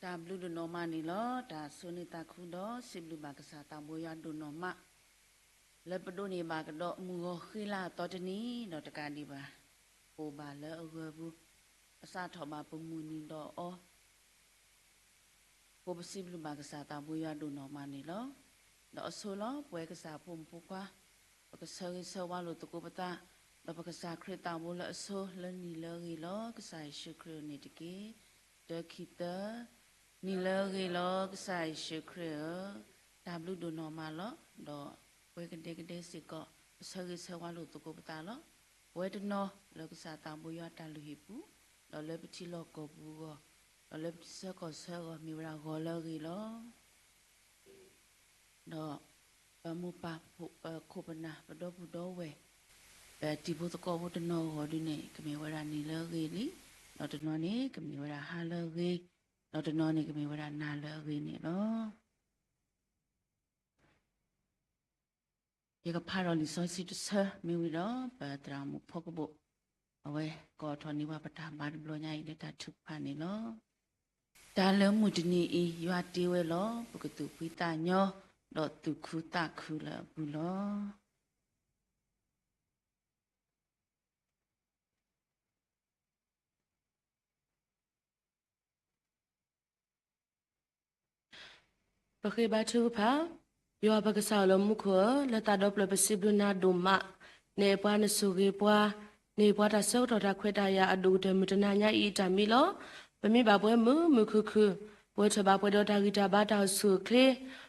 တၢ်ဘျုးဒိၣ်နီၢ်မးန့ၣ်လီၤ. တၢ်ဆိၣ်ဂ့ၤသးခုဒီး စံးဘျုးဘၣ်ကစၢ်သးဘိယွၤဒိၣ်နီၢ်မး လၢပဒိးန့ၢ်ဘၣ်ကဒီးမုၢ်ဂီၤဃံလၤအသီတနံၤဒီးတကးဒံးဘၣ်, အိၣ်ဘၣ်လၢအဂီၢ်ပူၤ, အစးထီၣ်ဘၣ်ပမုၢ်နံၤဒီးအီၤ ဖိပစံးဘျုးဘၣ်ကစၢ်သးဘိယွၤဒိၣ်နီၢ်မးန့ၣ်လီၤ. ဒီးအဆိလီၤ ပဝဲကစၢ်ဖိမုၣ်ဖိခွါ, ပကဆၢဂ့ၤဆၢဝါလိာ်သကိးပသး, ဒီးပကစၢ်ခရံာ်သးဘိလၢအဆိလၢနံၤလၢအဂ့ၤလီၤ. ကစၢ်ယ့ၣ်ၡူးခရံာ်န့ၣ်တက့ၢ်. တၢခံသၢ, နံၤလၢအဂ့ၤလီၤ ကစၢ်ယ့ၣ်ၡူးခရံာ်ဧၢ, တၢ်ဘျုးဒိၣ်နီၢ်မးလီၤ. ဒီးပဝဲကဒဲကဒဲစ့ၢ်ကီး ပဆၢဂ့ၤဆၢဝါလိာ်သကိးပသးလီၤ. ပဝဲတနီၤလၢကစၢ်သးဘိယွၤတၢ်လုၢ်ဟံၣ်ပူၤ, ဒီးလၢပထံလီၢ်ကီၢ်ပူၤအဂီၢ်, ဒီးလၢပဆၢကီၢ်ဆၢအဂီၢ် မ့ၢ်ဝဲဒၣ်ဂီၤလၢအဂ့ၤလီၤ. ဒီးပမိၢ်ပၢ်ဖိ ပခိၣ်ပနၢ် ပဒီပုၢ်ဒီဝဲၢ် ပတံၤဖိသကိးဖိတနီၤအဂီၢ်ဒုန့ၣ် ကမ့ၢ်ဝဲဒၣ်နံၤလၢအဂ့ၤလံ, ဒီးတနီၤန့ၣ် ကမ့ၢ်ဝဲဒၣ်ဟါလၢအဂ့ၤ, ဒီးတနီၤန့ၣ် ကမ့ၢ်ဝဲဒၣ်နၤလၢအဂ့ၤန့ၣ်လီၤ. ယကဖးဒီးလံာ်စီဆှံတဆၢ မ့ၢ်ဝံၤဒီး ပသရၣ်မုၣ်ဖီကဘိၣ် အဝဲကိးထီၣ်န့ၢ်ပှၤပတၢ်ဘါတဘျီညါအံၤလၢတၢ်ထုကဖၣ်န့ၣ်လီၤ. တၢ်လၢမုၢ်တနံၤအံၤ ယွၤတ့ဝဲလီၤ. ပကသူၣ်ဖှံသးညီ ဒီးသူၣ်ခုသးခုလၢအပူၤလီၤ. ပဃ့ဘါထုကဖၣ်. ယွၤပကစၢ်အိၣ်လၢမူခိၣ်ဧၢ, လၢသးဒီဖျၢၣ်ပစံးဘျုးနၤဒိၣ်မး, နအဲၣ်ပှၤနဆိၣ်ဂ့ၤပှၤ, နဟ့ၣ်ပှၤတၢ်ဆၢကတီၢ်တၢ်ခွဲးတၢ်ယာ်အဒိၣ်ကတၢၢ်မုၢ်တနၤညါအံၤအတၢ်မံလီၤ. ပမ့ၢ်ဘၣ်ပှဲၤမုာ်မုာ်ခုၣ်ခုၣ်, ပဝဲထီၣ်ဘၣ်ပှဲၤဒီးတၢ်ဂံၢ်တၢ်ဘါတၢ်အိၣ်ဆူၣ်အိၣ်ချ့,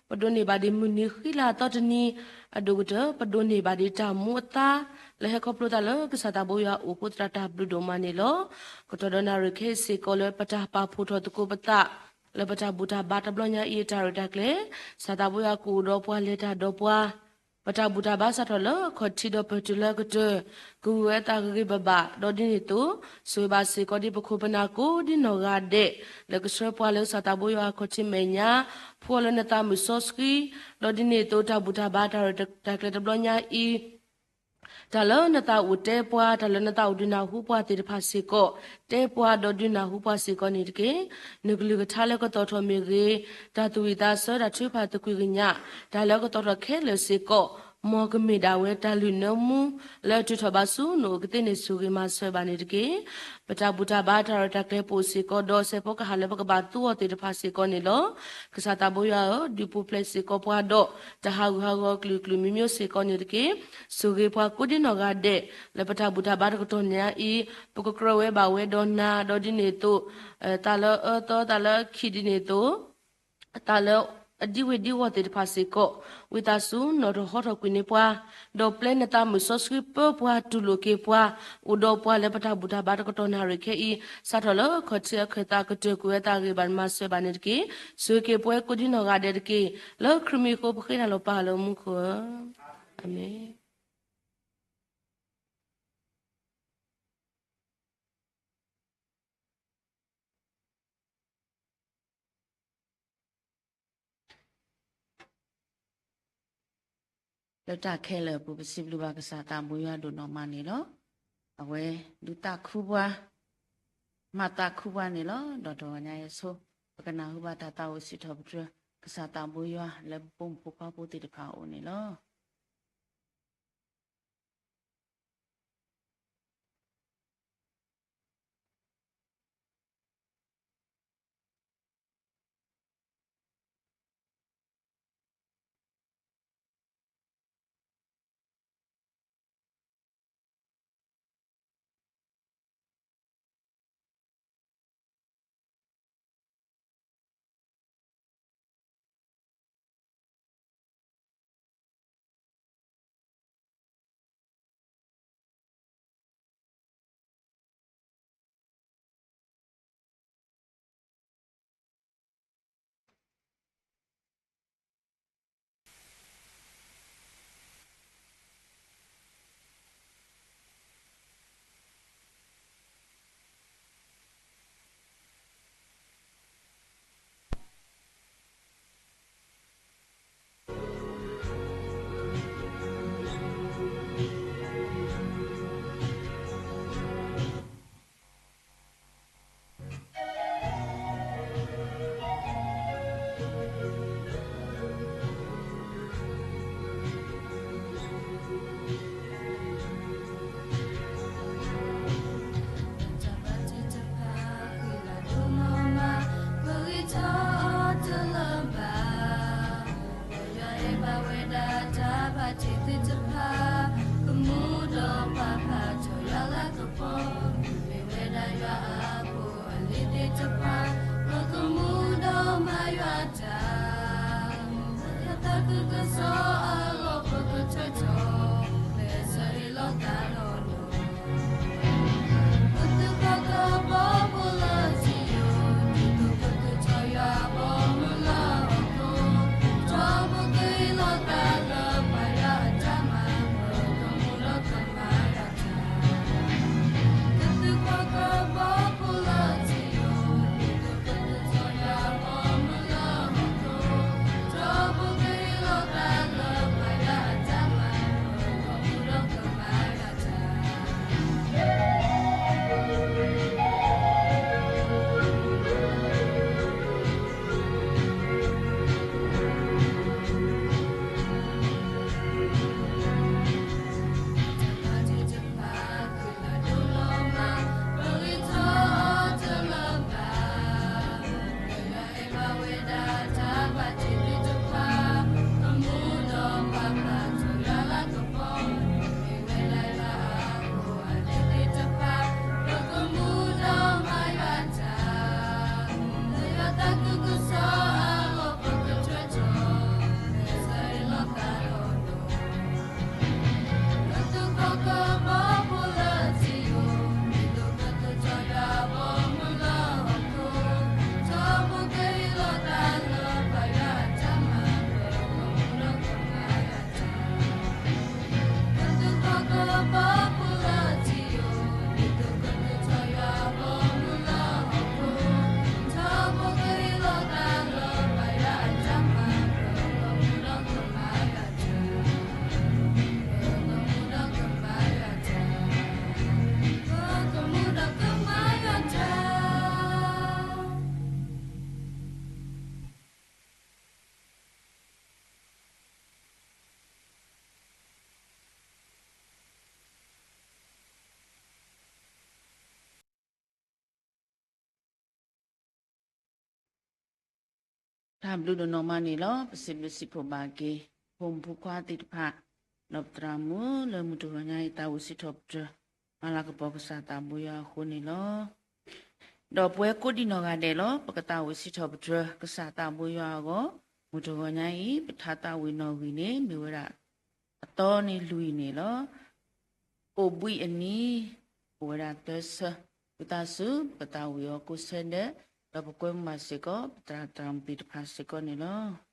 ပဒိးန့ၢ်ဘၣ်ဒံးမုၢ်နံၤဃံလၤအသီတနံၤ, အဒိၣ်ကတၢၢ် ပဒိးန့ၢ်ဘၣ်ဒံးတၢ်မူအသါ, လၢဟဲခီဖျိသးလၢကစၢ်သးဘိယွၤအအိၣ်အဃိသတးတၢ်ဘျုးဒိၣ်မးန့ၣ်လီၤ. ကတီၢ်ဒီးနၣ်ရံၣ်ခဲအံၤစ့ၢ်ကီးလၢပတၢ်ပာ်ဖှိၣ်ထီၣ်သကိးပသး လၢပတၢ်ဘူၣ်တၢ်ဘါတဘျီညါအံၤအတၢ်ရဲၣ်တၢ်ကျဲၤ, ကစၢ်သးဘိယွၤကအိၣ်ဒီးပှၤလဲၤတၢ်ဒီးပှၤ, ပတၢ်ဘူၣ်တၢ်ဘါစးထီၣ်လၢအခီၣ်ထံးဒီးပတုၤလၢအကတၢၢ်, ကဝံၤဝဲသးဂ့ၤဂ့ၤဘၣ်ဘၣ်, ဒီးဒ်န့ၣ်အသိး ဆိၣ်ဂ့ၤဘၣ်စ့ၢ်ကီးဒ်ပခိၣ်ပနၢ်ကိးဒ်နီၢ်ဂၤဒဲး, လၢကဆှၢပှၤလၢကစၢ်သးဘိယွၤအခီၣ်ထံးမဲာ်ညါ, ဖှူအီၤလၢနသးမုၢ်စီဆှံ, ဒီးဒ်န့ၣ်အသိး တၢ်ဘူၣ်တၢ်ဘါတၢ်ရဲၣ်တၢ်ကျဲၤတဘျီညါအံၤ တၢ်လၢနသးအိၣ်တဲပှၤ, တၢ်လၢနသးအိၣ်ဒုးနၢ်ဟူပှၤသ့ၣ်တဖၣ်စ့ၢ်ကီး, တဲပှၤဒီးဒုးနၢ်ဟူပှၤစ့ၢ်ကီးန့ၣ်တက့ၢ်. နကလုၢ်ကထါလၢကသီၣ်ထီၣ်မ့ၢ်ဂ့ၤ, တၢ်သူၣ်ဝံၣ်သးဆၢတၢ်ထုကဖၣ်သကွံာ်ကညး, တၢ်လၢကသီၣ်ထီၣ်ခဲလၢာ်စ့ၢ်ကီး, မ်ကမ့ၢ်ဒၣ်ဝဲတၢ်လုၢ်နၢမူ, လၢအထုးထီၣ်ဘၣ်ဆူနအိၣ်ကသ့န့ၣ် ဆိၣ်ဂ့ၤမၤစၢၤဘၣ်န့ၣ်တက့ၢ်. ပတၢ်ဘူၣ်တၢ်ဘါတၢ်ရဲၣ်တၢ်ကျဲၤပအိၣ်စ့ၢ်ကီးဒီး စဲးဖီကဟၣ်လၢပကဘၣ်သူအီၤသ့ၣ်တဖၣ်စ့ၢ်ကီးန့ၣ်လီၤ. ကစၢ်သးဘိယွၤဧၢ, ဒုးပူၤဖျဲးစ့ၢ်ကီးပှၤဒီး တၢ်ဟးဂူာ်ဟးဂီၤအကလုာ်ကလုာ်မံၤမံၤစ့ၢ်ကီးန့ၣ်တက့ၢ်. ဆိၣ်ဂ့ၤပှၤကိးဒ်နီၢ်ဂၤဒဲး, လၢပတၢ်ဘူၣ်တၢ်ဘါတကတီၢ်ညါအံၤ, ပကကြၢးဝဲဘၣ်ဝဲဒီးနၤ, ဒီးဒ်န့ၣ်အသိး, သးလၢအအၢသီ သးလၢအခံဒ်န့ၣ်အသိး, သးလၢအဒံဝ့ၤဒံဝီၢ်သ့ၣ်တဖၣ်စ့ၢ်ကီး, ဝံသးစူၤနီၣ်ထီၣ်ဟီထီၣ်ကွံာ်န့ၢ်ပှၤ, ဒီးပျဲနသးမုၢ်စီဆှံပၢပှၤတူၢ်လိာ်က့ၤပှၤ, အိၣ်ဒီးပှၤလၢပတၢ်ဘူၣ်တၢ်ဘါတကတီၢ်နၣ်ရံၣ်ခဲအံၤ, စးထီၣ်လၢခီၣ်ထံးအခၢၣ်သးကတၢၢ်ကွံာ်ဝဲသးဂ့ၤဘၣ်မၤစၢၤဘၣ်န့ၣ်တက့ၢ်. ဆိၣ်ဂ့ၤက့ၤပဝဲကိးဒ်နီၢ်ဂၤဒဲးတက့ၢ်. လၢခရံာ်မံၤအဃိပဃ့နၤလီၤပၢ်လၢမူခိၣ်ဧၢ, အၤမ့ၣ်. လၢတၢ်ခဲလၢာ်အပူၤ ပစံးဘျုးဘၣ်ကစၢ်သးဘိယွၤဒိၣ်နီၢ်မးန့ၣ်လီၤ. အဝဲဒုးသးခုပှၤ, မၤသးခုပှၤန့ၣ်လီၤ. ဒီးတဂီၤညါအံၤဆိ ပကနၢ်ဟူဘၣ်တၢ်သးအိၣ်စံးထီၣ်ပတြၢၤ ကစၢ်သးဘိယွၤလၢပဖိမုၣ်ဖိခွါဖိသ့ၣ်တဖၣ်အအိၣ်န့ၣ်လီၤ. တၢ်ဘျုးဒိၣ်နီၢ်မးန့ၣ်လီၤ. ပစံးဘျုးစံးဖှိၣ်ဘၣ်က့ၤ ဖိမုၣ်ဖိခွါသ့ၣ်တဖၣ် ဒီးပသရၣ်မုၣ်လၢမုၢ်တဂီၤညါအံၤ သးဝံၣ်စံးထီၣ်ပတြၢၤ မၤလၤကပီၤကစၢ်သးဘိယွၤအဃိန့ၣ်လီၤ. ဒီးပဝဲကိးဒံနီၢ်ဂၤဒဲးလီၤ ပကသးဝံၣ်စံးထီၣ်ပတြၢၤကစၢ်သးဘိယွၤအဂီၢ်, မုၢ်တဂီၤညါအံၤ ပထါသးဝံၣ်နီၣ်ဂံၢ်န့ၣ် မ့ၢ်ဝဲဒၣ် အသီန့ၣ်လွံၢ်န့ၣ်လီၤ. အိၣ်ဘှံးအနံၤ အိၣ်ဝဲဒၣ်သၢဆၢ, ဝံသးစူၤ ပကသးဝံၣ်အီၤကိးဆၢဒဲး, ဒီးပကွဲမုာ်ဘၣ်စ့ၢ်ကီး ပသရၣ်သရၣ်မုၣ်သ့ၣ်တဖၣ်စ့ၢ်ကီးန့ၣ်လီၤ.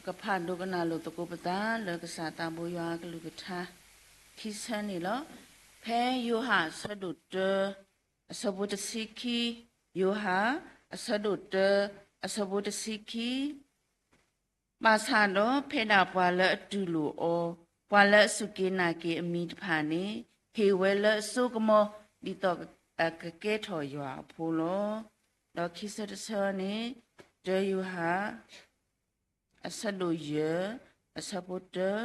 ပကဖးဒိကနၣ်လိာ်သကိးပသးလၢကစၢ်သးဘိယွၤအကလုၢ်ကထါ ခံဆၢန့ၣ်လီၤ. ဖဲယိၤဟၣ်အဆၢဒိၣ်တၢ အဆၢဖိတဆံခံ, ယိၤဟၣ် အဆၢဒိၣ်တၢ အဆၢဖိတဆံခံ ဘၣ်ဆၣ်ဒီးဖဲဒၣ်ပှၤလၢအတူၢ်လိာ်အီၤ, ပှၤလၢအစူၢ်က့ၤနာ်က့ၤအမံၤတဖၣ်န့ၣ် ဟ့ၣ်ဝဲလၢအစိကမီၤ ဒ်သိးအကကဲထီၣ်ယွၤအဖိလီၤ. ဒီးခံဆၢတဆၢန့ၣ် တၢယိၤဟၣ် အဆၢဒိၣ်ယဲၢ် အဆၢဖိတၢ,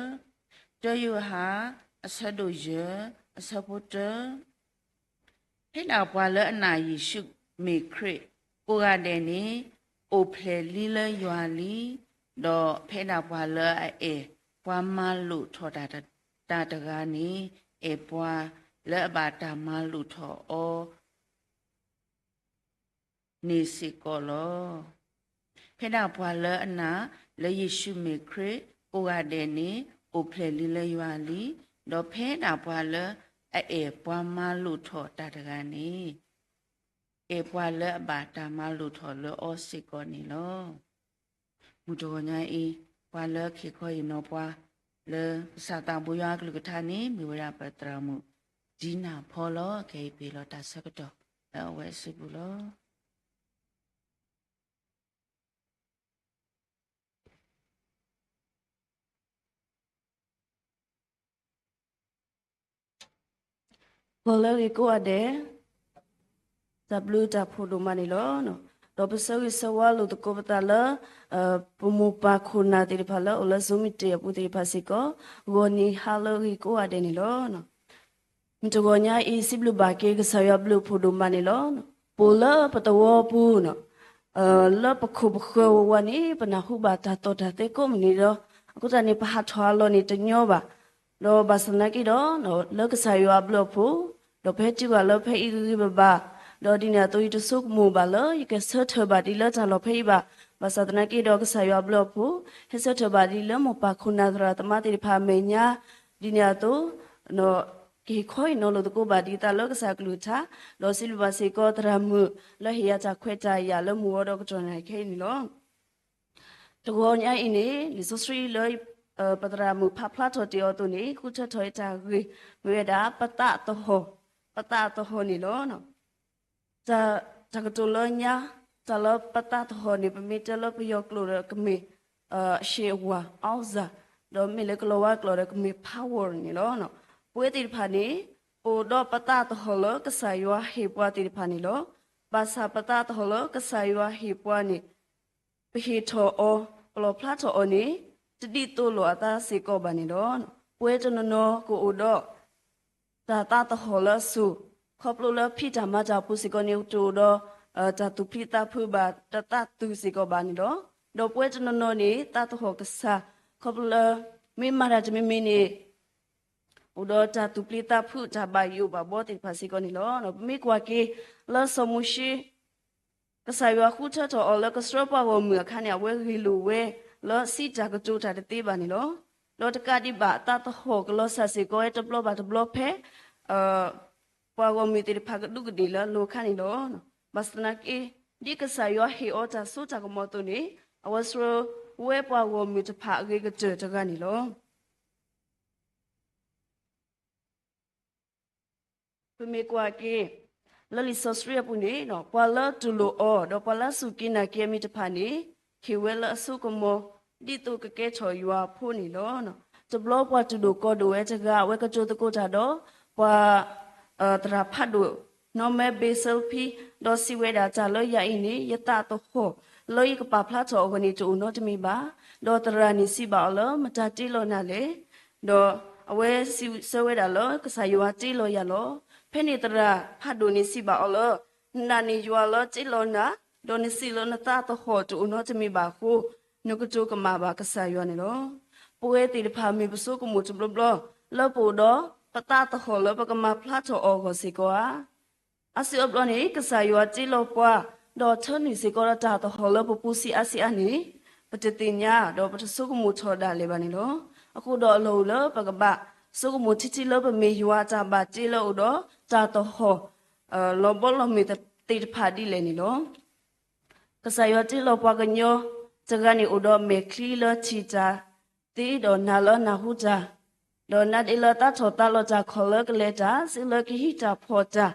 တၢယိၤဟၣ် အဆၢဒိၣ်ယဲၢ် အဆၢဖိတၢ ဖဲဒၣ်ပှၤလၢအနာ်ယ့ၣ်ၡူးမ့ၢ်ခရံာ်ကိးဂၤဒဲးန့ၣ် အိၣ်ဖျဲၣ်လံလၢယွၤလံ, ဒီးဖဲဒၣ်ပှၤလၢအအဲၣ်ပှၤမၤလိာ်ထီၣ်တၢ်တဂၤန့ၣ် အဲၣ်ပှၤလၢအဘၣ်တၢ်မၤလိာ်ထီၣ်အီၤ န့ၣ်စ့ၢ်ကီးလီၤ. ဖဲဒၣ်ပှၤလၢအနာ်လၢယ့ၣ်ၡူးမ့ၢ်ခရံာ်ကိးဂၤဒဲးန့ၣ် အိၣ်ဖျဲၣ်လံလၢယွၤလံ, ဒီးဖဲဒၣ်ပှၤလၢအအဲၣ်ပှၤမၤလိာ်ထီၣ်တၢ်တဂၤန့ၣ် အဲၣ်ပှၤလၢအဘၣ်တၢ်မၤလိာ်ထီၣ်လၢအီၤစ့ၢ်ကီးန့ၣ်လီၤ. မုၢ်တဂီၤညါအံၤ ပှၤလၢအဟ့ၣ်ခီဟ့ၣ်နီၤပှၤ လၢကစၢ်သးဘိယွၤအကလုၢ်ကထါန့ၣ် မ့ၢ်ဝဲဒၣ်ပသရၣ်မုၣ် ဒံနၢ်ဖီလီၤ. ခဲအံၤပဟ့ၣ်လီၤတၢ်ဆၢကတီၢ်လၢအဝဲအစုပူၤလီၤ. ဂီၤလၢအဂ့ၤကိးဂၤဒဲး, တၢ်ဘျုးတၢ်ဖှိၣ်ဒိၣ်မးန့ၣ်လီၤ. ဒီးပဆၢဂ့ၤဆၢဝါလိာ်သကိးပသးလၢ ပမိၢ်ပၢ်ခိၣ်နၢ်သ့ၣ်တဖၣ်လၢအိၣ်လၢ Zoom meeting အပူၤသ့ၣ်တဖၣ်စ့ၢ်ကီး ဂီၤနံၤဟါလၢအဂ့ၤကိးဂၤဒဲးန့ၣ်လီၤ. မုၢ်တဂီၤညါအံၤ စံးဘျုးဘၣ်က့ၤကစၢ်ယွၤဘျုးဖှိၣ်ဒိၣ်မးန့ၣ်လီၤ. ပအိၣ်လၢပသဝီပူၤ လၢပခိၣ်ပဃၢၤဝဲဝဲန့ၣ် ပနၢ်ဟူဘၣ်တၢ်သီၣ်တၢ်သဲကိးမုၢ်နံၤဒီး အဃိသတးန့ၣ် ပဟးထီၣ်အလီၢ်န့ၣ်တညီဘၣ်. ဒီးဘၣ်ဆၣ်သနာ်က့ဒီး လၢကစၢ်ယွၤအဘျုးအဖှိၣ် ဒီးပဟဲတုၤဘၣ်လၢဖဲအံၤဂ့ၤဂ့ၤဘၣ်ဘၣ်, ဒီးဒ်န့ၣ်အသိးယတဆိကမိၣ်ဘၣ်လၢ ယကဆၢထၢၣ်ဘၣ်ဒံးလၢတၢ်လီၢ်ဖဲအံၤဘၣ်. ဘၣ်ဆၣ်သနာ်က့ဒီး ကစၢ်ယွၤအဘျုးအဖှိၣ် ဟဲဆၢထၢၣ်ဘၣ်ဒံးလၢမိၢ်ပၢ်ခိၣ်နၢ်သရၣ်သမါသ့ၣ်တဖၣ်အမဲာ်ညါ ဒ်န့ၣ်အသိး ကဟ့ၣ်ခီဟ့ၣ်နီၤလိာ်သကိးဘၣ်ဒံးသးလၢကစၢ်အကလုၢ်ကထါ, ဒီးစံးဘျုးဘၣ်စ့ၢ်ကီးသရၣ်မုၣ်လၢဟ့ၣ်ယၤတၢ်ခွဲးတၢ်ယာ်လၢမုၢ်ဂီၤဒီးကတီၢ်နံၤခဲအံၤန့ၣ်လီၤ. တဂီၤညါအံၤန့ၣ် လံာ်စီဆှံလၢ ပသရၣ်မုၣ်ဖးဖျါထီၣ်တ့ၢ်အီၤအသိးန့ၣ် ဃုထၢထီၣ်အတၢ်ဂ့ၢ် မ့ၢ်ဝဲဒၣ် ပသးသဟီၣ်, ပသးသဟီၣ်န့ၣ်လီၤ. တၢ်ကတိၤလၢညါ တၢ်လၢပသးသဟီၣ်န့ၣ် ပမ့ၢ်တဲလၢပယီၤကျိာ်ဒီးကမ့ၢ် အရှိန်အဝါ အီစၣ်, ဒီးမ့ၢ်လၢကလီၤဝါကျိာ်ဒီးကမ့ၢ် power န့ၣ်လီၤ. ပဝဲသ့ၣ်တဖၣ်န့ၣ် ပအိၣ်ဒီးပသးသဟီၣ်လၢကစၢ်ယွၤဟ့ၣ်ပှၤသ့ၣ်တဖၣ်န့ၣ်လီၤ. ဘၣ်ဆၣ်ပသးသဟီၣ်လၢကစၢ်ယွၤဟ့ၣ်ပှၤန့ၣ် ပဟ့ၣ်ထီၣ်အီၤ, ပလီၣ်ဖျါထီၣ်အီၤန့ၣ် တဒ်သိးလိာ်အသးစ့ၢ်ကီးဘၣ်န့ၣ်လီၤ. ပဝဲတနီၤနီၤကအိၣ်ဒီး တၢ်သးသဟီၣ်လၢအစိၤ, ခီဖျိလၢဖံးတၢ်မၤတၢ်အပူၤစ့ၢ်ကီးန့ၣ် တအိၣ်ဒီး တၢ်သူၣ်ပျံၤသးဖုးဘၣ်, တသးသူၣ်စ့ၢ်ကီးဘၣ်န့ၣ်လီၤ. ဒီးပဝဲတနီၤနီၤန့ၣ် သးသဟီၣ်ကစၢ်, ခီဖျိလၢ မ့ၢ်မၤတၢ်တမံၤမံၤန့ၣ် အိၣ်ဒီးတၢ်သူၣ်ပျံၤသးဖုး တၢ်ဘၣ်ယိၣ်ဘၣ်ဘီသ့ၣ်တဖၣ်စ့ၢ်ကီးန့ၣ်လီၤ. ပမ့ၢ်ကွၢ်က့ၤ လၢစီၤမိၤၡ့ ကစၢ်ယွၤဃုထၢထီၣ်အီၤလၢကဆှၢပှၤဂီၢ်မုၢ်အခါန့ၣ် အဝဲဂ့ၢ်လိာ်ဝဲလၢစံးတၢ်ကတိၤတၢ်တသ့ဘၣ်န့ၣ်လီၤ. ဒီးတကးဒံးဘၣ် သးသဟီၣ်ကလီၤစၢ်စ့ၢ်ကီးဝဲတဘျီဘၣ်တဘျီဖဲ ပှၤဂီၢ်မုၢ်သ့ၣ်တဖၣ်ကဒူးကဒ့ၣ်လၢအလိၤအခါန့ၣ်လီၤ. ဘၣ်ဆၣ်သနာ်က့ ဒ်ကစၢ်ယွၤဟ့ၣ်အီၤတၢ်စိတၢ်ကမီၤအသိးန့ၣ် အဝဲဆှၢဝဲပှၤဂီၢ်မုၢ်တဖၣ်အဂ့ၤကတၢၢ်တဂၤန့ၣ်လီၤ. ပမ့ၢ်ကွၢ်က့ၤ လၢလံာ်စီဆှံအပူၤန့ၣ် ပှၤလၢတူၢ်လိာ်အီၤ ဒီးပှၤလၢစူၢ်က့ၤနာ်က့ၤအမံၤတဖၣ်န့ၣ် ဟ့ၣ်ဝဲလၢအစိကမီၤ ဒ်သိးကကဲထီၣ်ယွၤအဖိန့ၣ်လီၤ. တဘျီပှၤတူၢ်ဒိၣ်ကီၤဒိၣ်ဝဲတဂၤ အဝဲကတိၤသကိးတၢ်ဒီး ပှၤ သရၣ်ဖးဒိၣ် နီၢ်မဲဘ့းစဲးဖံ ဒီးစံးဝဲဒၣ် တၢ်လၢယၤအံၤန့ၣ် ယသးသဟီၣ် လၢယကပာ်ဖျါထီၣ်အဂီၢ်န့ၣ် တအိၣ်နီတမံၤဘၣ်. ဒီးသရၣ်န့ၣ်စံးဘၣ်အီၤလၢ မတၤတ့လီၤနၤလဲၣ်. ဒီးအဝဲစံးဆၢဝဲဒၣ်လၢ ကစၢ်ယွၤတ့လီၤယၤလီၤ. ဖဲန့ၣ်သရၣ်ဖးဒိၣ်န့ၣ်စံးဘၣ်အီၤလၢ နနာ်န့ၢ်ယွၤလၢတ့လီၤနၤ, ဒီးနစံးလၢနသးသဟီၣ်တအိၣ်နီတမံၤဘၣ်အဃိ နကတိၤကမၣ်ဘၣ်ကစၢ်ယွၤန့ၣ်လီၤ. ပဝဲသ့ၣ်တဖၣ်မ့ၢ်ပဆိကမိၣ်တဘျီဘျီ လၢပအိၣ်ဒီးပသးသဟီၣ်လၢပကမၤဖျါထီၣ်အီၤအဂီၢ်စ့ၢ်ကီးဧါ. အါစုအါဘျီန့ၣ် ကစၢ်ယွၤတ့လီၤပှၤ ဒီးထၢနုာ်စ့ၢ်ကီးဒီးတၢ်သဟီၣ်လၢပပူၤဆံးအါဆံးအါန့ၣ် ပတသ့ၣ်ညါ ဒီးပတဆိကမိၣ်ထီၣ်ဒၣ်လဲာ်ဘၣ်န့ၣ်လီၤ. အဃိဒီးအလီၢ်အိၣ်လၢပကဘၣ် ဆိကမိၣ်ထံထံလၢပမ့ၢ်ယွၤအတၢ်ဘၣ်တ့လၢအအိၣ်ဒီးတၢ်သဟီၣ် လီၤဘီလီၤမုၢ်သ့ၣ်တဖၣ်ဒ်လဲၣ်န့ၣ်လီၤ. ကစၢ်ယွၤတ့လီၤပှၤကညီ တဂၤန့ၣ်အိၣ်ဒီးမဲာ်ချံလၢထံၣ်တၢ်သ့ ဒီးနၢ်လၢနၢ်ဟူတၢ်, ဒီးနါဒ့လၢသးထီၣ်သးလီၤတၢ် ခီၣ်လၢကလဲၤတၢ်, စ့လၢကဟံးတၢ်ဖီၣ်တၢ်,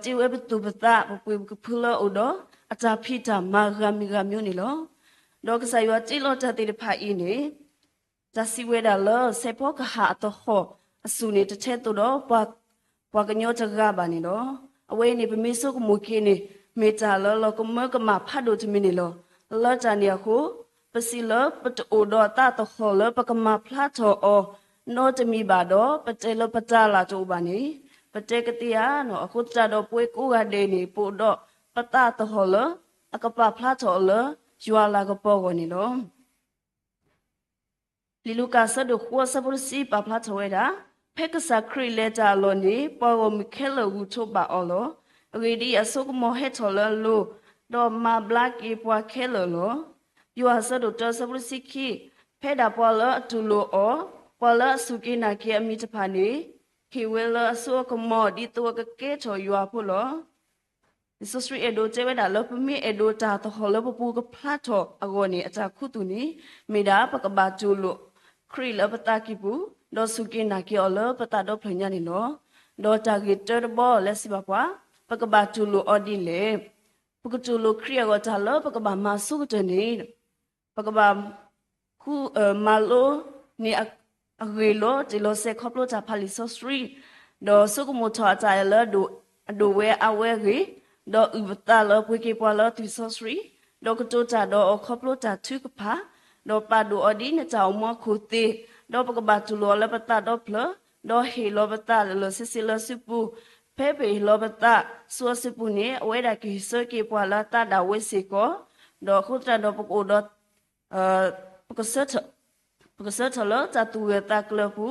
ဒီးတ့ဝဲပသူၣ်ပသး ပပှ့ၤပကဖုလၢအိၣ်ဒီးအတၢ်ဖံးတၢ်မၤဂၤမံၤဂၤမံၤန့ၣ်လီၤ. ဒီးကစၢ်ယွၤတ့လီၤတၢ်သ့ၣ်တဖၣ်အံၤန့ၣ် တၢ်စံးဝဲဒၣ်လၢ စဲးဖီကဟၣ်အသဟီၣ်အစူၢ်န့ၣ် တထဲသိးဒီး ပှၤကညီတဂၤဘၣ်န့ၣ်လီၤ. အဝဲအံၤန့ၣ် ပမ့ၢ်ဆိကမိၣ်က့ၤန့ၣ် မ့ၢ်တၢ်လၢလီၤကမၢကမၣ်ဖးဒိၣ်တမံၤန့ၣ်လီၤ. လၢတၢ်န့ၣ်အဃိ ပစံးလၢပတအိၣ်ဒီးအသးသဟီၣ်လၢပကမၤဖျါထီၣ်အီၤ နီတမံၤဘၣ်ဒီး ပတဲလၢပတၢ်လၢ်တအိၣ်ဘၣ်န့ၣ် ပတဲကသ့ဧါ. အဃိသတးဒီးပဝဲကိးဂၤဒဲးန့ၣ် ပအိၣ်ဒီးပသးသဟီၣ်လၢ အကပာ်ဖျါထီၣ်အီၤလၢ ယွၤလၤကပီၤအဂီၢ်န့ၣ်လီၤ. လံာ်လူၤကၣ်အဆၢဒိၣ်ဃိအဆၢဖိတဆံ ပာ်ဖျါထီၣ်ဝဲဒၣ်, ဖဲကစၢ်ခရံာ်လဲၤတၢ်အလီၢ်န့ၣ် ပှၤဂီၢ်မုၢ်ခဲလၢာ်ဂုာ်ထီၣ်ဘၣ်အီၤလီၤ. အဂ့ၢ်ဒ်အံၤ, အစိကမီၤဟဲထီၣ်လၢအလိၤ, ဒီးမၤဘျါက့ၤပှၤခဲလၢာ်လီၤ. ယိၤဟၣ်အဆၢဒိၣ်တၢအဆၢဖိတဆံခံ, ဖဲဒၣ်ပှၤလၢအတူၢ်လိာ်အီၤ, ပှၤလၢအစူၢ်က့ၤနာ်က့ၤအမံၤတဖၣ်န့ၣ် ဟ့ၣ်ဝဲလၢအစိအကမီၤ ဒ်သိးအကကဲထီၣ်ယွၤအဖိလီၤ. လံာ်စီဆှံအဲၣ်ဒိးတဲဝဲဒၣ်လၢ ပမ့ၢ်အဲၣ်ဒိးတၢ်သဟီၣ်လၢပပူၤကဖျါထီၣ်အဂီၢ်န့ၣ် အတၢ်ခူသူၣ်န့ၣ် မ့ၢ်ဒၣ်ပကဘၣ်တူၢ်လိာ်ခရံာ်လၢပသးကံၢ်ပူၤ, ဒီးစူၢ်က့ၤနာ်က့ၤအီၤလၢပသးဒီဖျၢၣ်ညါန့ၣ်လီၤ. ဒီးတၢ်ဂ့ၢ်တၢတဘီလၢစံးဘၣ်ပှၤ, ပကဘၣ်တူၢ်လိာ်အီၤဒ်လဲၣ်. ပကတူၢ်လိာ်ခရံာ်အဂီၢ် တၢ်လၢပကဘၣ်မၤဆိကတၢၢ်န့ၣ် ပကဘၣ်ဃုမၤလိန့ၢ်အဂ့ၢ်လီၤတံၢ်လီၤဆဲး ခီဖျိတၢ်ဖးလံာ်စီဆှံ, ဒီးဆိကမိၣ်ထီၣ်အတၢ်အဲၣ်လၢ အဒိၣ်ဝဲအါဝဲအဂ့ၢ်, ဒီးအုၣ်ပသးလၢပှ့ၤက့ၤပှၤလၢသွံၣ်စီဆှံ, ဒီးကတိၤတၢ်ဒီးအီၤခီဖျိတၢ်ထုကဖၣ်, ဒီးပာ်ဒိၣ်အီၤဒ်နတၢ်အိၣ်မူအခိၣ်သ့, ဒီးပကဘၣ်တူၢ်လိာ်အီၤလၢပသးဒီဖျၢၣ်, ဒီးဟ့ၣ်လီၤပသးလၢာ်လၢာ်ဆ့ဆ့လၢအစုပူၤ, ဖဲပဟ့ၣ်လီၤပသးဆူအစုပူၤန့ၣ် အဝဲဒၣ်ကဟ့ၣ်ဆၢက့ၤပှၤလၢအသးဒၣ်ဝဲစ့ၢ်ကီး, ဒီးအဃိသတးဒီးပကအိၣ်ဒီး ပကဆၢထၢၣ်လၢတၢ်သူၣ်ဂၢၢ်သးကျၢၤအပူ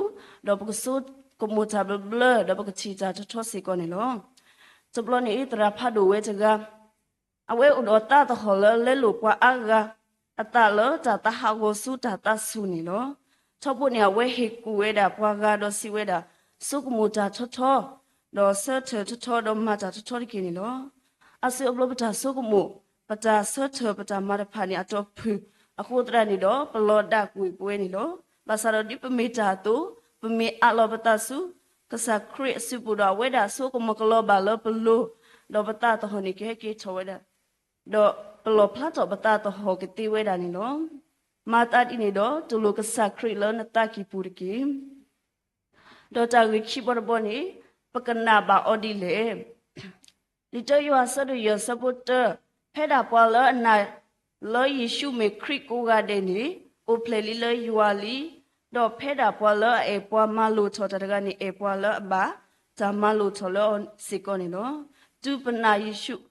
ၤ, ဒီးပကဆိကမိၣ်တၢ်ဘျၢဘျၢ, ဒီးပကထံၣ်တၢ်ထီထီစ့ၢ်ကီးန့ၣ်လီၤ. တဘျီန့ၣ် သရၣ်ဖးဒိၣ်ဝဲတဂၤ အဝဲအိၣ်ဒီးသးသဟီၣ်လၢလဲလိာ်ပှၤအါဂၤအသးလၢတၢ်သးဟးဂီၤဆူတၢ်သးဆူၣ်န့ၣ်လီၤ. ထီဘိန့ၣ် အဝဲဟ့ၣ်ကူၣ်ဝဲဒၣ်ပှၤဂၤဒီးစံးဝဲဒၣ်, ဆိကမိၣ်တၢ်ထီထီ, ဒီးဆၢထၢၣ်ထီထီ, ဒီးမၤတၢ်ထီထီတက့ၢ်န့ၣ်လီၤ. အါစုအါဘျီပတၢ်ဆိကမိၣ်, ပတၢ်ဆၢထၢၣ်ပတၢ်မၤတဖၣ်န့ၣ် အတီၢ်ဖုၣ်အဃိသတးန့ၣ်ဒီး ပလီၤဒၣ်ကွံာ်ပဝဲန့ၣ်လီၤ. ဘၣ်ဆၣ်ဒီးဒ်ပမ့ၢ်တၢ်အသိး, ပမ့ၢ်အးလီၤပသးဆူ ကစၢ်ခရံာ်အစုပူၤဒီး အဝဲဒၣ်ဆိကမိၣ်ကလီၤဘၣ်လၢပလိၤ, ဒီးပသးသဟီၣ်န့ၣ်ကဟဲက့ၤထီၣ်ဝဲဒၣ်, ဒီးပလီၣ်ဖျါထီၣ်ပသးသဟီၣ်ကသ့ဝဲဒၣ်န့ၣ်လီၤ. မၤသးဒ်န့ၣ်ဒီး တူၢ်လိာ်ကစၢ်ခရံာ်လၢနသးကံၢ်ပူၤတက့ၢ်. ဒီးတၢ်ဂ့ၢ်ခံဘီတဘီန့ၣ် ပကနာ်ဘၣ်အီၤဒ်လဲၣ်. လံာ်တၢယိၤဟၣ်အဆၢဒိၣ်ယဲၢ်အဆၢဖိတၢ, ဖဲဒၣ်ပှၤလၢအနာ်လၢယ့ၣ်ၡူးမ့ၢ်ခရံာ်ကိးဂၤဒဲးန့ၣ် အိၣ်ဖျဲၣ်လံလၢယွၤလံ, ဒီးဖဲဒၣ်ပှၤလၢအအဲၣ်ပှၤမၤလိာ်ထီၣ်တၢ်တဂၤန့ၣ် အဲၣ်ပှၤလၢအဘၣ်တၢ်မၤလိာ်ထီၣ်လၢအီၤစ့ၢ်ကီးန့ၣ်လီၤ. တုၤပနာ်ယ့ၣ်ၡူး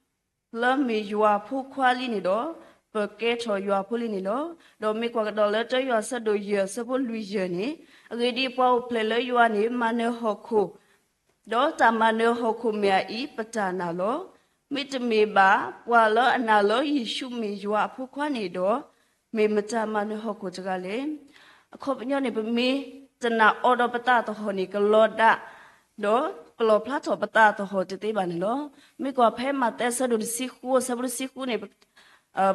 လၢမ့ၢ်ယွၤအဖိခွါလံန့ၣ်ဒီး ပကဲထီၣ်ယွၤအဖိလံန့ၣ်လီၤ. ဒီးမ့ၢ်ကွၢ်ကဒီးလၢတၢယိၤဟၣ်အဆၢဒိၣ်ယဲၢ်အဆၢဖိလွံၢ်ယဲၢ်န့ၣ်, အဂ့ၢ်ဒ်အံၤ, ပှၤအိၣ်ဖျဲၣ်လၢယွၤန့ၣ် မၤနၢၤဟီၣ်ခိၣ်, ဒီးတၢ်မၤနၢၤဟီၣ်ခိၣ်မ့ၢ်အအံၤ ပတၢ်နာ်လီၤ. မ့တမ့ၢ်ဘၣ် ပှၤလၢအနာ်လၢယ့ၣ်ၡူးမ့ၢ်ယွၤအဖိခွါန့ၣ်ဒီး မ့ၢ်မတၤမၤနၢၤဟီၣ်ခိၣ်တဂၤလဲၣ်. အခီပညီန့ၣ် ပမ့ၢ်တနာ်အီၤဒီးပသးသဟီၣ်န့ၣ် ကလီၤဒၣ်, ဒီးပလီၣ်ဖျါထီၣ်ပသးသဟီၣ်တသ့ဘၣ်န့ၣ်လီၤ. မ့ၢ်ကွၢ်ဖဲမးသဲအဆၢဒိၣ်တဆံဃုအဆၢဖိတဆံဃုန့ၣ်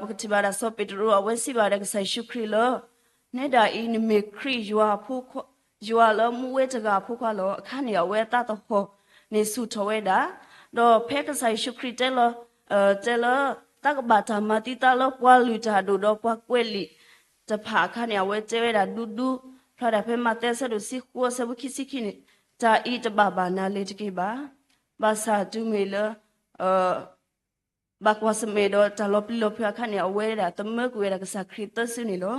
ပကထံၣ်ဘၣ်ဒၣ်စီၤပ့းတရူး အဝဲစံးဘၣ်ဒၣ်ကစၢ်ယ့ၣ်ၡူးခရံာ်လၢ နဲဒၣ်အံၤ နမ့ၢ်ခရံာ်ယွၤအဖိခွါ, ယွၤလၢမူဝဲတဂၤအဖိခွါလီၤ. အခါန့ၣ် အဝဲအသးသဟီၣ်န့ၣ်ဆူၣ်ထီၣ်ဝဲဒၣ်, ဒီးဖဲကစၢ်ယ့ၣ်ၡူးခရံာ်တဲလီၤ, တဲလၢ တၢ်ကဘၣ်တၢ်မၤသံသးလၢပှၤလုၢ်တၢ်ဒိၣ်ဒီးပှၤကွဲးလံာ်တဖၣ်အခါန့ၣ် အဝဲတဲဝဲဒၣ်ဒူဒူ, ဖျါဒၣ်ဖဲမးသဲအဆၢဒိၣ်တဆံဃုအဆၢဖိခံဆံခံန့ၣ်, တၢ်အံၤတဘၣ်ဘၣ်နၤလၢၤတက့ၢ်ဘၣ်. ဘၣ်ဆၣ်တုၤမ့ၢ်လၢ ဘၣ်ကွၢ်ဆၢၣ်မဲာ်ဒီးတၢ်လီၤပျံၤလီၤဖုးအခါန့ၣ် အဝဲဒၣ်သမၢကွံာ်ဝဲဒၣ်ကစၢ်ခရံာ်သၢစုန့ၣ်လီၤ.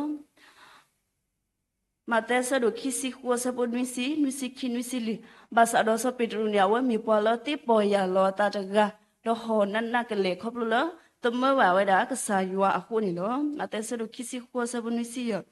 မးသဲအဆၢဒိၣ်ခံဆံဃုအဆၢဖိနွံဆံ, နွံဆံခံ, နွံဆံလွံၢ်, ဘၣ်ဆၣ်ဒီးစီၤပ့းတရူးန့ၣ် အဝဲမ့ၢ်ပှၤလၢသ့ပီၢ်ယၢ်လီၤအသးတဂၤ, ဒီးဟီၣ်နးနးကလဲာ်ခီဖျိလၢ သမၢဘၣ်ဝဲဒၣ်ကစၢ်ယွၤအဃိန့ၣ်လီၤ. မးသဲအဆၢဒိၣ်ခံဆံဃုအဆၢဖိနွံဆံယဲၢ်,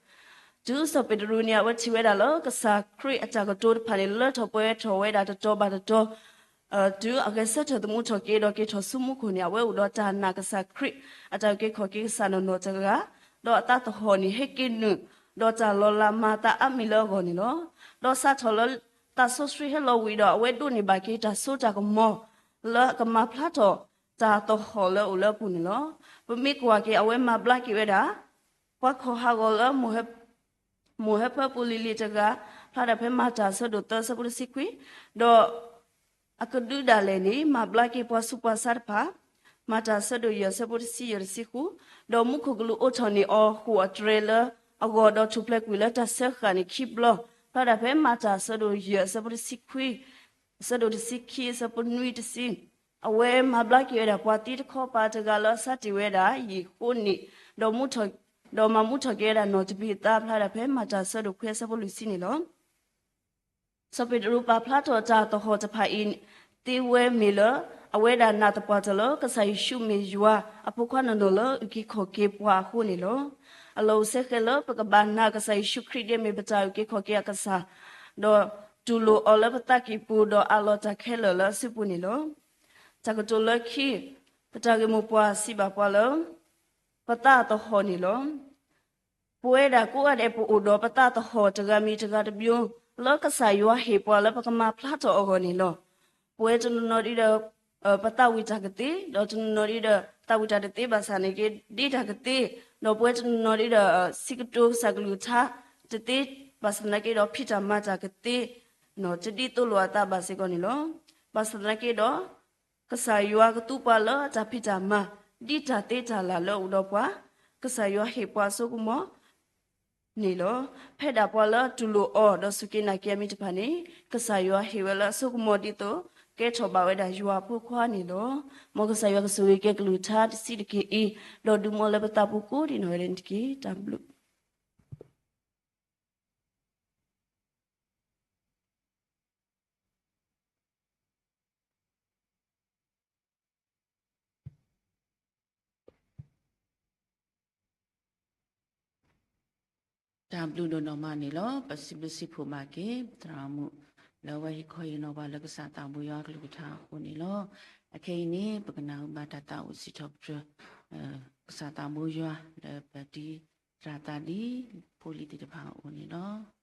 တုၤစီၤပ့းတရူးန့ၣ် အဝဲထံၣ်ဝဲဒၣ်လၢကစၢ်ခရံာ်အတၢ်ကတိၤတဖၣ်န့ၣ် လၢထီၣ်ပှဲၤထီၣ်ဝဲဒၣ်တတီၤဘၣ်တတီၤ တုၤအဂဲၤဆၢထၢၣ်သမူထီၣ်က့ၤဒီးက့ၤထီၣ်ဆူမူခိၣ်န့ၣ် အဝဲအိၣ်ဒီးတၢ်နာ်ကစၢ်ခရံာ် အတၢ်အုၣ်က့ၤခီၣ်က့ၤကစၢ်နီၢ်နီၢ်တဂၤ, ဒီးအသးသဟီၣ်န့ၣ် ဟဲက့ၤနုာ်ဒီးတၢ်လီၤလးမၤအသးအါမံၤလၢအဂီၢ်န့ၣ်လီၤ. ဒီးစးထီၣ်လၢသးစီဆှံဟဲလီၤဝံၤဒီး အဝဲဒိးန့ၢ်ဘၣ်က့ၤတၢ်စိတၢ်ကမီၤ လၢအကမၤဖျါထီၣ်တၢ်သဟီၣ်လၢအအိၣ်လၢအပူၤန့ၣ်လီၤ. ပမ့ၢ်ကွၢ်က့ၤ အဝဲမၤဘျါက့ၤဝဲဒၣ် ပှၤခီၣ်ဟးဂီၤလၢ မိၢ်ဟၢဖၢပူၤလံၤလံၤတဂၤ, ဖျါဒၣ်ဖဲမၤတၢ်အဆၢဒိၣ်သၢဆၢဖိတဆံခွံ, ဒီး အကဒုဒၣ်လဲာ်န့ၣ် မၤဘျါက့ၤပှၤဆူးပှၤဆါတဖၣ်, မၤတၢ်အဆၢဒိၣ်ယဲၢ်ဆၢဖိတဆံယဲၢ်တဆံဃု, ဒီးမူခိၣ်ကလူးအိးထီၣ်န့ၢ်အီၤဃိာ်အတြဲၤလၢအဂီၢ်ဒီးထူၣ်ဖျဲးကွံာ်လၢတၢ်စၢဃာ်န့ၣ်ခံဘျီ, ဖျါဒၣ်ဖဲမၤတၢ်အဆၢဒိၣ်ယဲၢ်အဆၢဖိတဆံခွံ, အဆၢဒိၣ်တဆံခံ အဆၢဖိနွံတဆံ, အဝဲမၤဘျါက့ၤဝဲဒၣ်ပှၤသံတခီပၤတဂၤလၢအစးတ့ၢ်ဝဲဒၣ်ယံာ်ဃိးနံၣ်, ဒီးမူထီၣ်, ဒီးမၤမူထီၣ်က့ၤဝဲဒၣ်နီၢ်တဘ့ၣ်သါ ဖျါဒၣ်ဖဲမၤတၢ်အဆၢဒိၣ်ခွံအဆၢဖိလွံၢ်ဆံန့ၣ်လီၤ. စီၤပ့းတရူးပာ်ဖျါထီၣ်တၢ်သဟီၣ်တဖၣ်အံၤသ့ဝဲမ့ၢ်လၢ အဝဲဒၣ်နာ်သပှၢ်တၢၢ်လၢကစၢ်ယ့ၣ်ၡူးမ့ၢ်ယွၤအဖိခွါနီၢ်နီၢ်လၢအုၣ်က့ၤခီၣ်က့ၤပှၤအဃိန့ၣ်လီၤ. အလီၢ်အိၣ်စ့ၢ်ကီးလၢပကဘၣ်နာ်ကစၢ်ယ့ၣ်ၡူးခရံာ်ဒ်အမ့ၢ်ပတၢ်အုၣ်က့ၤခီၣ်က့ၤအကစၢ်, ဒီးတူၢ်လိာ်အီၤလၢပသးကံၢ်ပူၤ ဒီးအးလီၤတၢ်ခဲလၢာ်လၢအစုပူၤန့ၣ်လီၤ. တၢ်ကတိၤလၢခံ, ပတၢ်ဂ့ၢ်မိၢ်ပှၢ်စံးဘၣ်ပှၤလၢ ပသးအသဟီၣ်န့ၣ်လီၤ. ပဝဲဒၣ်ကိးဂၤဒဲးပအိၣ်ဒီးပသးသဟီၣ်တဂၤမံၤတဂၤတဘိ လၢကစၢ်ယွၤဟ့ၣ်ပှၤလၢပကမၤဖျါထီၣ်အဂီၢ်န့ၣ်လီၤ. ပဝဲတနီၤနီၤဒ်ဒီး ပသးဝံၣ်တၢ်ကသ့, ဒီးတနီၤနီၤဒ်ဒီး သးဝံၣ်တၢ်တသ့ဘၣ်ဆၣ်န့ၣ်က့ ဒ့တၢ်ကသ့, ဒီးပဝဲတနီၤနီၤဒ်ဒီး စံးကတိၤကစၢ်ကလုၢ်ကထါတသ့ဘၣ်ဆၣ်သနာ်က့ဒီး ဖံးတၢ်မၤတၢ်ကသ့ တဒ်သိးလိာ်အသးဘၣ်စ့ၢ်ကီးန့ၣ်လီၤ. ဘၣ်ဆၣ်သနာ်က့ဒီး ကစၢ်ယွၤကသူပှၤလၢအတၢ်ဖံးတၢ်မၤ ဒ်တၢ်သ့တၢ်လၢ်လၢအအိၣ်ဒီးပှၤ, ကစၢ်ယွၤဟ့ၣ်ပှၤအစိကမီၤန့ၣ်လီၤ. ဖဲဒၣ်ပှၤလၢတူၢ်လိာ်အီၤဒီးစူၢ်က့ၤနာ်က့ၤအမံၤတဖၣ်န့ၣ် ကစၢ်ယွၤဟ့ၣ်ဝဲလၢအစိကမီၤဒ်သိး ကဲထီၣ်ဘၣ်ဝဲဒၣ်ယွၤအဖိခွါန့ၣ်လီၤ. မ်ကစၢ်ယွၤကဆိၣ်ဂ့ၤက့ၤကလုၢ်ကထါတဆံးတက့ၢ်အံၤ, ဒီးဒုးမီလၢပသးပူၤကိးဒံးနီၢ်ဂၤဒဲးန့ၣ်တက့ၢ်. တၢ်ဘျုး တၢ်ဘျုးဒိၣ်နီၢ်မးန့ၣ်လီၤ. ပစံးဘျုးစံးဖှိၣ်ဘၣ်က့ၤ သရၣ်မုၣ် လၢအဝဲဟ့ၣ်ခီဟ့ၣ်နီၤပှၤလၢကစၢ်သးဘိယွၤကလုၢ်ကထါအဃိန့ၣ်လီၤ. အခဲအံၤန့ၣ် ပကနၢ်ဟူဘၣ်တၢ်သးအိၣ်စံးထီၣ်ပတြၢၤ ကစၢ်သးဘိယွၤ လၢပတံၤသရၣ်သးဒ်ဖိလံၤသ့ၣ်တဖၣ်အအိၣ်န့ၣ်လီၤ.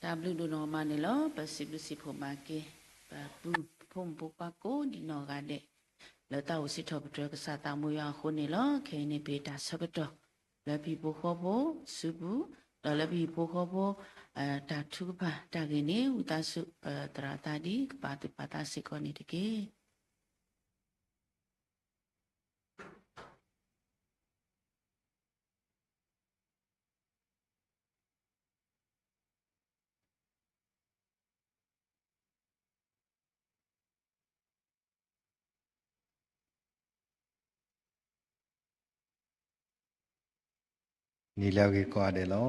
တၢ်ဘျုးဒိၣ်နီၢ်မးန့ၣ်လီၤ. ပစံးဘျုးစံးဖှိၣ်မၤက့ၤ ပပုၢ်ဖိမုၣ်ဖိခွါကိးဒံးနီၢ်ဂၤဒဲး လၢတၢ်အိၣ်စံးထီၣ်ပတြၢၤကစၢ်သးမူယွၤအဃိန့ၣ်လီၤ. ခဲအံၤန့ၣ် ပတၢ်ဆၢကတီၢ် လၢပဟံၣ်ဖိဃီဖိစုပူၤ ဒီးလၢပဟံၣ်ဖိဃီဖိ တၢ်ထုကဖၣ်တၢ်ဂ့ၢ်န့ၣ် ဝံသးစူၤ သရၣ်သးဒ်ကပာ်သူၣ်ပာ်သးစ့ၢ်ကီးန့ၣ်တက့ၢ်. နံၤလၢအဂ့ၤကိးဂၤဒဲးလီၤ.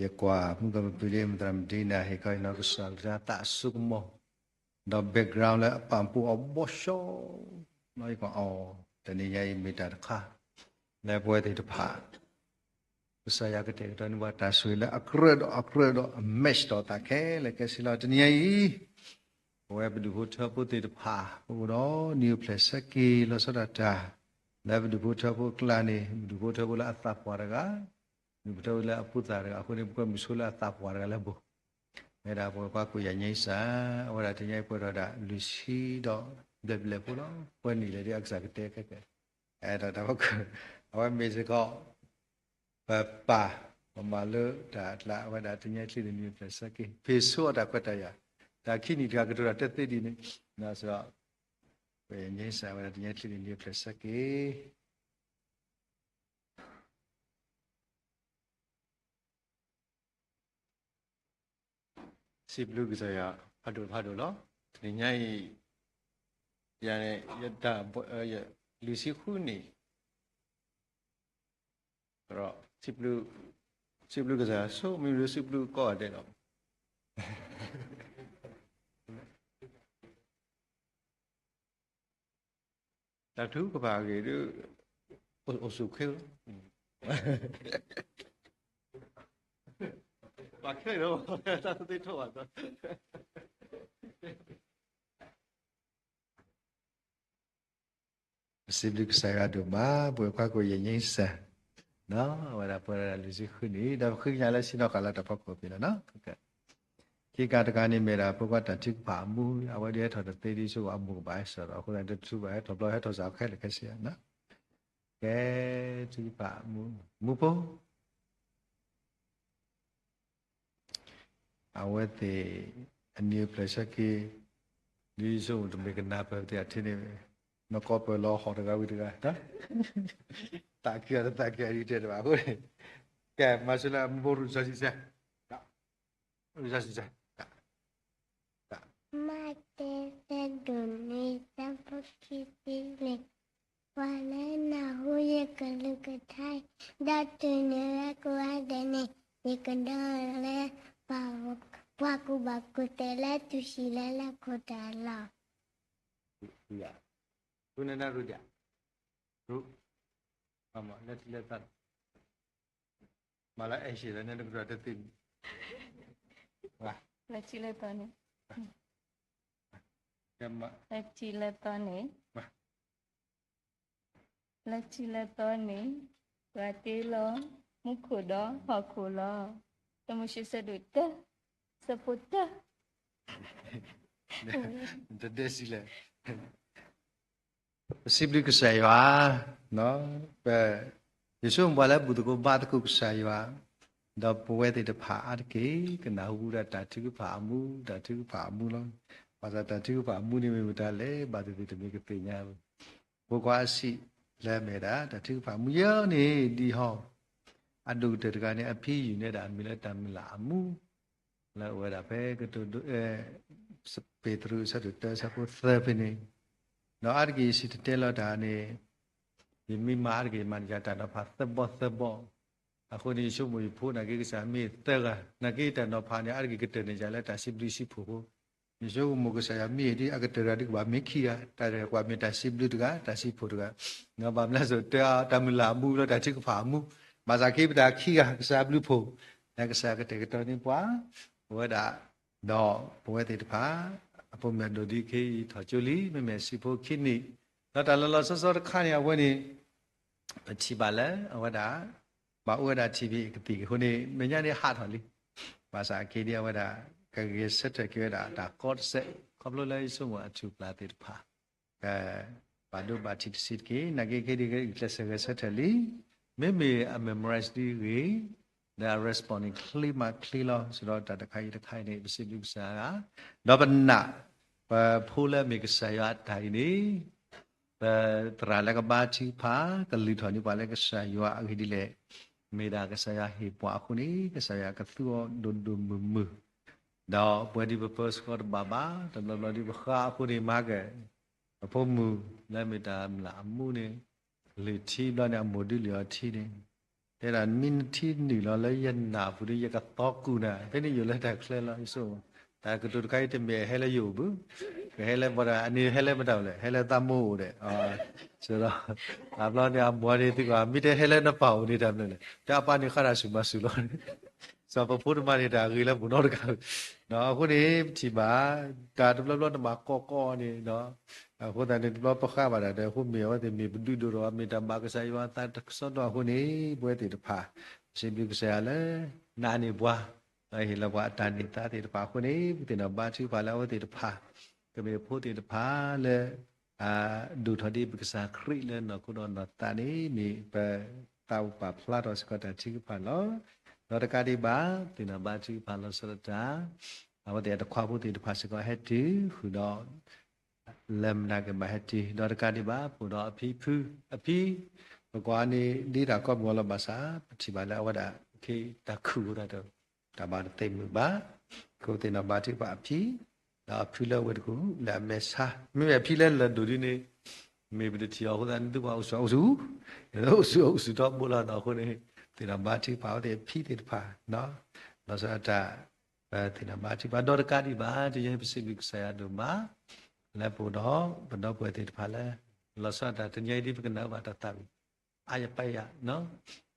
ယကွၢ်မုၢ်ကပၤပူၤလံ မုၢ်သရၣ်မုၣ်ဒံနၤ ဟ့ၣ်ခီဟ့ၣ်နီၤကစၢ်အကလုၢ်ကထါသးအစိကမီၤ ဒီး background လၢအပာ်ဖှိၣ်အီၤဘီၣ်ဆှီ လီၤ ယကွၢ်အီၤ တနံၤညါအံၤမ့ၢ်တၢ်တခါ လၢပဝဲသ့ၣ်တဖၣ် ကစၢ်ယွၤကတဲာ်ကတီၤန့ၢ်ပှၤတၢ်ဆိၣ်ဂ့ၤလၢအကြၢးဒီးအကြၢးဒီး အ match ဒီးသးခဲလၢာ်ခဲဆ့လီၤ. တနံၤညါအံၤ ပဝဲပဒူၣ်ဖိထၢဖိသ့ၣ်တဖၣ် ပအိၣ်ဒီးနံၤအိၣ်ဖျဲၣ်ဆၢက့ၤလီၤဆီဒၣ်တၢ် လၢပဒူၣ်ဖိထၢဖိအကျါန့ၣ် ပဒူၣ်ဖိထၢဖိလၢအသးပှၢ်တဂၤ ပဒူၣ်ဖိထၢဖိလၢအဖိသၣ်တဂၤအဃိန့ၣ် ပကွဲမုာ်ဆိလၢအသးပှၢ်တဂၤလၢအပူၤ ဝဲဒၣ်ပဝဲပှၤကိးယၤညါစၢ် အဝဲဒၣ်တနံၤညါအံၤပှဲၤထီၣ်ဒၣ်လွံၢ်ဆံဒီးဘျဲၣ်ဘျဲၣ်ဖိလီၤ. ပှဲၤနံၣ်လၢဒ်အကစၢ်ကတဲခဲကဲ အဲၣ်ဒိးတၢ်ဖီခိၣ် အဝဲမ့ၢ်စ့ၢ်ကီး ပပၢ် ပမၤလၢတၢ်အကျါ အဝဲဒၣ်တနံၤညါအံၤချံးန့ၢ်နံၤအိၣ်ဖျဲၣ်ဆၢက့ၤ ဖ့ၣ်ဆိအတၢ်ခွဲးတၢ်ယာ် တၢ်ခံနံၣ်တဂၤကတိၤတၢ်တသ့ဒ်န့ၣ် ဒီးစ့ၢ်ကီး ပှဲၤယၤညါစၢ် အဝဲဒၣ်တနံၤညါအံၤချံးန့ၢ်နံၤအိၣ်ဖျဲၣ်ဆၢက့ၤ စံးဘျုးကစၢ်ယွၤ ဖးဒိၣ်ဖးဒိၣ်လီၤ. တနံၤညါအံၤ ယၤန့ၣ် ယတၢ် လွံၢ်ဆံဃုနံၣ် ဒီး စံးဘျုးကစၢ်ယွၤ ဆိမ့ၢ်ဘျုးစံးဘျုးကိးဂၤဒဲးလီၤ. တၢ်ထုကဖၣ်အဂ့ၢ်ဒ် အိၣ်ဆူၣ်အိၣ်ချ့လီၤ. ဘၣ်ခဲလၢာ် တၢ်သ့ထီၣ်ဘၣ် ပစံးဘျုးကစၢ်ယွၤဒိၣ်မး ပဝဲပှၤကိးယၤညါစၢ်, အဝဲဒၣ်ပှဲၤဒၣ်လွံၢ်ဆံဃုနံၣ် ဒီးပဃ့ကညးလၢဆ့ၣ်နီၤဃာ်လၢတၢ်ဖီခိၣ်ဖဲလီၤနီၤ. ခံခါတခါန့ၣ်မ့ၢ်ဒၣ် ဖိခွါတၢ်ထုကဖၣ်အမူ အဝဲဒၣ်ဟဲထီၣ်တသ့ဒ်ဆိအမိၢ်ကဘၣ်ဟဲစၢၤဒီး အဃိသတးန့ၣ် တထုဘၣ်ဟဲထီၣ်ဘျီဟဲထီၣ်စ့ၢ်ကီးခဲလၢာ်ခဲဆ့နီၤ. ကဲ ထုကဖၣ်အမူ မူဖိ အဝဲသ့ၣ် အနံၤအိၣ်ဖျဲၣ်ဆၢက့ၤ ဒ်ဆိတမ့ၢ်ကနၢ်ပၢၢ်သ့ၣ်အထံန့ၣ် နကီၢ်ပၢၢ်လီၤဟီၣ်တဂၤဝံၤတဂၤ သးခုအတသးခုအံၤတဲတဘၣ်အဃိန့ၣ် ကဲ မၤစၢၤလၢမူဖိရူၢ်စီဆှံစဲ ရူၢ်စီဆှံစဲ မးသဲ ဆၢဒိၣ်နွံ ဆၢဖိခံဆံလွံၢ်, ပှၤလၢနၢ်ဟူယကလုၢ်ကထါအံၤ ဒီးတူၢ်န့ၢ်ဝဲကိးဂၤဒဲးန့ၣ် ယကဒိးလၢ ပှၤကူၣ်ဘၣ်ကူၣ်သ့လၢ တူၢ်ဆံးလၢလၢခိၣ်တၢ်လီၤ. ရူၢ် ရူၢ် လၢထံလၢသီ မၤလၢ action လၢန့ၣ်တကတီၢ်တသ့န့ၣ် လၢထံလၢသီန့ၣ် လၢထံလၢသီန့ၣ် လၢထံလၢသီန့ၣ် ပှၤတ့လီၤ မူခိၣ်ဒီးဟီၣ်ခိၣ်လီၤ. တၢမိၤၡ့ဆၢဒိၣ်တၢ ဆၢဖိတၢ တဒဲစံးလဲၣ် ပစံးဘျုးကစၢ်ယွၤ, ပ ယဆိကမိၣ်ပှၤလၢဘူၣ်သကိးဘါသကိးကစၢ်ယွၤ, ဒီးပဝဲသ့ၣ်တဖၣ်အါတက့ၢ် ကနၢ်ဟူဝဲဒၣ်တၢ်ထုကဖၣ်အမူ, တၢ်ထုကဖၣ်အမူလီၤ. ဘၣ်ဆၣ်တၢ်ထုကဖၣ်အမူန့ၣ်မ့ၢ်မတၤလဲၣ် ဘၣ်သ့ၣ်သ့ၣ်တမ့ၢ်ကသ့ၣ်ညါဘၣ်. ဖိခွါအစံးလၢအမ့ၢ်ဒၣ် တၢ်ထုကဖၣ်အမူယဲန့ၣ် ဒ်ဟီ အဒိၣ်ကတၢၢ်တဂၤန့ၣ် အဖံယုၢ်န့ၢ်ဒၣ်အမံၤလၢတၢ်မုၢ်လၢ်အမူ လၢအဝဲဒၣ်ဖဲကတိၤဒိ စပ့းတရူးအဆၢဒိၣ်တၢ အဆၢဖိသၢဖဲန့ၣ်, ဒီးအါတက့ၢ်ယစံၣ်တဲၤတဲလီၤတၢ်န့ၣ်, ယမံမၤအါတက့ၢ်ယမၤန့ၢ်ယၤတၢ်နီၤဖးသၢဘီသၢဘီ, အဃိန့ၣ် ယဆိကမိၣ်ယဖိနာ်က့ကစၢ်မ့ၢ်သၢဂၤ, နာ်က့တၢ်နီၤဖးန့ၣ် အါတက့ၢ်ကတၢၢ်န့ၢ်ယၤလၢတၢ်စံးဘျုးစံးဖှိၣ်ဖိ, ယဆိကမိၣ်ကစၢ်ယွၤမ့ၢ်ဒ်အကတၢၢ်တဂၤဒ်ကဘၣ်မ့ၢ်ခံဂၤ, တၢ်တဂၤကဘၣ်မ့ၢ်တၢ်စံးဘျုးတဂၤ, တၢ်စံးဖှိၣ်တဂၤ, ဘၣ်မနုၤအဃိတၢ်မုၢ်လၢ်အမူလၢတၢ်ထုကဖၣ်အမူ, ဘၣ်ဆၣ်က့ပတၢ်ခံဂၤ ကစၢ်ဘျုးဖှိၣ်, လၢကစၢ်ကတဲာ်ကတီၤန့ၢ်ပှၤ, ပဝဲဒၣ်, ဒီးပဝဲသ့ၣ်တဖၣ်, အဖိမုၣ်အဒိၣ်ဒ်ခဲအံၤထီၣ်ကၠိလံ, မ့မ့ၢ်ဆံးဖိခံနံၣ်, ဒီးတၢ်လီၤလီၤဆီဆီတခါန့ၣ် အဝဲန့ၣ်, ပထံၣ်ဘၣ်လၢအဝဲဒၣ် ဘၣ်အိၣ်ဝဲဒၣ်ထံၣ်ဖံးကသံၣ်အဃိန့ၣ် မဲာ်ညါန့ၣ်ဟးထီၣ်လံ. ဘၣ်ဆၣ်အက့ဒ်အဝဲဒၣ် ကဂဲၤဆၢထၢၣ်က့ၤဝဲဒၣ်တၢ်ကီတစဲး ခီဖျိလၢယဆိကမိၣ်အထူၣ်ပျၢ်သ့ၣ်တဖၣ် ကဘၣ်ဒိဘၣ်ထံးတဆံးတက့ၢ်. နာ်က့ခဲဒ်အံၤ ကျဲးစၢးဂဲၤဆၢထၢၣ်လံ. မ့မ့ၢ်အ memorize ဒ်ဂ့ၤ ဒီးအ respond န့ၣ်ချ့မးချ့လီၤ. စံးဒီးတၢ်တခါအံၤတခါအံၤန့ၣ် ပစံးဘျုးကစၢ်ယွၤ, ဒီးပနာ် ပဖိလၢအမ့ၢ်ကစၢ်ယွၤအတၢ်အံၤန့ၣ် ပသရၣ်လၢကဘါထုကဖၣ် ကလုၢ်ထီၣ်န့ၢ်ပှၤလၢကစၢ်ယွၤအဂ့ၢ်ဒ်လဲၣ်. မ့ၢ်ဒၣ်ကစၢ်ယွၤဟ့ၣ်ပှၤအဃိန့ၣ် ကစၢ်ယွၤကသူအီၤဒိၣ်ဒိၣ်မုၢ်မုၢ်, ဒီးပဝဲဒ်ပပၢဆှၢတဘၣ်ဘၣ်, တဘျီဘျီဒ်ပဃါအဃိန့ၣ် မၤက ပဖိမုၣ်လၢမ့ၢ်တၢ်မျၢ်အမူန့ၣ် လုၢ်ထံဘျီန့ၣ် အမိၢ်ဒုးလုၢ်အီၤထံန့ၣ် တဲဒၣ်မ့ၢ်နထံနုာ်လီၤလၢယနၢ်ပူၤဒီး ယကသီကူၣ်နၤ ဖဲန့ၣ်ယိာ်လၢတၢ်ချၢလီၤ. ယဆိကမိၣ် တၢ်ကတိၤတခါအံၤတမ့ၢ်ဟဲလၢယအိၣ်ဘၣ်, ကဟဲလၢပှၤဒီး အန့ၣ်ဟဲလၢမတၤအိၣ်လဲၣ်, ဟဲလၢသးမိၢ်အိၣ်ဒီး စံးဒီး အဘျီန့ၣ် အမိၢ်န့ၣ်သုက မ့ၢ်တဟဲလၢနပၢ်အိၣ်န့ၣ်တၢ်မနုၤလဲၣ်, တၢ်အပၢ်န့ၣ်ဃၣ်တၢ်ဆူၣ်မၤဆူၣ်လီၤ. စံးပဖိတမၤန့ၣ်တၢ်ဂ့ၤလၢပနီတဂၤ, အဃိန့ၣ် ပထံၣ်ဘၣ် တၢ်တဘျီဘျီတမၤကီကီန့ၣ် အဃိသတးန့ၣ် တဘျီပဃါဘၣ်တၢ်ဒီး အဃိမ့ၢ်အဝဲသ့ၣ်မ့ၢ်ပဒုးဒိၣ်ဒီး မ့ၢ်တၢ်ဘၣ်ကစၢ်ယွၤအသးတကစီဒီအဃိန့ၣ် ပဝဲသ့ၣ်တဖၣ် စံးဘျုးကစၢ်ယွၤလၢ နာ်န့ၢ်ပှၤ ဒီးဟ့ၣ်လီၤပှၤအတၢ်န့ၢ်သါသ့ၣ်တဖၣ်အဃိန့ၣ် ပသ့ၣ်နီၣ်ဘါထုကဖၣ်လၢအဝဲသ့ၣ်တဖၣ် ကမ့ၢ်ဖိသ့ၣ်တဖၣ်လၢ ဒိၣ်ထီၣ်ဒ်ပကစၢ်ခရံာ်လၢနီၢ်ခိဒီးနီၢ်သးန့ၣ် မ့ၢ်ပသးအိၣ်ပာ်ဖျါထီၣ်စ့ၢ်ကီးတၢ်ထုကဖၣ်လီၤ. ဒီးတကးဒံးဘၣ် ပသ့ၣ်နီၣ်ဘါထုကဖၣ်လီၤဆီဒၣ်တၢ် အဝဲသ့ၣ်အတခွါဖိသ့ၣ်တဖၣ်စ့ၢ်ကီးဟဲတုၤဃုာ်ဒီး လၢမနၤက့ၤဘၣ်ဟဲတုၤ ဒီးတကးဒံးဘၣ် ပအိၣ်ဒီးအဖံဖု အဖံ ပကွၢ်န့ၣ် ဒ်တၢ်ကိးမုၢ်အီၤလီၤဘၣ်ဆၣ် ပထံၣ်ဘၣ်လၢအဝဲဒၣ် ခ့တၢ်ခုၣ်အဃိသတးဒီး တၢ်ဘၣ်တသ့ၣ်မုာ်ဘၣ်, အဃိပသ့ၣ်နီၣ်ဘါထုကဖၣ်အဖံ ဒီးအဖုလၢဝဲတကူၣ် လၢအမဲာ်ဆါ မ့မ့ၢ်အဖံလၢလၢၢ်ဒိၣ်ဒ်န့ၣ် မ့ၢ်ပတထံၣ်အီၤအဃိသတးန့ၣ် သုကွၢ်အိၣ်ဆူၣ်အိၣ်ဆူၣ် အိၣ်ဆူၣ်အိၣ်ဆူၣ်ထီဘိလီၤနီၤ အဃိန့ၣ် သ့ၣ်နီၣ်ဘါထုကဖၣ်အဝဲသ့ၣ်အဖံသ့ၣ်တဖၣ် လီၤဆီဒၣ်တၢ် ပသ့ၣ်နီၣ်ဘါထုကဖၣ် ဒီးတကးဒံးဘၣ် တနံၤအံၤပစံးဘျုးကစၢ်ယွၤဒိၣ်မး လၢပအိၣ်ဒီး ပဒီပုၢ်ဝဲၢ်သ့ၣ်တဖၣ်လၢ လီၤဆီဒၣ်တၢ်တနံၤအံၤဒ်ပကနၣ်ဘၣ်တၢ်သးဝံၣ် အါယပၢ်ယၤ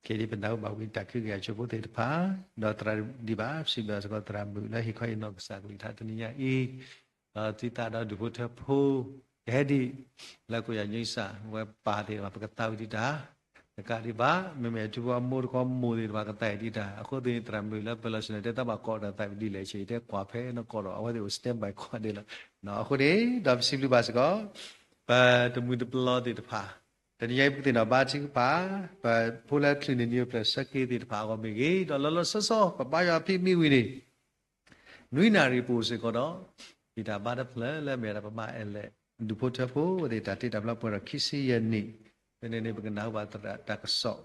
က့ၤဒ်ပနၢ်ဟူဘၣ်ဝံၤတၢ်ခုကယၤဆိဖိသ့ၣ်တဖၣ် ဒီးသရၣ်ဒံးဘၣ် စံးဘျုးစ့ၢ်ကီးသရၣ်မုၣ်လၢဟ့ၣ်ခီဟ့ၣ်နီၤကစၢ်ကလုၢ်ကထါတနံၤညါအံၤ ဒီးသုသးဒီးဒူၣ်ဖိထၢဖိ ကဟဲဒ် လၢကိးယၤညိစၢ် ဝဲပာ်သ့ၣ်တဖၣ် ပကသးဝံၣ်ဒံးတၢ် တကးဒံးဘၣ် မ့မ့ၢ်အထူဖိအမိၢ်တခီမိၢ်သ့ၣ်တဖၣ်ကသးဝံၣ်ဒံးတၢ် အဃိသတးန့ၣ် သရၣ်မုၣ်လၢပၢၤလီၢ်ဆ့ၣ်နီၤတဲတၢ်ဘၣ်ကိးတၢ်သးဝံၣ်ဒ်လဲၣ်ဆ့ တဲကွၢ်ဖဲနီၢ်ကီၢ်ဒီး အဝဲသ့ၣ်အိၣ် standby ကွၢ်ဒ်လီၤ အဃိန့ၣ် ဒီးပစံးဘျုးဘၣ်စ့ၢ်ကီး ပတမှံၤတပလီသ့ၣ်တဖၣ် တနံၤညါအံၤပကသ့ၣ်နီၣ်ဘါထုကဖၣ် ပဖိလၢချုးန့ၢ်နံၣ်အိၣ်ဖျဲၣ်ဆၢက့ၤသ့ၣ်တဖၣ်အဂီၢ်မ့ၢ်ဂ့ၤ ဒီးလီၤလီၤဆီဆီ ပဘါယွၤအဖံမ့ၢ်ဝံၤန့ၣ် နွံနၣ်ရံၣ်ပအိၣ်စ့ၢ်ကီးဒီး ဖံးတၢ်ဘါတဖျၢၣ်လၢအမ့ၢ်ဒၣ်ပမၤအဲၣ်လဲၣ် ဒူၣ်ဖိထၢဖိဝဲသ့ၣ်တၢ်တ့တၢ်ဖျီပှဲၤထီၣ်ခံဆံယဲၢ်နံၣ် ဖဲန့ၣ်န့ၣ် ပကနၢ်ဟူဘၣ်သရၣ်တၢ်ကစီၣ်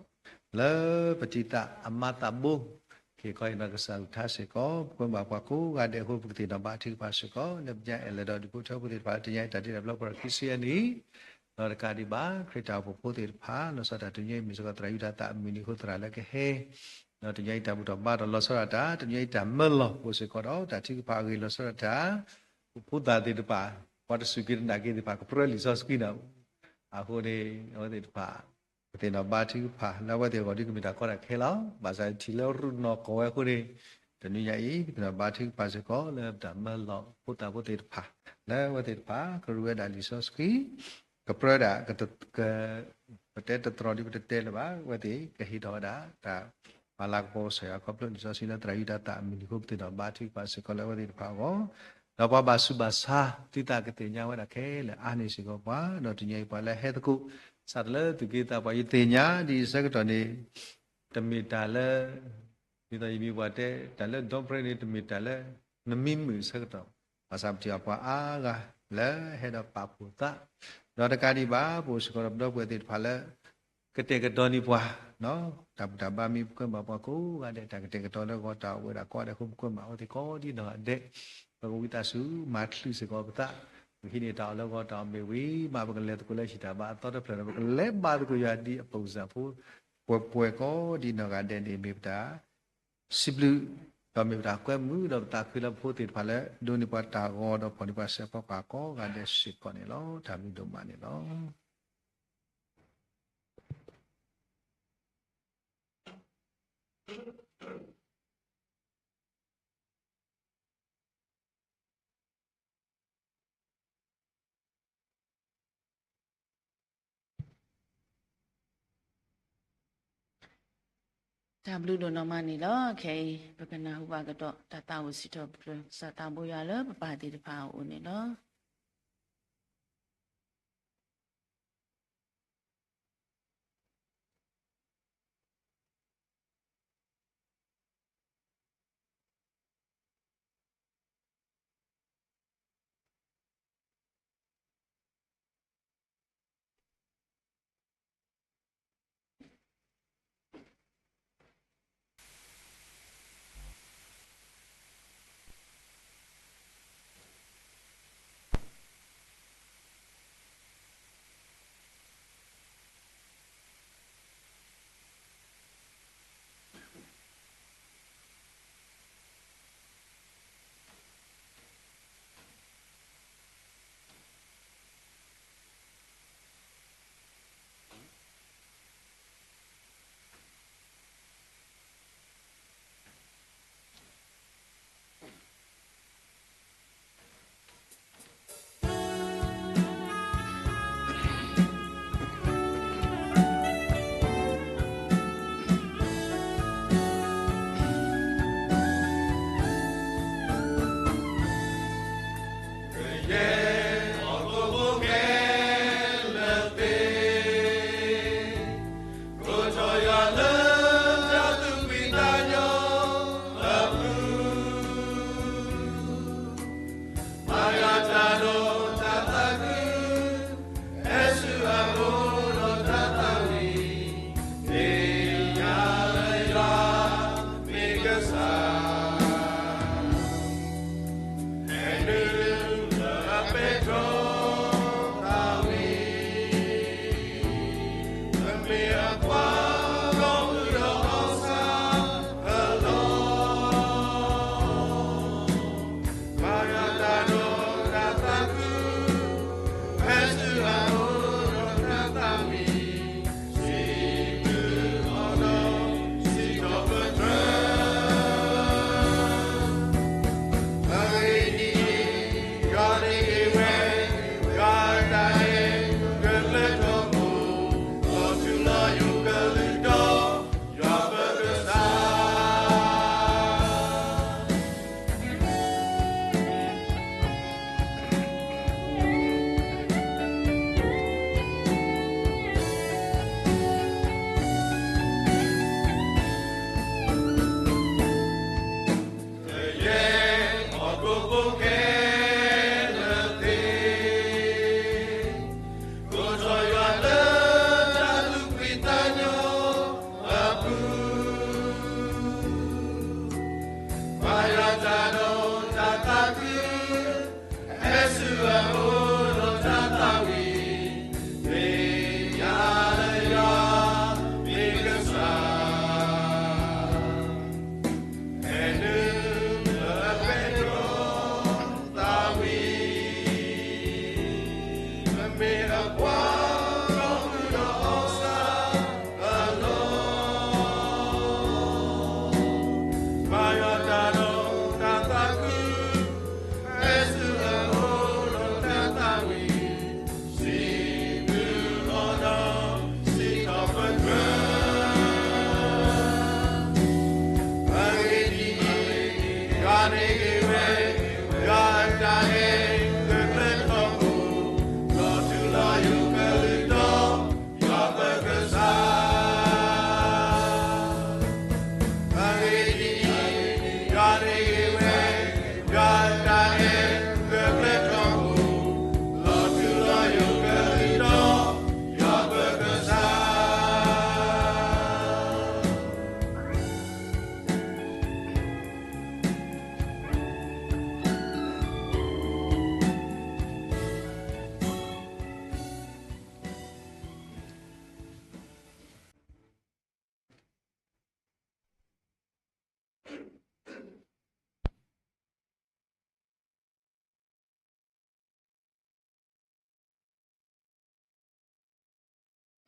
လၢပတံၤသၣ်အမါသးဘိ က့ၤခီအံၤနီၢ်ကစၢ်ကလုၢ်ကထါစ့ၢ်ကီး ပကွဲမုာ်ဘၣ်ပှၤကိးဂၤဒဲးအဃိ ပကသ့ၣ်နီၣ်ဘါထုကဖၣ်စ့ၢ်ကီး လၢပညါအဲၣ်လဲၣ်ဒီးဒူၣ်ဖိထၢဖိသ့ၣ်တဖၣ်လၢတနံၤညါအံၤတၢ်တ့တၢ်ဖျီပှဲၤထီၣ်ခံဆံယဲၢ်နံၣ် ဒီးတကးဒံးဘၣ် ခရံာ်တၢ်အိၣ်ဖှိၣ်ဖိသ့ၣ်တဖၣ် လီၤဆီဒၣ်တၢ်တနံၤညါအံၤမ့ၢ်စ့ၢ်ကီးသရၣ်ယူဒၤသၣ်အမုၢ်နံၤအဃိသရၣ်လၢကဟဲ ဒီးတနံၤညါအံၤတၢ်ဘူၣ်ထီၣ်ဘါထီၣ်လီၤဆီဒၣ်တၢ် တနံၤညါအံၤတၢ်မၢလီၤအိၣ်စ့ၢ်ကီးဒီး တၢ်ထုကဖၣ်အဂ့ၢ်လီၤဆီဒၣ်တၢ် ပဖိသၣ်သ့ၣ်တဖၣ် ပှၤတစူၢ်က့ၤတနာ်က့ၤသ့ၣ်တဖၣ် ကပြၢလံာ်စီဆှံနၤ အဃိန့ၣ် အဝဲသ့ၣ်တဖၣ် ပသ့ၣ်နီၣ်ဘါထုကဖၣ် လၢအဝဲသ့ၣ်အဂီၢ်ဒ်ကမ့ၢ်တၢ်ကီတၢ်ခဲလီၤ. ဘၣ်ဆၣ်ထံၣ်လၢရူၢ်နီၢ်ကီၢ်ဝဲအဃိန့ၣ် တနံၤညါအံၤ ပသ့ၣ်နီၣ်ဘါထုကဖၣ်စ့ၢ်ကီးလၢပတၢ်မၢလီၤဖိသၣ်ဖိသ့ၣ်တဖၣ် လၢအဝဲသ့ၣ်တဖၣ် ကရူၢ်ဝဲဒၣ်လံာ်စီဆှံ ကပြၢဒၣ် က ပတဲတတြီၤဒ်ပတတဲလၢၤဘၣ် အဝဲသ့ၣ်ကဟ့ၣ်ထီၣ်ဝဲဒၣ် တၢ်ပာ်လၤကပီၤကစၢ်ယွၤခီဖျိလံာ်စီဆှံလၢသရၣ်ယူဒၤသၣ်အမုၢ်နံၤအဃိ ပသ့ၣ်နီၣ်ဘါထုကဖၣ်စ့ၢ်ကီးလၢအဝဲသ့ၣ်တဖၣ်အဂီၢ် ဒီးပှၤဘၣ်ဆူးဘၣ်ဆါ သုသးကသ့ၣ်ညါဝဲဒၣ်ခဲလၢာ်အါန့ၢ်စ့ၢ်ကီးပှၤ ဒီးတနံၤအံၤပှၤလၢဟဲသကိး စးထီၣ်လၢသုးက့သးပှၢ် ယသ့ၣ်ညါဒ်အံၤဆၢကတီၢ်န့ၣ် တမ့ၢ်တၢ်လၢ ဒ်သိးယမံၤပှၤတဲ တၢ်လၢဒီပြဲန့ၣ် တမ့ၢ်တၢ်လၢ နမံမုာ်ဆၢကတီၢ် ဘၣ်ဆၣ်ပထံၣ်အပှၤအါဂၤလၢဟဲဒီးပာ်ဖှိၣ်သး ဒီးတကးဒံးဘၣ် ပအိၣ်စ့ၢ်ကီးဒီးပဒီပုၢ်ဝဲၢ်သ့ၣ်တဖၣ်လၢ ကတဲာ်ကတီၤန့ၢ်ပှၤ တၢ်ဘူၣ်တၢ်ဘါမ့ၢ်ပကွဲမုာ်ဘၣ်ပှၤကိးဂၤဒဲး တၢ်ကတဲာ်ကတီၤလၢဂီၤတၢ်အိၣ်ဝဲဒၣ်ကိးဂၤဒဲးအဃိ ပကွဲမုာ်အဝဲသ့ၣ်ကိးဒ်နီၢ်ဂၤဒဲး ပကဝံသးစူၤမၤချုးစ့ၢ်ကီးပသး ပဟံးန့ၢ်တၢ်အီၣ်လၢဂီၤတၢ်အီၣ်မ့ၢ်ဝံၤ မ့ၢ်ပကလဲၤသကိးလၢဟံၣ်တၢ်ဘါအသီတဖျၢၣ်ဒီး ပကလဲၤဘါသကိးယွၤဒ်အပူၤစၢ်ဖိ ပှဲၤပှဲၤကိးဒ်နီၢ်ဂၤဒဲးန့ၣ် မ့ၢ်ပတၢ် စံးဘျုး ဒီးမ့ၢ်ပတၢ်ကွဲမုာ်ဒီးပသးခုလၢပဖိသ့ၣ်တဖၣ်လၢ ဒိးန့ၢ်ပှၤတၢ်ဂီၤဒီးဖီၣ်န့ၢ်ပှၤစဲးဖီကဟၣ်ကိးဂၤဒဲးစ့ၢ်ကီးန့ၣ်လီၤ. တၢ်ဘျုးဒိၣ်မးန့ၣ်လီၤ. တၢ်ဘျုးဒိၣ်နီၢ်မးန့ၣ်လီၤ. ခဲအံၤ ပကနၢ်ဟူဘၣ်ကဒီး တၢ်သးအိၣ်စံးထီၣ်ပတြၢၤ ကစၢ်သးဘိယွၤလၢပပၢ်သ့ၣ်တဖၣ်အအိၣ်န့ၣ်လီၤ.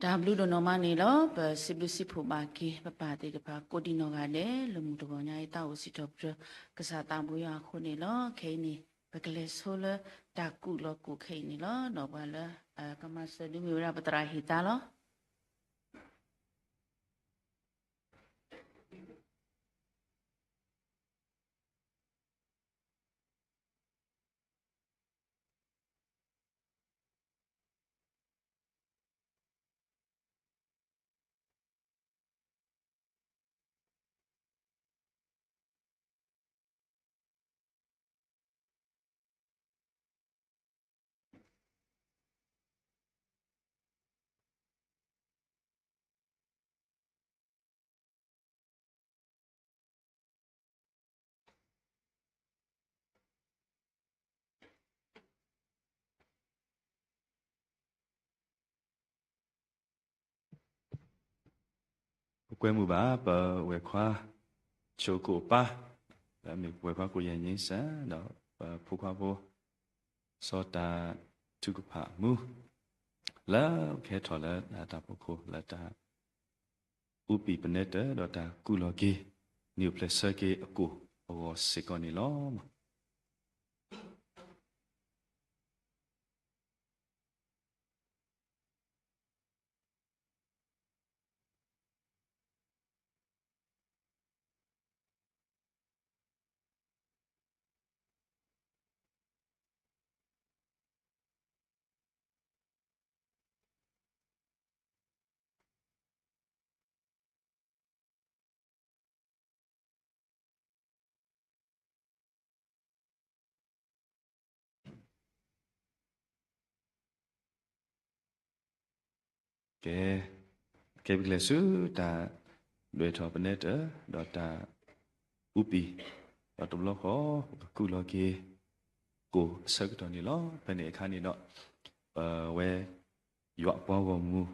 တၢ်ဘျုးဒိၣ်နီၢ်မးန့ၣ်လီၤ. ပစံးဘျုးစံးဖှိၣ်ဘၣ်က့ၤ ပပၢ်သ့ၣ်တဖၣ်ကိးဒံးနီၢ်ဂၤဒဲး လၢမုၢ်တဂီၤညါအံၤ သးအိၣ်စံးထီၣ်ပတြၢၤ ကစၢ်သးဘိယွၤအဃိန့ၣ်လီၤ. ခဲအံၤန့ၣ် ပကလဲၤဆိလၢတၢ်ကူၣ်လီၤကူၣ်ခဲအံၤန့ၣ်လီၤ. ဒီးပှၤလၢ ကမၤစၢၤဒုးမ့ၢ်ဝဲဒၣ်ပသရၣ်ဟ့ၣ်သါလီၤ. ကွဲမုာ်ဘၣ် ပဝဲၢ်ခွါ ဆိကိၣ်အပၢ်, လၢအမ့ၢ်ပဝဲၢ်ခွါကိၣ်ယဲၢ်ညိစၢ် ဒီးပဖိခွါဖိ စီၤတၤထုကဖၣ်မူ လၢကဟဲထီၣ်လၢတၢ်ဖီခိၣ် လၢတၢ်အူပံၣ်ပနဲတၢၢ် ဒီးတၢ်ကူၣ်လီၤက့ၤ နံၣ်အိၣ်ဖျဲၣ်ဆၢက့ၤအကိၣ် အဂီၢ်စ့ၢ်ကီးန့ၣ်လီၤ. ကဲ, ကဲပကလဲၤဆူ တၢ်ဒွဲၣ်ထီၣ်ပနဲတၢၢ် ဒီးတၢ်အူပံၣ်, ဒီးတဘျီဃီ ပကကူၣ်လီၤက့ၤ ကိၣ်အဆၢကတီၢ်န့ၣ်လီၤ. ဖဲန့ၣ်အခါန့ၣ်ဒီး ပဝဲ ယွၤအပှၤဂီၢ်မုၢ်,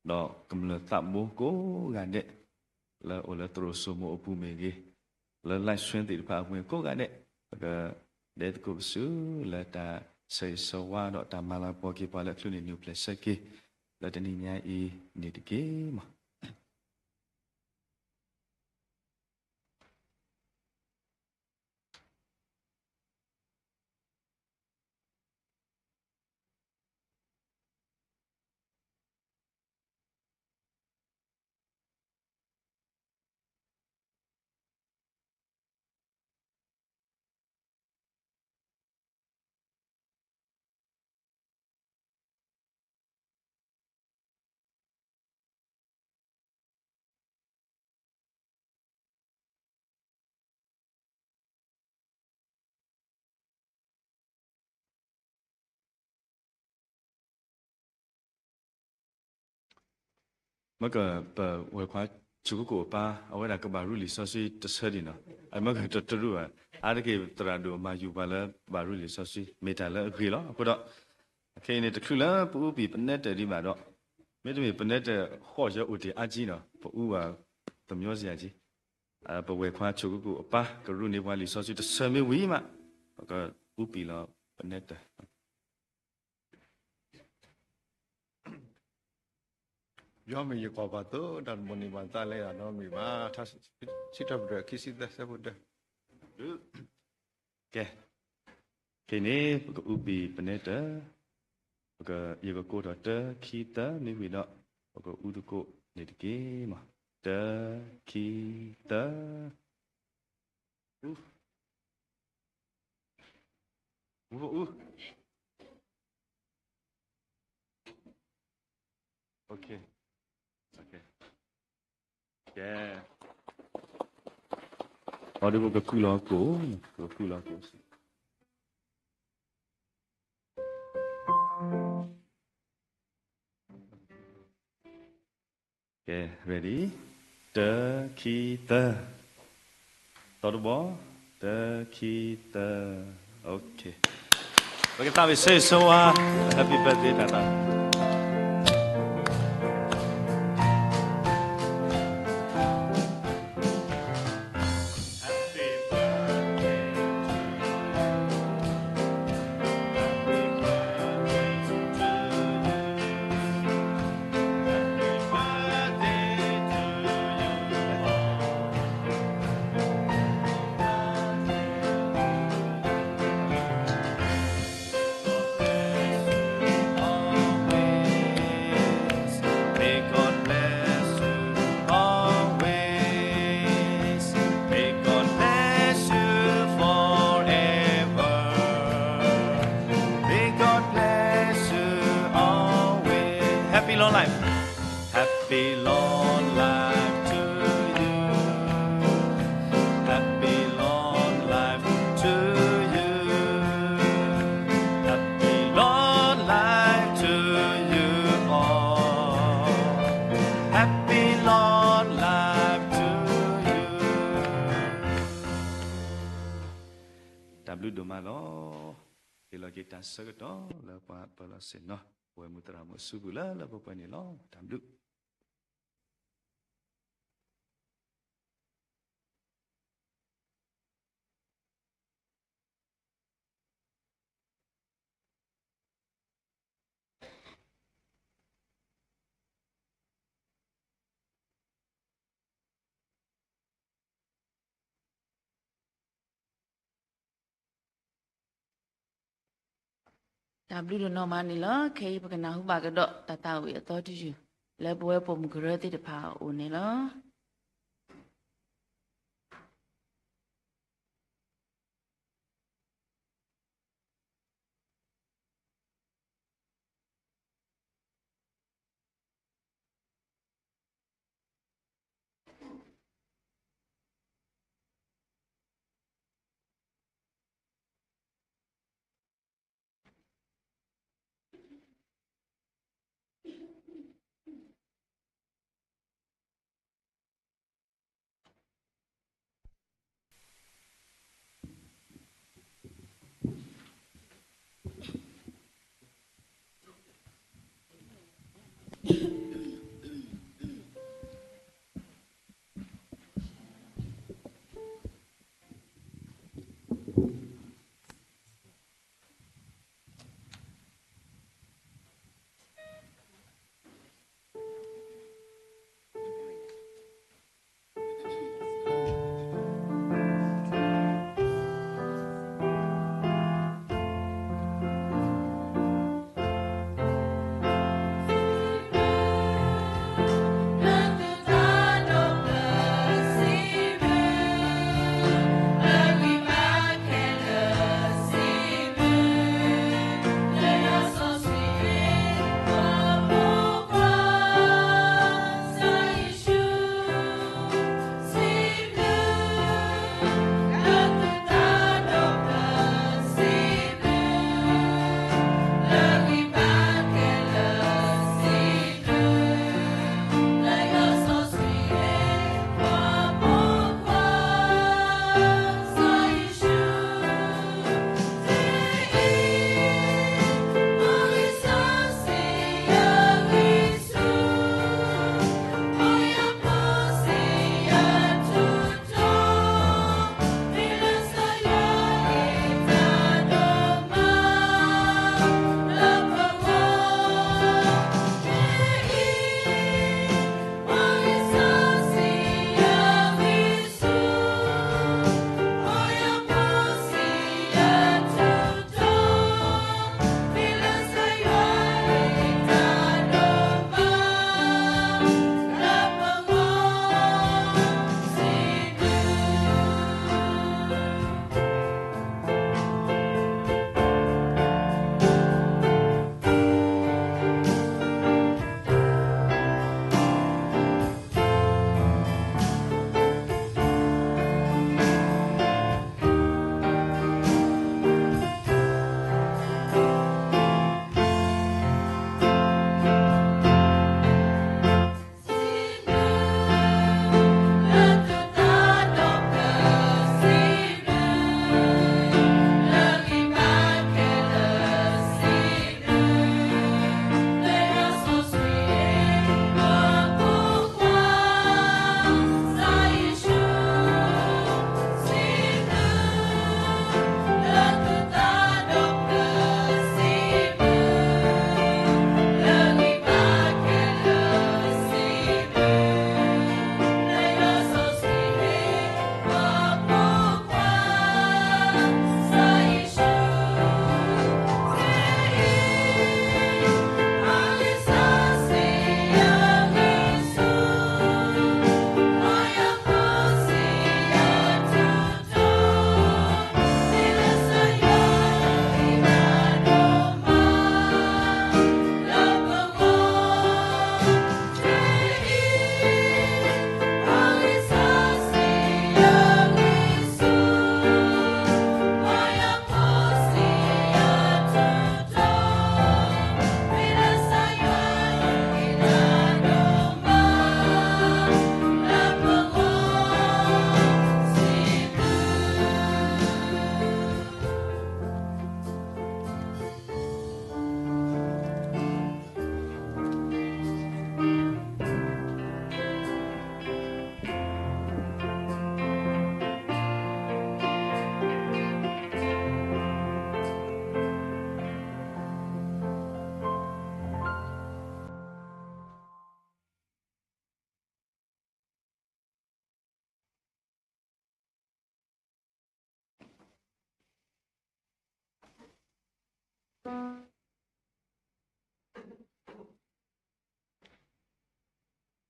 ဒီးကမျၢၢ်သးဘိကိးဂၤဒဲး, လၢအိၣ်လၢသရိာ်စိမိၤအပူၤမ့ၢ်ဂ့ၤ, လၢ live stream သ့ၣ်တဖၣ်အပူၤကိးဂၤဒဲး, ပကဒဲသကိးပစု လၢတၢ်ဆၢဂ့ၤဆၢဝါ ဒီးတၢ်မၤလၤကပီၤက့ၤပှၤလၢအချုးန့ၣ် နံၣ်အိၣ်ဖျဲၣ်ဆၢက့ၤ လၢတနံၤညါအံၤန့ၣ်တက့ၢ်မး. မ့ၢ်ကပဝဲၢ်ခွါ ဆိကကိၣ်အပၢ် အဝဲဒၣ်ကဘၣ်ရူလံာ်စီဆှံတဆၢဒံးနီၤ, အမ့ၢ်ကတတရူးဘၣ်, အါတက့ၢ်သရၣ်ဒိၣ်မၤယူၤပှၤလၢဘၣ်ရူလံာ်စီဆှံ မ့ၢ်တၢ်လၢအဂ့ၤလီၤ. အဃိဒီး ခဲအံၤန့ၣ် တချုးလၢပအူပံၣ်ပနဲတၢၢ်ဒံးဘၣ်ဒီး, မ့တမ့ၢ်ပနဲတၢၢ်ဃီၣ်ယၢအိၣ်တ့ၢ်အါကံနီၤ, ပအူဘၣ်သမီစယၤကံ, ပဝဲၢ်ခွါဆိကကိၣ်အပၢ် ကရူၢ်န့ၢ်ပှၤလံာ်စီဆှံတဆၢမ့ၢ်ဝံၤမး, ပကအူပံၣ်လီၤပနဲတၢၢ် ယွၤမ့ၢ်ယကီၢ်ပှၤသိ တၢ်တဘိန့ၣ်ဘၣ်သးလဲၤယၤနီတမံၤဘၣ်, ထါစံးထီၣ်ပတြၢၤခံဆံသၢ ဆၢဖိတၢ, ကဲ, ခဲအံၤန့ၣ် ပကအူပံၣ်ပနဲတၢၢ်, ပကယကကိးထီၣ်တၢ ခံ သၢ မ့ၢ်ဝံၤဒီး ပကအူသကိးန့ၣ်တက့ၢ်မး, တၢ ခံ သၢ အူ, အူ, အူ, ကဲ, အီၤဒ်ပကကူၣ်လီၤကိၣ်, ပကကူၣ်လီၤကိၣ် ကဲ, ready, တၢ ခံ သၢ, သီတဘီ, တၢ ခံ သၢ, ပကသးဝံၣ်ဆၢဂ့ၤဆၢဝါ, Happy birthday တၢ်သး May God bless you always. May God bless you forever. May God bless you always. Happy long life. Happy long life to you. Happy long life to you. Happy long life to you all. Happy long life to you. တၢ်ဘျုးဒိၣ်မးလီၤ. ဟ့ၣ်လီၤက့ၤတၢ်ဆၢကတီၢ်လၢပှၤပၢၤလီၢ်ဆ့ၣ်နီၤ ပဝဲၢ်မုၢ်သရၣ်မုၣ်အစုပူၤလၢလၢပှဲၤပှဲၤန့ၣ်လီၤ. တၢ်ဘျုး တၢ်ဘျုးဒိၣ်နီၢ်မးန့ၣ်လီၤ. ခဲအံၤပကနၢ်ဟူဘၣ်ကဒီးတၢ်သးဝံၣ်အသီတယုၢ် လၢပဝဲပိာ်မုၣ်ကရၢသ့ၣ်တဖၣ်အအိၣ်န့ၣ်လီၤ.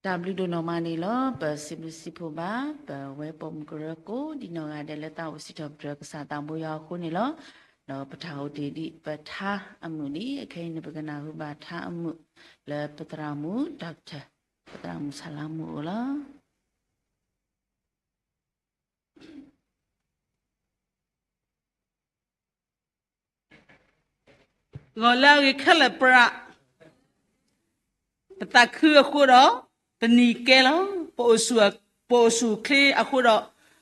တၢ်ဘျုးဒိၣ်နီၢ်မးန့ၣ်လီၤ. ပစံးဘျုးစံးဖှိၣ်ဘၣ် ပဝဲပိာ်မုၣ်ကရၢကိးဒ်နီၢ်ဂၤဒဲးလၢသးအိၣ်စံးထီၣ်ပတြၢၤကစၢ်သးဘိယွၤအဃိန့ၣ်လီၤ. ဒီးပတၢ်အိၣ်တ့ၢ်ဒံးပထါအမုာ်လံ. အခဲအံၤန့ၣ် ပကနၢ်ဟူဘၣ်ထါအမုာ်လၢပသရၣ်မုၣ် Doctor ပသရၣ်မုၣ်ဆၣ်လါမူအိၣ်လီၤ. ဂီၤလၢအဂ့ၤခဲလၢာ်ပြး, ပသးခုအဃိဒီး ပနံၤကဲလီၤ. ပအိၣ်ဆူၣ်ချ့အဃိဒီး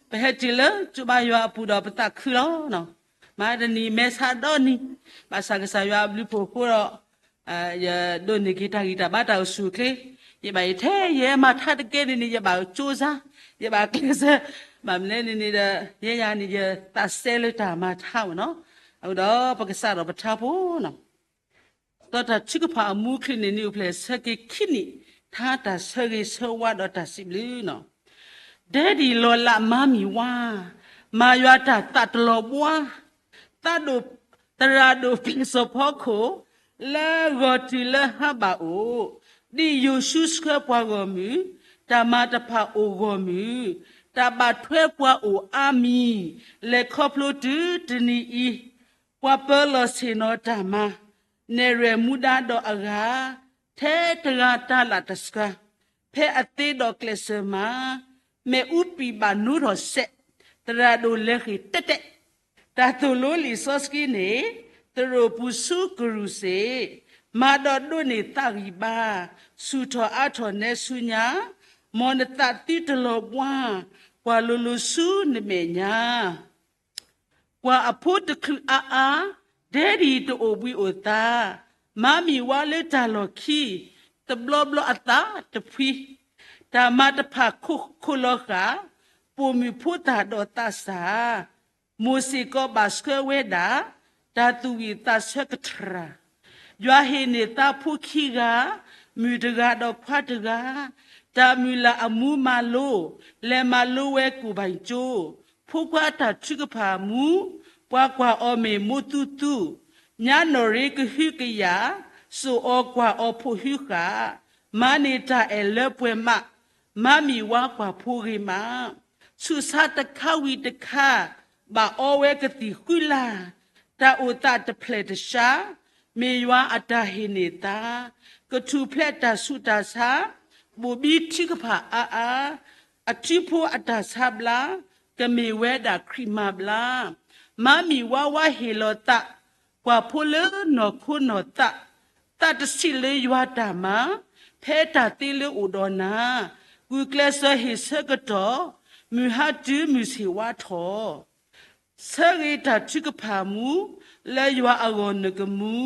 ပဟဲတုၤလၢကၠိဘါယွၤအပူၤဒီးပသးခုလီၤ. မဟါတနံၤမဲဆါဒီနံၤ, ဘၣ်ဆၣ်ကစၢ်ယွၤအဘျုးအဖှိၣ်အဃိဒီး ယဒိးန့ၢ်က့ၤတၢ်ဂံၢ်တၢ်ဘါတၢ်အိၣ်ဆူၣ်အိၣ်ချ့, ယဘၣ်ယဲထဲယဟဲမၤထါတကဲန့ၣ်န့ၣ် ယဘၣ်ကၠိစါ, ယဘၣ်ကျဲးစၢး, ဘၣ်မနုၤလဲၣ်န့ၣ်န့ၣ်ဒီး ယဲယၤန့ၣ် ယသးစဲလၢတၢ်မၤထါမ့ၢ်နီၤ, အဃိဒီးပကစးထီၣ်ပထါဖိနီၤ, ဒီးတၢ်ထုကဖၣ်အမူ ချံးန့ၢ်နံၣ်အိၣ်ဖျဲၣ်ဆၢက့ၤခံနံၣ်, ထါတၢ်ဆၢဂ့ၤဆၢဝါဒီးတၢ်စံးဘျုးနီၤ. Daddy လီၤလးမါမံၤဝါ, မၤယွၤတၢ်သးတလီၤဘှါ, သးဒိၣ်, သရၣ်ဒိၣ်ပျဲၢ်စီၤဖီခိၣ်, လၢဂီၤတုၤလၢဟါဘၣ်အိၣ်, ဒ်ယိၤၡူဆှၢပှၤဂီၢ်မုၢ်, တၢ်မၤတဖၣ်အိၣ်ဂီၢ်မုၢ်, တၢ်ဘၣ်ထွဲပှၤအိၣ်အါမံၤ, လဲၤခီဖျိတုၤတနံၤအံၤ, ပှၤပၢၤလီၢ်ဆ့ၣ်နီၤတၢ်မၤ, နဲၣ်ရွဲၣ်မူဒါဒီးအဂၤ, ထဲတဂၤတၢ်လၢ်တစှၤ, ဖဲအသ့ဒီးကျဲးစၢးမၤ, မ့ၣ်အူပံာ်ဘၣ်နိထီၣ်စဲး, သရၣ်ဒိၣ်လဲၤဃ့ၢ်တဲတဲ, တၢ်သိၣ်လိလံာ်စီဆှံန့ၣ်, သရိာ်ပူၤဆူကရူၢ်စ့ၣ်, မၤဒီးဒိးန့ၢ်သးဂံၢ်ဘါ, ဆူၣ်ထီၣ်အါထီၣ်နဲဆူညါ, မ်နသးသုတလီၤဘှါ, ကွၢ်လိၤလိၤဆူနမဲာ်ညါ ကွၢ်အဖိတချုးအါအါ, Daddy တအိၣ်ဘှံးအိၣ်သါ, မါမံၤဝါလၢတၢ်လီၢ်ခံ, တဘျီဘျီအသးတဖှံ, တၢ်မၤတဖၣ်ခိၣ်လီၤဃာ်, ပိာ်မုၣ်ဖိသၣ်ဒီးသးစၢ်, မိၢ်စ့ၢ်ကီးဘၣ်ဆှၢဝဲဒၣ်, တၢ်သူၣ်ဝံၣ်သးဆၢကထြၢ် ယွၤဟ့ၣ်န့ၢ်သးဖိခံဂၤ, မုၣ်တဂၤဒီးခွါတဂၤ, တၢ်မုၢ်လၢ်အမူမၤလိ, လဲၤမၤလိဝဲကူၣ်ဘၣ်ကၠိ, ဖိခွါတၢ်ထုကဖၣ်မူ, ပှၤကွၢ်အီၤမ့ၢ်မိၢ်သူသူ, ညါနီၢ်ရ့ကဟုကယာ်, စိာ်အီၤကွၢ်အီၤဖိးဟုဃာ်, မၤန့ၢ်တၢ်အဲၣ်လၢပှဲၤမး, မါမံၤဝါကွၢ်ဖိဂ့ၤမး, ဆူးဆါတခါဝံၤတခါ, ဘၣ်အီဝဲကသံၣ်ဃုလါ, တၢ်အိၣ်သးတဖျဲၣ်တဆါ, မ့ၢ်ယွၤအတၢ်ဟ့ၣ်န့ၢ်သါ, ကထူၣ်ဖျဲးတၢ်ဆူးတၢ်ဆါ, ဘိၣ်ဘံထုကဖၣ်အါအါ, အထံဖိအတၢ်ဆါဘျါ, ကမ့ၢ်ဝဲဒၣ်ခရံာ်မၤဘျါ, မါမံၤဝါဝါဟ့ၣ်လီၤသး, ကွၢ်ဖိလၢနီၢ်ခိနီၢ်သး, သးတဆံးလၢယွၤတၢ်မၤ, ဖဲတၢ်သ့လၢအိၣ်ဒီးနၤ, ဂုာ်ကျဲးစၢးဟ့ၣ်ဆၢကတီၢ်, မုၢ်ဟါတုၤမုၢ်ဆ့ၣ်ဝါထီၣ် ဆၢဂ့ၤတၢ်ထုကဖၣ်မူ, လၢယွၤအဂီၢ်နကမူ,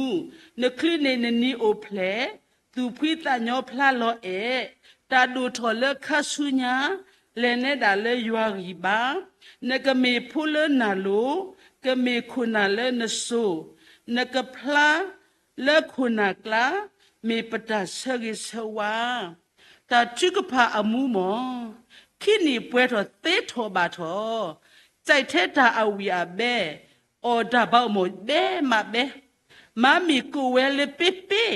နချုးန့ၢ်နနံၤအိၣ်ဖျဲၣ်, သူၣ်ဖှံသးညီဖျါလီၤအဲၣ်, တၢ်ဒိၣ်ထီၣ်လၢခါဆူညါ, လဲၤနဲဒၣ်လၢယွၤဂံၢ်ဘါ, နကမ့ၢ်ဖိလၢနၤလိၤ, ကမ့ၢ်ခိၣ်နၢ်လၢနစိၤ, နကဖျါလၢခိၣ်နၢ်ကျါ, မ့ၢ်ပတၢ်ဆၢဂ့ၤဆၢဝါ တၢ်ထုကဖၣ်အမူမီၢ်, ခံနံၣ်ပှဲၤထီၣ်သ့ထီၣ်ဘၣ်ထီၣ်, စံးထဲတၢ်အဝံၣ်အဘဲ, အီၣ်တၢ်ဘၣ်အိၣ်မီၢ်ဘဲမးဘဲ, မါမံၤကိးဝဲလၢပ့ပ့,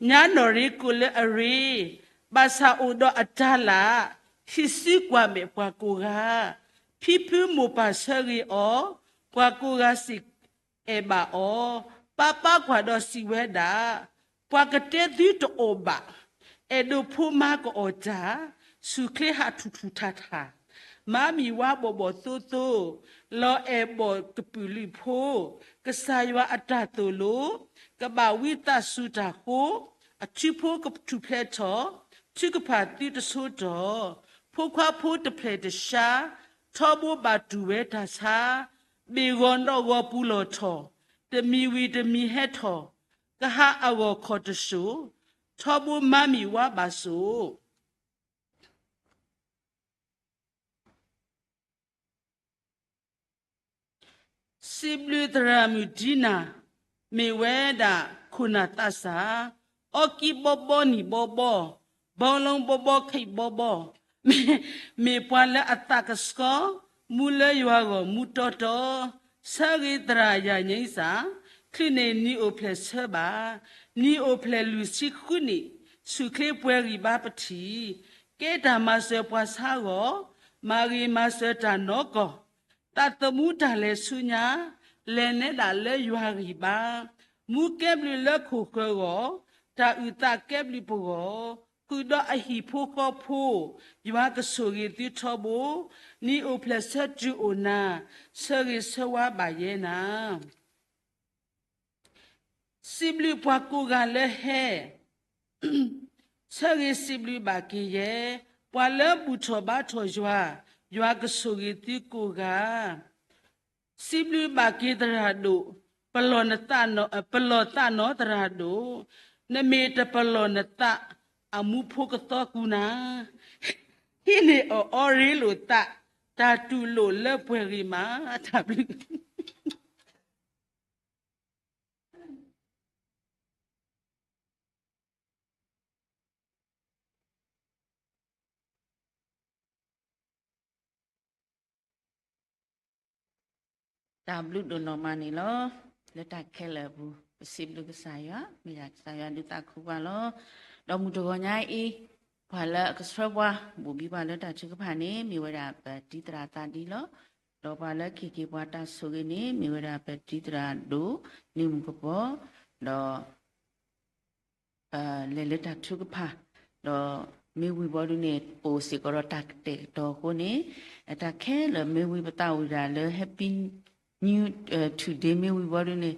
ညါနီၢ်ရ့ကိးလၢအရ့, ဘၣ်ဆၣ်အိၣ်ဒီးအတၢ်လၢ်, ဟံးစုကွၢ်မဲာ်ပှၤကိးဂၤ, ဖံဖုမိၢ်ပၢ်ဆၢဂ့ၤအီၤ, ပှၤကိးဂၤစံး အဲၣ်ဘၣ်အီၤ, ပၢ်ပၢ်ကွၢ်ဒီးစံးဝဲဒၣ်, ပှၤကတဲသုတအိၣ်ဘၣ်, အဲၣ်ဒိးဖိမါကအီၣ်တၢ်, ဆူၣ်ချ့ဟးထူၣ်ထူၣ်ထၣ်ထၣ်, မါမံၤဝါဘီၣ်ဘီၣ်သိသိ, လီၤအဲၣ်ဘီၣ်ကပုာ်လုးဖိ, ကစၢ်ယွၤအတၢ်သိၣ်လိ, ကဘၣ်ဝံသးစူၤတၢ်ဃိ, အထံဖိကထူၣ်ဖျဲးထီၣ်, ထုကဖၣ်သုတဆိတီၢ်, ဖိခွါဖိတဖျဲၣ်တဆါ, ထီဘိဘၣ်တူၢ်ဝဲတၢ်ဆါ, ဘ့ၣ်ဂီၤနီၣ်ဂီၤပူၤလီၢ်ထီၣ်, တမံၤဝံၤတမံၤဟဲထီၣ်, ကဟးအဂီၢ်ခီၣ်တစိၢ်, ထီဘိမါမံၤဝါဘၣ်စိၣ် စံးဘျုးသရၣ်မုၣ်ဒံနၤ, မ့ၢ်ဝဲဒၣ်ခိၣ်နၢ်သးစၢ်, အီကံဘီဘီနံၤဘီဘီ, ဘီလီဘီဘီခ့ဘီဘီ, မ့ၢ်ပှၤလၢအသးကဆှီ, မူလၢယွၤဂီၢ်မူတီတီ, ဆၢဂ့ၤသရၣ်ယၤညိစၢ်, ချုးန့ၢ်နံၤအိၣ်ဖျဲၣ်ဆၢဘၣ်, နံၤအိၣ်ဖျဲၣ်လွံၢ်ဆံဃုနံၣ်, ဆူၣ်ချ့ပှဲၤဂံၢ်ဘါပထံၣ်, ကဲတၢ်မၤစၢၤပှၤဆါဂီၢ်, မၤဂ့ၤမၤစၢၤတၢ်နီၢ်ကီၢ်, သးသမူတၢ်လဲၤဆူညါ, လဲၤနဲဒၣ်လၢယွၤဂံၢ်ဘါ, မူကဲဘျုးလၢခိၣ်ဃၢၤဂီၢ်, တၢ်အုၣ်သးကဲဘျုးပဂီၢ်, ဃုာ်ဒီးအဟံၣ်ဖိဃီဖိ, ယွၤကဆိၣ်ဂ့ၤသုထီဘိ, နံၤအိၣ်ဖျဲၣ်ဆၢတုၤအိၣ်နၤ, ဆၢဂ့ၤဆၢဝါဘၣ်ယဲနၤ. စံးဘျုးပှၤကိးဂၤလၢဟဲ, ဆၢဂ့ၤစံးဘျုးဘၣ်က့ၤယဲ, ပှၤလၢဘူၣ်ထီၣ်ဘါထီၣ်ယွၤ, ယွၤကဆိၣ်ဂ့ၤသုကိးဂၤ, စံးဘျုးဘၣ်က့ၤသရၣ်ဒိၣ်, ပလီၢ်နသးနီၢ်, ပလီၢ်သးနီၢ်သရၣ်ဒိၣ်, နမ့ၢ်တပလီၢ်နသး, အမူဖိကသီကူနၤ, ဟံးန့ၢ်အီၣ်အီရ့လိာ်သး, တၢ်တူၢ်လိာ်လၢပှဲၤဂ့ၤမး, တၢ်ဘျုး တၢ်ဘျုးဒိၣ်နီၢ်မးန့ၣ်လီၤ. လၢတၢ်ခဲလၢာ်အပူၤ ပစံးဘျုးကစၢ်ယွၤ, မ့ၢ်ယၤကစၢ်ယွၤဒုးသးခုပှၤလီၤ. ဒီးမုၢ်တဂီၤညါအံၤ, ပှၤလၢအကဆှၢပှၤ ဘူးဘံပှၤလၢတၢ်ထုကဖၣ်န့ၣ် မ့ၢ်ဝဲဒၣ်ပတံၤသရၣ်သးဒံလီၤ. ဒီးပှၤလၢက့ၤက့ၤပှၤတၢ်ဆိၣ်ဂ့ၤန့ၣ် မ့ၢ်ဝဲဒၣ်ပတံၤသရၣ်ဒိၣ် န့ၢ်မူကပီၤ, ဒီး လဲၤလၢတၢ်ထုကဖၣ်, ဒီးမ့ၢ်ဝံၤဘီဒုန့ၣ် ပအိၣ်စ့ၢ်ကီးဒီးတၢ်ကတဲာ်ကတီၤအဃိန့ၣ်, တၢ်ခဲလၢာ်မ့ၢ်ဝံၤပသးဝံၤဒၣ်လၢ Happy New Today မ့ၢ်ဝံၤဘီဒုန့ၣ်,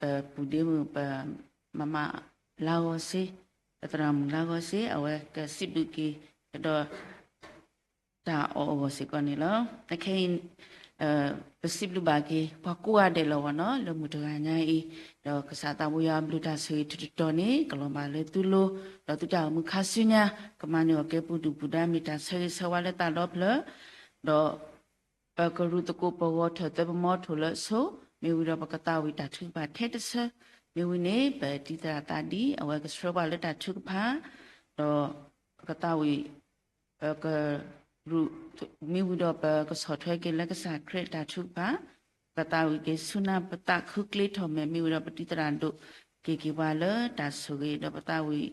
ပပူၤဒ့မုၣ် ပမမလါဂီၤစ့, ပသရၣ်မုၣ်လါဂီၤစ့ အဝဲကစံးဘျုးက့ၤကဒီး တၢ်အီၣ်အဂီၢ်စ့ၢ်ကီးန့ၣ်လီၤ. အခဲအံၤ ပစံးဘျုးဘၣ်က့ၤ ပှၤကိးဂၤဒဲးလီၤဝဲနီၤ လၢမုၢ်တဂၤညါအံၤ, ဒီးကစၢ်သးဘိယွၤအဘျုးတၢ်ဆိၣ်ဂ့ၤတတီၤန့ၣ် ကလီၤဘၣ်လၢသုလိၤ, ဒီးသုတၢ်အိၣ်မူခါဆူညါ ကမၤန့ၢ်အီၣ်ကဲပူၤဒုၣ်ပူၤဒါ မ့ၢ်တၢ်ဆၢဂ့ၤဆၢဝါလၢသးဒီဖျၢၣ်, ဒီး ပကရူၢ်သကိးပဂီၤထၢၣ်သၢပမီထိၣ်လၢအဆိ, မ့ၢ်ဝံၤဒီးပကသးဝံၣ်တၢ်ထုကဖၣ်ထဲတဆၢ, မ့ၢ်ဝံၤန့ၣ် ပတံၤသရၣ်သးဒံ အဝဲကဆှၢပှၤလၢတၢ်ထုကဖၣ်, ဒီးပကသးဝံၣ် ပကရူၢ်, မ့ၢ်ဝံၤဒီးပကဆီၣ်ထွဲက့ၤလၢကစၢ်ခရံာ်တၢ်ထုကဖၣ်, ပသးဝံၣ်က့ၤဆူနၢ်ပသးခုကျ့ထီၣ်မဲာ် မ့ၢ်ဝံၤဒီးပတံၤသရၣ်ဒိၣ် က့ၤက့ၤပှၤလၢတၢ်ဆိၣ်ဂ့ၤ ဒီးပသးဝံၣ်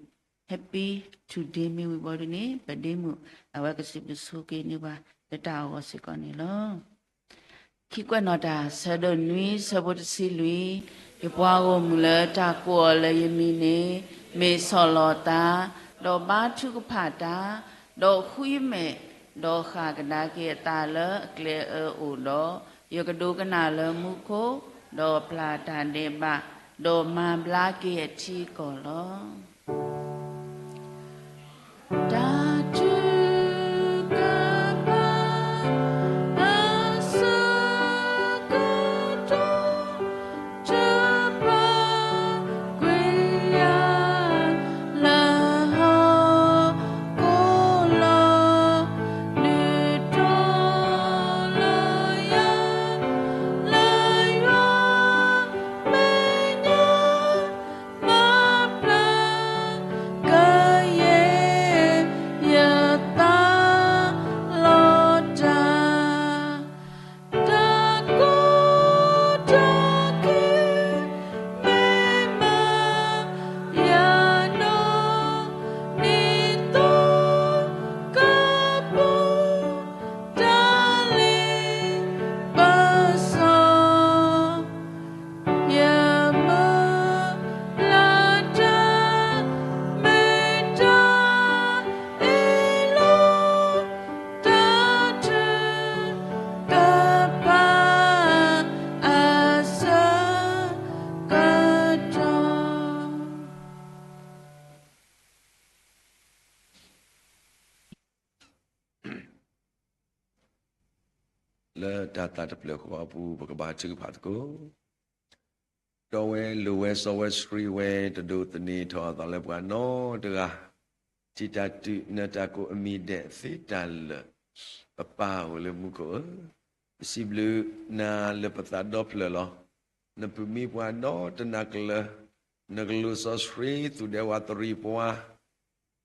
Happy Today မ့ၢ်ဝံၤဘီဒုန့ၣ် ပဒ့မုၣ် အဝဲကစံးဘျုးဆိက့ၤန့ၢ်ပှၤ လၢတၢ်အီၣ်ဂီၢ်စ့ၢ်ကီးန့ၣ်လီၤ. ခံကွဲးနီၣ်တၢ် ဆၢဒိၣ်နွံ ဆၢဖိတဆံလွံၢ်, ယပှၤဂီၢ်မုၢ်လၢတၢ်ကိးအီၤလၢယမံၤန့ၣ် မ့ၢ်ဆီၣ်လီၤသး, ဒီးဘါထုကဖၣ်တၢ်, ဒီးဃုယမဲာ်, ဒီးဃၣ်ကဒါက့ၤအသးလၢအကျဲအၢအိၣ်ဒီး, ယကဒိကနၣ်လၢမူခိၣ်, ဒီးပျၢ်တၢ်ဒဲးဘး, ဒီးမၤဘျါက့ၤအထံအကီၢ်လီၤ. တၢ်ထုကဖၣ် အဆၢကတီၢ် တပာ်ကွံာ်ယၤ လၢဟီၣ်ခိၣ်လီၤ. ဒုးတီလၢယၤ လၢယွၤမဲာ်ညါ မၤပျၢ် ကယဲၢ် ယသးလီၤတၢ်, တၢ်ကိးတၢ်ဂီၤ မ့ၢ်မၤယၤနီၢ် နံၤသိကပူၤ တၢ်လ့ပစီ ယမုၢ်လၢ်တၢ် မ့ၢ်တၢ်အ့ၣ်လိာ် တၢ်ထုကဖၣ် အဆၢကတီၢ် လၢတၢ်သးတဖျၢၣ်ဃီအပူၤ ပကဘါထုကဖၣ်သကိး. တီဝဲလိၤဝဲစီဝဲဆှံဝဲ တဒိးသန့ၤထီၣ်အသးလၢပှၤနီတဂၤ, ထံၣ်တၢ်တုၤနတၢ်ကိးအမံၤဒဲးသ့တၢ်လၢာ်, ပပၢ်ဧိၤလၢမူခိၣ်ဧၢ, ပစံးဘျုးနၤလၢပသးဒီဖျၢၣ်လီၤ. နပုၢ်မံပှၤဒီတနၤကျၢၤ, နကလူးစီဆှံသူၣ်ဒဲဝးတရံးပှၤ,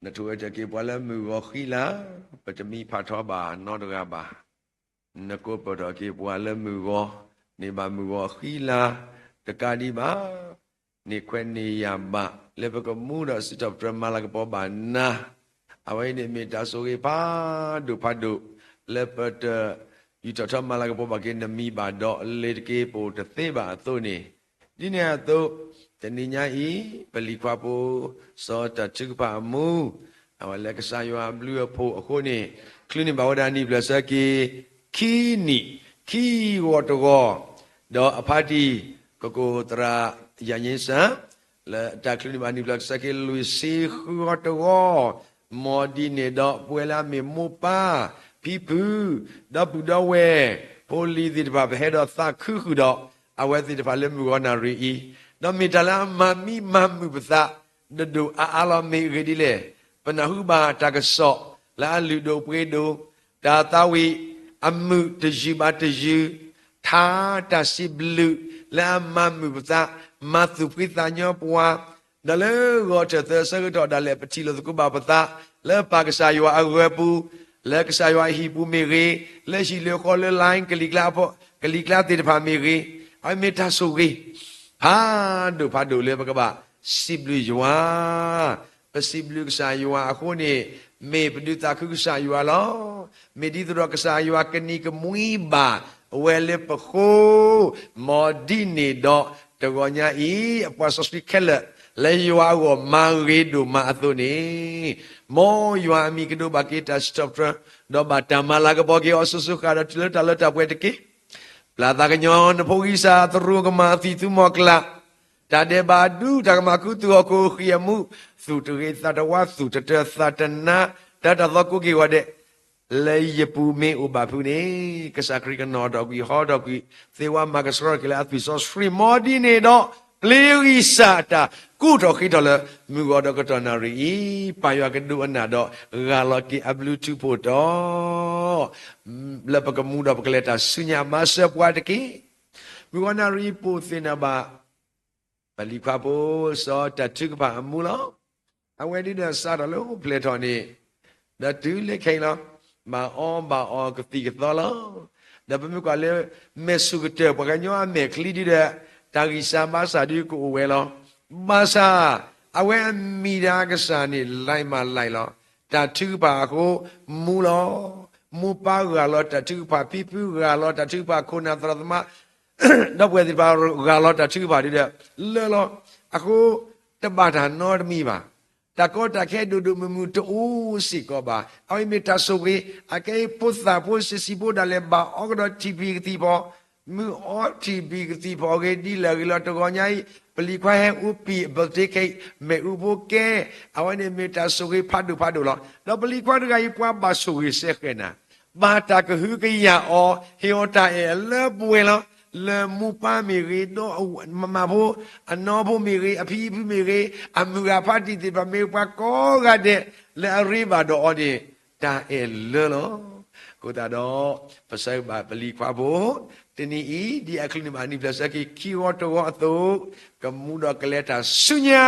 နထိၣ်အၢတၢ်က့ၤပှၤလၢမုၢ်ဂီၤဃံလၤ, ပတမံဖးထီဘၣ်နီတဂၤဘၣ်. နကိးပၢၢ်ထီၣ်က့ၤပှၤလၢမုၢ်ဂီၤ, န့ၢ်ဘၣ်မုၢ်ဂီၤဃံလၤတကးဒံးဘၣ်. န့ၢ်ခွဲးန့ၢ်ယာ်ဘၣ် လၢပကမူဒီးစံးထီၣ်ပတြၢၤမၤလၤကပီၤဘၣ်နၤ, အဝဲအံၤန့ၣ်မ့ၢ်တၢ်ဆိၣ်ဂ့ၤဖးဒိၣ်ဖးဒိၣ် လၢပတယူးထီၣ်ထီမၤလၤကပီၤဘၣ်က့ၤနမံၤဘၣ်ဒီး လ့ၤတက့ၤပိာ်တသ့ဘၣ်အသိးန့ၣ်, ဒ်န့ၣ်အသိး တနံၤညါအံၤ ပလံၤခွါဖိ စီၤတၢ်ထုကဖၣ်အမူ အဝဲလၢကစၢ်ယွၤအဘျုးအဖှိၣ်အဃိန့ၣ် ချုးန့ၢ်ဘၣ်ဝဲဒၣ်နံၣ်ဘျၢၣ်စၢက့ၤ ခံနံၣ် ခံဂီၤတဂီၤ, ဒီးအဖါတံၢ် ကကိၢ်သရၣ် ယၤည့စၢ် လၢတၢ်ချုးန့ၢ်ဘၣ်နံၣ်ဘျၢၣ်စၢက့ၤ လွံၢ်ဆံဃုဂီၤတဂီၤ, မ်ဒ်န့ၣ်ဒီး ပဝဲလၢအမ့ၢ်မိၢ်ပၢ် ဖံဖု ဒီပုၢ်ဒီဝဲၢ် ဖိလံၤသ့ၣ်တဖၣ် ပဟဲဒီးသးခုဃုာ်ဒီး အဝဲသ့ၣ်တဖၣ်လၢမုၢ်ဂီၤနၣ်ရံၣ်အံၤ, ဒီးမ့ၢ်တၢ်လၢအမၤမံမၤမုာ်ပသး ဒဒိၣ်အါအါလီၤ မ့ၢ်အဂ့ၢ်ဒ်လဲၣ်, ပနၢ်ဟူဘၣ်တၢ်ကစီၣ်လၢအလုၢ်ဒိၣ်ပှ့ၤဒိၣ်, တၢ်သးဝံၣ်အမုာ်တယုၢ်ဘၣ်တယုၢ်, ထါတၢ်စံးဘျုးလၢအမၤမုာ်ပသး, မၤသူၣ်ဖှံသးညီပှၤ, ဒီးလၢဂီၤထၢၣ်သၢဆၢကတီၢ်ဒၣ်လဲာ် ပထံၣ်လိာ်သကိးဘၣ်ပသး လၢပၢ်ကစၢ်ယွၤအဂၢၤပူၤ, လၢကစၢ်ယွၤအဟံၣ်ပူၤမ့ၢ်ဂ့ၤ, လၢဟံၣ်လၢဃီလၢ line ကလံၤကျါ ကလံၤကျါသ့ၣ်တဖၣ်မ့ၢ်ဂ့ၤ, အဝဲမ့ၢ်တၢ်ဆိၣ်ဂ့ၤ ဖးဒိၣ်ဖးဒိၣ်လၢပကဘၣ်စံးဘျုးယွၤ, ပစံးဘျုးကစၢ်ယွၤအဃိန့ၣ် မ့ၢ်ပဒုးသးခုကစၢ်ယွၤလီၤ. မ့ၢ်ဒ်သိးဒီးကစၢ်ယွၤကနံၤကမှံဘၣ်ဝဲလၢပဃိ, မ်ဒ်န့ၣ်ဒီးတဂီၤညါအံၤ အပှၤစီဆှံခဲလၢာ် လၢယွၤအဂီၢ်မၤဂ့ၤဒိၣ်မးအသိးန့ၣ်, မ်ယွၤအမံၤကဒိးဘၣ်က့ၤတၢ်စံးထီၣ်ပတြၢၤ, ဒီးဘၣ်တၢ်မၤလၤကပီၤက့ၤအီၤ စိၤစိၤဃၣ်ဒီးတုၤလၢတၢ်လၢတၢ်ပှဲၤတက့ၢ်. ပျၢ်သးကညီၤနဖိဂံၢ်စၢ် သရူးကမၣ် အသွံၣ်သူမီၤကျၢ်, တၢ်ဒဲးဘးဒူ တၢ်ကမၣ် ခူသူၣ်ဟီၣ်ခိၣ်ဃံၢ်အမူ, သူၣ်တဂ့ၤသးတဝါ သူၣ်တတၢၤသးတနါ, တၢ်တၢ်သီကိးက့ၤဂီၤဒဲး လၢယပူၤမ့ၢ်အိၣ်ဘၣ်ဖုးန့ၣ်, ကစၢ်ခရံာ်ကနီၣ်ထီၣ်ကွံာ် ဟီထီၣ်ကွံာ် သ့ဝါမၤကဆှီထီၣ်က့ၤလၢအသွံၣ်စီဆှံ မ်ဒ်န့ၣ်ဒီး ပျ့ၤဂံၢ်စၢ်အတၢ်ကူၣ်ထီၣ်ဃ့ထီၣ်လၢ မုၢ်ဂီၤဒီးကတီၢ်နၣ်ရံၣ်အံၤ, ပၢ်ယွၤကဒိကနၣ်ဒီး ဂၢ်လီၤက့ၤအဘျုးထူးဖှိၣ်တီၤ လၢပကမူဒီးပကလဲၤတၢ်ဆူညါ မၤစၢၤပှၤတက့ၢ်. မုၢ်ဂီၤနၣ်ရံၣ်အံၤ ပအိၣ်သ့ၣ်နီၣ်ဘၣ် ပလံၤခွါဖိ စီၤတၢ်ထုကဖၣ်အမူလီၤ. အဝဲဒုးဒီးစးထီၣ်လၢအိၣ်ဖျဲၣ်ထီၣ်န့ၣ်, ဒီးတုၤလၢခဲအံၤလီၤ, ဘၣ်အီဘၣ်အီကသံၣ်ကသီလီၤ. ဒီးပမ့ၢ်ကွၢ်လၢ မဲာ်ဆူၣ်ကတၢၢ် ပှၤကညီအမဲာ်ချံဒုးဒီး တၢ်ဂံၢ်စၢ်ဘါစၢ်ဒုးကအိၣ်ဝဲလီၤ. ဘၣ်ဆၣ် အဝဲအမံၤတၢ်ကစၢ်န့ၣ် လံမးလံလီၤ. တၢ်ထုကဖၣ်အဃိ မူလီၤ. မိၢ်ပၢ်ဂၢ်လီၤတၢ်ထုကဖၣ်, ဖံဖုဂၢ်လီၤတၢ်ထုကဖၣ်, ခိၣ်နၢ်သရၣ်သမါ ဒီပုၢ်ဝဲၢ်သ့ၣ်တဖၣ်ဂၢ်လီၤတၢ်ထုကဖၣ်ဒုးဒီး လၢလီၤ. အဃိ တဘၣ်တၢ်နီတမံၤဘၣ်. တၢ်ကီတၢ်ခဲဒိၣ်ဒိၣ်မုၢ်မုၢ်တအိၣ်စ့ၢ်ကီးဘၣ်. အဝဲမ့ၢ်တၢ်ဆိၣ်ဂ့ၤ, အခဲအံၤဖိသၣ်ဖိဆံးဆံးဖိဒၣ်လဲာ် ဘၣ်အီကဒီးထံၣ်ဖံးကသံၣ်ဖီ, မုၢ်အီထံၣ်ဖံးကသံၣ်ဖီအဂ့ၢ် ဒ်လဲၣ်ဂ့ၤလီၤ. တဂီၤညါအံၤ ပလံၤခွါဟဲအူပံာ်အ birthday cake မ့ၣ်အူဖိကဲ, အဝဲန့ၣ်မ့ၢ်တၢ်ဆိၣ်ဂ့ၤဖးဒိၣ်ဖးဒိၣ်လီၤ. ဒီးပလံၤခွါတဂၤအံၤ ပှၤဘၣ်ဆိၣ်ဂ့ၤစဲဃဲၤနၤ ဘၣ်တၢ်ကဟုကယာ်အီၤ, ဟ့ၣ်အီၤတၢ်အဲၣ်လၢပှဲၤလီၤ. လၢမိၢ်ပၢ်မ့ၢ်ဂ့ၤ, ဒီးမၤဖိ, အနီၢ်ဖိမ့ၢ်ဂ့ၤ, အဖံအဖုမ့ၢ်ဂ့ၤ, အမုၢ်ဂၤဖါတံၢ်သ့ၣ်တဖၣ်မ့ၢ်ဂ့ၤ, ပှၤကိးဂၤဒဲး လၢအရ့ဘၣ်ဒီးအီၤန့ၣ် တၢ်အဲၣ်လၢလီၤ. အဃိသတးဒီး ပဆၢဂ့ၤဘၣ်ပလံၤခွါဖိ တနံၤအံၤ ဒ်အချုးန့ၢ်ဘၣ်နံၣ်ဘျၢၣ်စၢက့ၤ ခံဂီၤတဂီၤအသိး, ကမူဒီးကလဲၤတၢ်ဆူညါ,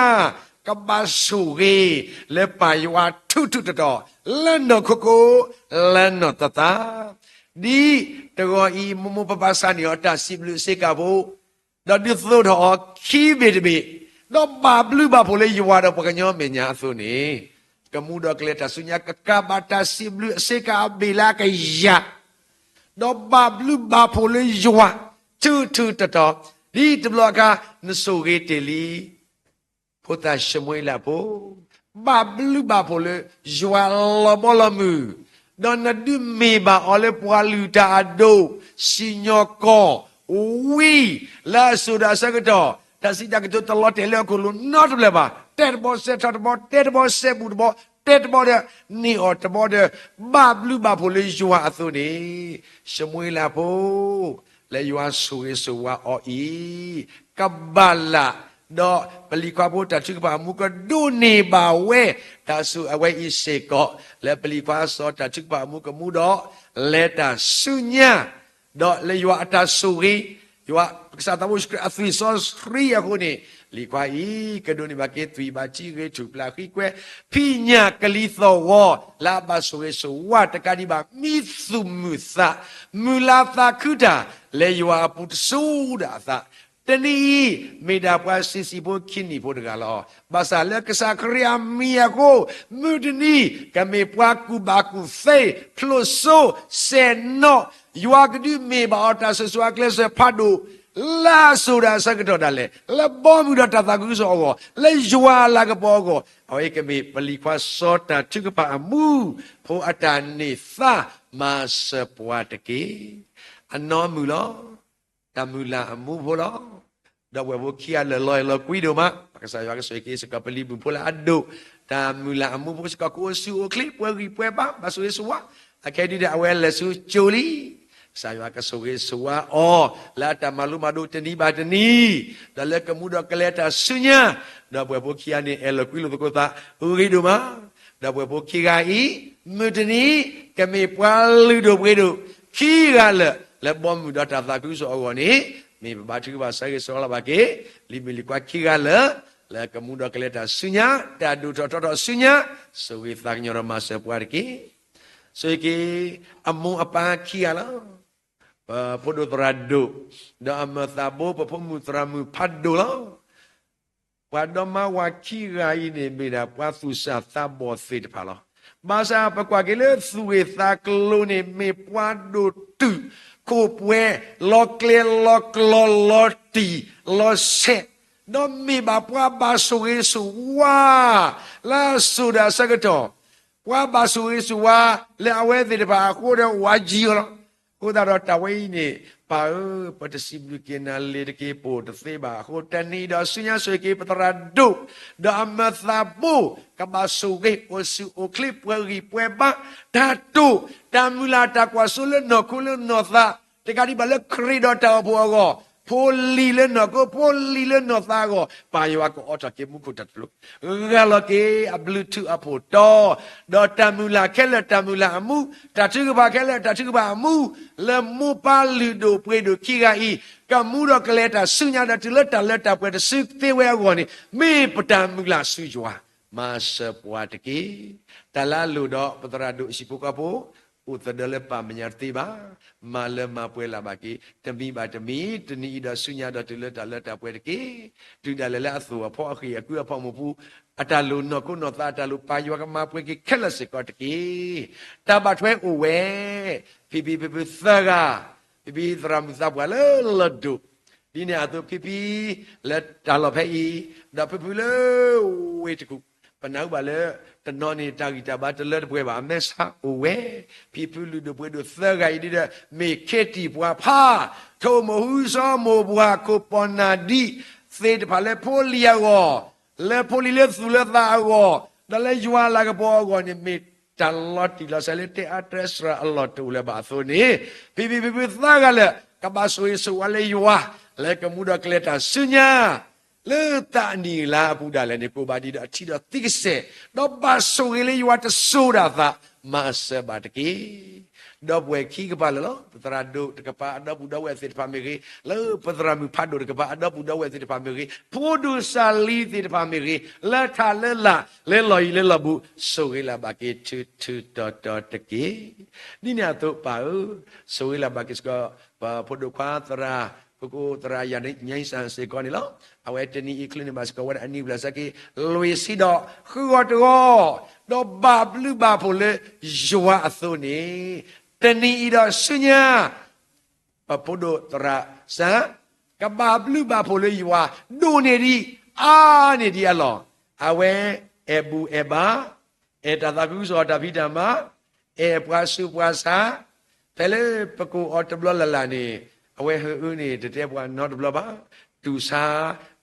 ကဘၣ်ဆိၣ်ဂ့ၤ လၢပၢ်ယွၤထူးထူးတီၤတီၤ, လၢနီၢ်ခိခိ, လၢနီၢ်သးသး, ဒ်တဂီၤအံၤ မိၢ်မိၢ်ပၢ်ပၢ်စးန့ၢ်အီၤတၢ်စံးဘျုးအဆ့ကၤဖိ, ဒီးဒုးသိးထီၣ်အီၤခံဘ့ၣ်တဘ့ၣ်, ဒီးဘၣ်ဘျုးဘၣ်ဖှိၣ်လၢယွၤဒီးပှၤကညီမဲာ်ညါအသိးန့ၣ်, ကမူဒီးကလဲၤတၢ်ဆူညါ ကကးဘၣ်တၢ်စံးဘျုးအဆ့ကၤအဘ့ၣ်လၢအကယၤ ဒီးဘၣ်ဘျုးဘၣ်ဖှိၣ်လၢယွၤ ထူးထူးတီၤတီၤ, ဒ်တဘျီအခါ နဆိၣ်ဂ့ၤတ့ၢ်လံ ဖိသၣ်ၡမူၤအ့လးဖိ, ဘၣ်ဘျုးဘၣ်ဖှိၣ်လၢယွၤလီၤဘီလီၤမုၢ်, ဒီးနဒုးမ့ၢ်ဘၣ်အီၤလၢပှၤလုၢ်တၢ်အဒိၣ်, စံၣ်ညီၣ်ကွီၢ်, ဝံ, လၢအစိၤဒီးအဆၢကတီၢ်, တၢ်စံးတၢ်ကတိၤတလီၤတဲာ်လၢဟီၣ်ခိၣ်လိၤနီတဘျီဘၣ်, တဲတဘီစဲးထီၣ်တဘီ, တဲတဘီစဲးဘူးတဘီ, တဲတဘီဒီး န့ၢ်အီၤတဘီဒီး ဘၣ်ဘျုးဘၣ်ဖှိၣ်လၢယွၤအသိးန့ၣ်, ၡမူၤအ့လးဖိ လၢယွၤဆိၣ်ဂ့ၤဆိၣ်ဝါအီၤအံၤ, ကဘၣ်လၢ်, ဒီးပလံၤခွါဖိတၢ်ထုကဖၣ်အမူကဒိးန့ၢ်ဘၣ်ဝဲ, တၢ်ဆိၣ်အဝဲအံၤစ့ၢ်ကီး, လၢပလံၤခွါစီၤတၢ်ထုကဖၣ်အမူကမူဒီး, လဲၤတၢ်ဆူညါ, ဒီးလၢယွၤအတၢ်ဆိၣ်ဂ့ၤ, ယွၤကစၢ်သးဘိယ့ၣ်ၡူးခရံာ်အသွံၣ်စီဆှံအဃိန့ၣ်, လံၤခွါအံၤ ကဒိးန့ၢ်ဘၣ်က့ၤသွံၣ်ဘၣ်ထံဂ့ၤ ထူၣ်ပျၢ်ဃံကွဲ, ဖံးညၣ်ကလံၤသီၣ်ဂီၤ, လၢအဘၣ်ဆိၣ်ဂ့ၤဆိၣ်ဝါတကးဒံးဘၣ် မံသူၣ်မုာ်သး, မုာ်လၤသးခုတၢ်, လၢယွၤအပူၤတစိၤဒၣ်အသး, တနံၤအံၤ မ့ၢ်ဒၣ်ပှၤစံးဆံးဖိခံနံၣ်ဖိတဂၤလီၤ. ဘၣ်ဆၣ်လၢကစၢ်ခရံာ်အမံၤအဃိ, မုၢ်တနံၤ ကမ့ၢ်ပှၤကူၣ်ဘၣ်ကူၣ်သ့, ဖျိးစိ, စဲးနီၣ်, ယွၤကဒုးမ့ၢ်ဘၣ်အီၤတၢ်ဆိၣ်ဂ့ၤဆိၣ်ဝါကျဲးစၢးဖးဒိၣ် လၢအစိၤဒီးအဆၢကတီၢ်ဒၣ်လဲာ်, လၢဘီမုၢ်ဒီးတၢ်သးခုကစီၣ်အဂီၢ်, လၢယွၤအလၤကပီၤအဂီၢ်, အဝဲကမ့ၢ်ပလံၤခွါစီၤတၢ်ထုကဖၣ်အမူဖိအတၢ်န့ၢ်သါ, မၤစၢၤပှၤတက့ၢ်. အနီၢ်မုၢ်လီၤ. တၢ်မုၢ်လၢ်အမူဖိလီၤ. ဒီပုၢ်ဝဲၢ်ဖိခံဂၤလၢာ်လီၤအဲၣ်လီၤကွံဒိၣ်မး, ကစၢ်ယွၤကဆိၣ်ဂ့ၤက့ၤစ့ၢ်ကီးပလံၤမုၣ်ဖိလၢအဒိၣ်, တၢ်မုၢ်လၢ်အမူဖိစ့ၢ်ကီး ကအိၣ်ဆူၣ်အိၣ်ချ့ ပှဲၤဂံၢ်ပှဲၤဘါ ဘၣ်ဆိၣ်ဂ့ၤဆိၣ်ဝါ, အခဲဒုဒီးအဝဲလဲၤဆူကၠိလံ. ကစၢ်ယွၤကဆိၣ်ဂ့ၤဆိၣ်ဝါအီၤ လၢအတၢ်မၤလိမၤဒိးတနံၤဘၣ်တနံၤ, ဒီးလၢကမူဒီးကလဲၤတၢ်ဆူညါ, ဒီပုၢ်ဝဲၢ်ဖိခံဂၤန့ၣ် အဲၣ်လီၤကွံလိာ်သကိးသး ဂ့ၤဒိၣ်မး. ဒီပုၢ်ဝဲၢ်ဖိခံဂၤအံၤ, မုၢ်တနံၤ ကမ့ၢ်ပှၤလုၢ်ဒိၣ်ပှ့ၤဒိၣ်ခံဂၤလၢာ် လၢဘီမုၢ်ဒီးတၢ်သးခုကစီၣ်အဂီၢ်န့ၣ်, မ့ၢ်ပဘါထုကဖၣ်ဆၢဂ့ၤဆၢဝါလီၤဘၣ်က့ၤ လံၤမုၣ်လံၤခွါခံဂၤလၢာ်, လၢကမူဒီးကလဲၤတၢ်ဆူညါ, တၢ်ဒိၣ်ထီၣ်ထီထီၣ်ဆူညါ, ဆိၣ်ဂ့ၤသးကညီၤဒီးမၤစၢၤပှၤတက့ၢ်. ဆိၣ်ဂ့ၤက့ၤ အမိၢ်အပၢ်ခံဂၤလီၤ. ပဖိဒိၣ်သရၣ်ဒိၣ်, ဒီးအမၢၢ်သးဘိ ပဖိမုၣ်သရၣ်မုၣ်ဖးဒိၣ်လီၤ. ပှၤဒီမါဝၤခံဂၤအံၤန့ၣ် မ့ၢ်ဒၣ်ပှၤသူၣ်စၢ်သးဘီၣ်သ့ၣ်တဖၣ်လီၤ. ဘၣ်ဆၣ်ပကွၢ်က့ၤလၢသူၣ်ဂ့ၢ်သးကျိၤန့ၣ် မ့ၢ်ပှၤဒိၣ်တုာ်ခိၣ်ပှဲၤ လီၤကျဲလီၤကျီ လီၤတံၢ်လီၤဆဲး, ဒီးမ့ၢ်ဘၣ်ပှၤဘၣ်ဆိၣ်ဂ့ၤဆိၣ်ဝါ လၢအစိၤဒီးအဆၢကတီၢ်, ပှၤဘၣ်ဆိၣ်ဂ့ၤဆိၣ်ဝါ လၢအဝဲသ့ၣ်တဖၣ်အဃိဒီးဝးယံၤအီၤလီၤ. အဃိသတးဒီးတၢ်ဝဲအံၤန့ၣ် ပၢ်ဧၢ, ပတစံးဘျုးက့ၤနၤလၢၤတက့ၢ် ပိာ်တသ့ဘၣ်အဃိ တနံၤဒီးဆူညါဆိၣ်ဂ့ၤက့ၤပသရၣ်ဒိၣ် ဒီးအမၢၢ်သးဘိ ကဘၣ်ဆိၣ်ဂ့ၤအိၣ်ဆူၣ်အိၣ်ချ့ ပှဲၤဂံၢ်ပှဲၤဘါ, တၢ်တိာ်, တၢ်မုၢ်လၢ်တၢ်ကွၢ်စိလၢနီၢ်ခိလၢနီၢ်သး, တကးဒံးဘၣ်လၢခရံာ်ဒီးတၢ်အိၣ်ဖှိၣ်အဂီၢ်, ဖိလံၤလၢနီၢ်ခိ ဖိလံၤလၢနီၢ်သးအဂီၢ်, ပၢ်ယွၤကအိးထီၣ်က့ၤမူခိၣ်တၢ်တဖျိ, ဂၢ်လီၤက့ၤအဘျုးထူးအဖှိၣ်တီ, ဒီးတၢ်မုၢ်လၢ်ခဲလၢာ် တၢ်မုၢ်လၢ်အမူ, တၢ်ထုကဖၣ်ခဲလၢာ် တၢ်ထုကဖၣ်အမူ, လၢမိၢ်ပၢ်လုၢ်ဒိၣ်ပှ့ၤဒိၣ်ခံဂၤအံၤ, ကမူဒီးကလဲၤတၢ်ဆူညါဒီးတုၤလၢတၢ်လၢတၢ်ပှဲၤတစုသ့ဝဲအဂီၢ်န့ၣ်, မ့ၢ်ပတၢ်မုၢ်လၢ်ဆူယွၤ, မၤစၢၤပှၤတက့ၢ်. တၢ်လၢအလိၣ်ဒီးပသရၣ်ဒိၣ်ဟံၣ်ဖိဃီဖိ အိၣ်သဒၢလၢပၢ်မဲာ်ညါတသ့ဘၣ်, မၤလၢမၤပှဲၤလၢ်ဘၣ်က့ၤ တမံၤဘၣ်တမံၤ, တနံၤအံၤဒီးဆူညါဒီးတုၤလၢတၢ်လၢတၢ်ပှဲၤတက့ၢ်. တုၤဒၣ်လဲာ်လၢအသိၣ်အဖီအဃံၢ်အကုအဖီမုၢ်ပူၤ, အတၢ်လိၣ်နီၢ်ခိနီၢ်သးအတၢ်လိၣ် ပၢ်ယွၤကမၤပှဲၤက့ၤခဲလၢာ်စ့ၢ်ကီးတက့ၢ်. တၢ်ဘၣ်ထွဲအိၣ်ဝဲ, ဖံဖံဖုဖုသၢဂၤ, ဖံဖံသရၣ်မုၣ်သးပှၢ်လၢလီၢ်ဒိၣ်, ဒ်န့ၣ်အသိးဖံဖံလၢတၢ်လီၢ်ဖဲအံၤ, ဒီးဖုဖုလၢဝ့ၢ်တကူၣ်, ပနၢ်ဟူဘၣ်လၢ တနီၤန့ၣ် တၢ်ဂံၢ်တၢ်ဘါတလၢတပှဲၤဘၣ် အမဲာ်ဆှးအိၣ်ဝဲ, ဖံဖုလုၢ်ဒိၣ်ပှ့ၤဒိၣ်သၢဂၤအံၤဒ်ဒီး မ့ၢ်ခ့တံၢ်ပှၤဖး, ထိၣ်မိၢ်ဟူစီၤမိၢ်ပှၢ်ခိၣ်ပီၢ်နၢ်ဒံးသ့ၣ်တဖၣ်လၢဖိလံၤအဂီၢ်, လၢဖိလံၤလၢသူၣ်လၢသးအဂီၢ်, ဒီးလၢယွၤအလၤကပီၤအဂီၢ်န့ၣ် မ့ၢ်တၢ်လီၤတံၢ်လီၤဆဲးလၢတဲအါတဲစှၤအလီၢ်တအိၣ်လၢၤဘၣ်အသိးန့ၣ်, ဖံဖံဖုဖုသၢဂၤလၢာ် ကဘၣ်ဆိၣ်ဂ့ၤဆိၣ်ဝါလၢယွၤ, လၢကမူဒီးကလဲၤတၢ်ဆူညါ လၢတၢ်အနံၣ်အလါအပူၤဒၣ်လဲာ်န့ၣ် ကိးဘၣ်ဒံးဒီးအထံဒီးသံကစဲး, ဒီးဘၣ်ဆိၣ်ဂ့ၤလၢယွၤတစိၤဒၣ်သး, မၤစၢၤဘၣ်တက့ၢ်. ဒီပုၢ်ဝဲၢ်ခံကပၤလၢာ်လီၤ. ပသရၣ်ဒိၣ်တကပၤအဒီပုၢ်ဒီဝဲၢ်သ့ၣ်တဖၣ်မ့ၢ်ဂ့ၤ, လၢပသရၣ်မုၣ်ဖးဒိၣ်တကပၤအဒီပုၢ်ဒီဝဲၢ်သ့ၣ်တဖၣ်မ့ၢ်ဂ့ၤ, ဖိဒိၣ်စၢ်လံၤသ့ၣ်တဖၣ်မ့ၢ်ဂ့ၤ, လၢထးလၢလာ် လၢလီၢ်ယံၤလၢလီၢ်ဘူး ဆိၣ်ဂ့ၤလၢ်ဘၣ်က့ၤထူထူတီတီတက့ၢ်. ဒ်န့ၣ်အသိးပၢ်ဧၢ, ဆိၣ်ဂ့ၤလၢ်ဘၣ်က့ၤစ့ၢ်ကီး ပဖိဒိၣ်ခွါသရၣ် ဖိကိသရၣ်ယၤညါစၢ်စ့ၢ်ကီးန့ၣ်လီၤ. အဝဲတနံၤအံၤချုးန့ၢ်ဘၣ်စ့ၢ်ကီးဝဲဒၣ်အနံၣ်ဘျဲၣ်စဲက့ လွံၢ်ဆံဒီး ဃုဂီၤတဂီၤ, ဒီးဘၣ်ဘျုးဘၣ်ဖှိၣ်လၢယွၤအသိးန့ၣ်, တနံၤအံၤဒီးဆူညါ ပဖိဒိၣ်သရၣ်စၢ် ကဘၣ်ဘျုးဘၣ်ဖှိၣ်လၢယွၤ ဒိၣ်န့ၢ်ဒံး အါန့ၢ်ဒံးအလီၢ်, အဝဲအဲၣ်ဘူၣ်အဲၣ်ဘါ, အဲၣ်တၢ်သးခုကစီၣ်တၢ်ဖံးတၢ်မၤ, အဲၣ်ပှၤဆူးပှၤဆါ, ဖဲလၢပကိးအီၤတဘျီလၢ်လၢ်န့ၣ်, အဝဲဟၢအုန့ၣ် တတဲပှၤနီတဘျီဘၣ်. တူၢ်ဆါ,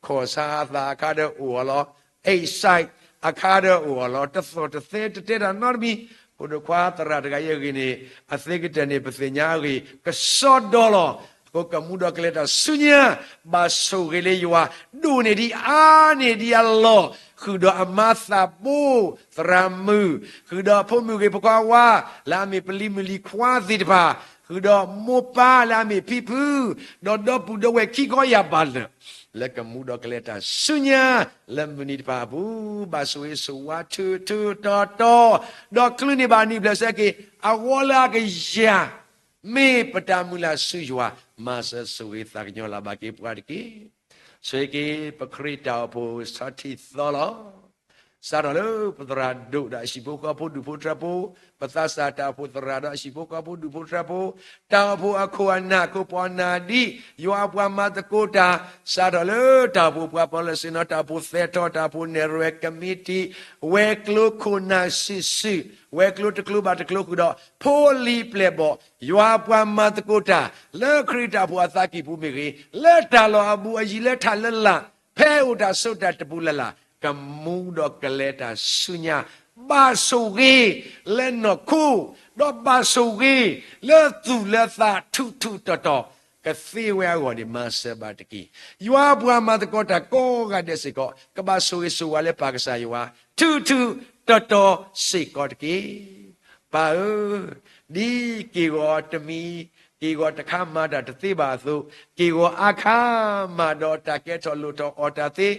ခီၣ်ဆါအသးအခါဒီးအိၣ်အီၤလီၤ. အ့ၣ်စဲး အခါဒီးအိၣ်အီၤလီၤ. တသီၣ်တသဲတတဲတၢ်နီတမံၤ, ဖိဒိၣ်ခွါသရၣ်တဂၤအံၤအဂ့ၢ်န့ၣ်, အသ့ကတၢၢ်န့ၣ် ပသ့ၣ်ညါအဂ့ၢ် ကစီဒီလီၤ. အဃိကမူဒီးကလဲၤတၢ်ဆူညါ, ဘၣ်ဆိၣ်ဂ့ၤလၢယွၤ, ဒိၣ်န့ၢ်ဒံးအါန့ၢ်ဒံးအလီၢ်, ဃုာ်ဒီးအမါသးဘိ, သရၣ်မုၣ်, ဃုာ်ဒီးဖိမုၣ်ဂ့ၤဖိခွါဝါ, လၢအမ့ၢ်ပလံၤမုၣ်လံၤခွါသ့ၣ်တဖၣ်, ဃုာ်ဒီးမိၢ်ပၢ်လၢအမ့ၢ်ဖံဖု, ဒီးဒီပုၢ်ဒီဝဲၢ်ခံခီယၢ်ဘးလၢာ် လၢကမူဒီးကလဲၤတၢ်ဆူညါ, လၢမုၢ်နံၤတဖၣ်အပူၤ, ဘၣ်ဆိၣ်ဂ့ၤဆိၣ်ဝါထူထူတီတီ, ဒီးချုးန့ၢ်ဘၣ်အနံၣ်ဘျဲၣ်စဲက့ အဝီလၢအကယၤ, မ့ၢ်ပတၢ်မုၢ်လၢ်ဆူယွၤ, မၤစၢၤဆိၣ်ဂ့ၤသးကညီၤလၢ်ဘၣ်က့ၤပှၤတက့ၢ်. ဆိၣ်ဂ့ၤက့ၤ ပခရံာ်တၢ်အိၣ်ဖှိၣ်ဆီထံသီလီၤ. စးထီၣ်လၢပသရၣ်ဒိၣ်ဒီးအဟံၣ်ဖိဃီဖိဒူၣ်ဖိထၢဖိ, ပသးစၢ်တၢ်အိၣ်ဖှိၣ်သရၣ်ဒီးအဟံၣ်ဖိဃီဖိဒူၣ်ဖိထၢဖိ, တၢ်အိၣ်ဖှိၣ်အခိၣ်အနၢ် ခိၣ်ပှၤနၢ်ဒ် ယွၤအပှၤမၤသကိးတၢ်, စးထီၣ်လၢတၢ်အိၣ်ဖှိၣ်ပှၤပီလၢဆ့ၣ်နီၤ, တၢ်အိၣ်ဖှိၣ်သဲးထီၣ်, တၢ်အိၣ်ဖှိၣ်နဲၣ်ရွဲၣ်ကမံးတံာ်, ဝဲၤကျိၤခိၣ်နၢ်စုာ်စုာ်, ဝဲၤကျိၤတကျိၤဘၣ်တကျိၤဃုာ်ဒီး ဖိလံၤပျဲၢ်ဘီၣ်, ယွၤအပှၤမၤသကိးတၢ် လၢခရံာ်တၢ်အိၣ်ဖှိၣ်အသးကံၢ်ပူၤမ့ၢ်ဂ့ၤ, လၢတၢ်လီၢ်အဘူးအယံၤ လၢတၢ်လၢလာ်, ဖဲအိၣ်တၢ်ဆိးတၢ်တပူၤလၢ်လၢ်, ကမူဒီးကလဲၤတၢ်ဆူညါ, ဘၣ်ဆိၣ်ဂ့ၤလၢနီၢ်ခိ, ဒီးဘၣ်ဆိၣ်ဂ့ၤလၢသူၣ်လၢသးထူးထူးတီၤတီၤ, ကသ့ဝဲအဂီၢ်န့ၣ် မၤစၢၤဘၣ်တက့ၢ်. ယွၤအပှၤမၤသကိးတၢ်ကိးဂၤဒဲးစ့ၢ်ကီး ကဘၣ်ဆိၣ်ဂ့ၤဆိၣ်ဝါလၢပၢ်ကစၢ်ယွၤ ထူးထူးတီၤတီၤစ့ၢ်ကီးတက့ၢ်. ပၢ်ဧၢ, ဒ်က့ၢ်ဂီၤတမံၤ, က့ၢ်ဂီၤတခါမၤတၢ်တသ့ဘၣ်အသိး, က့ၢ်ဂီၤအါခါမၤဒီးတၢ်ကဲထီၣ်လိၣ်ထီၣ်အီၣ်တၢ်သ့,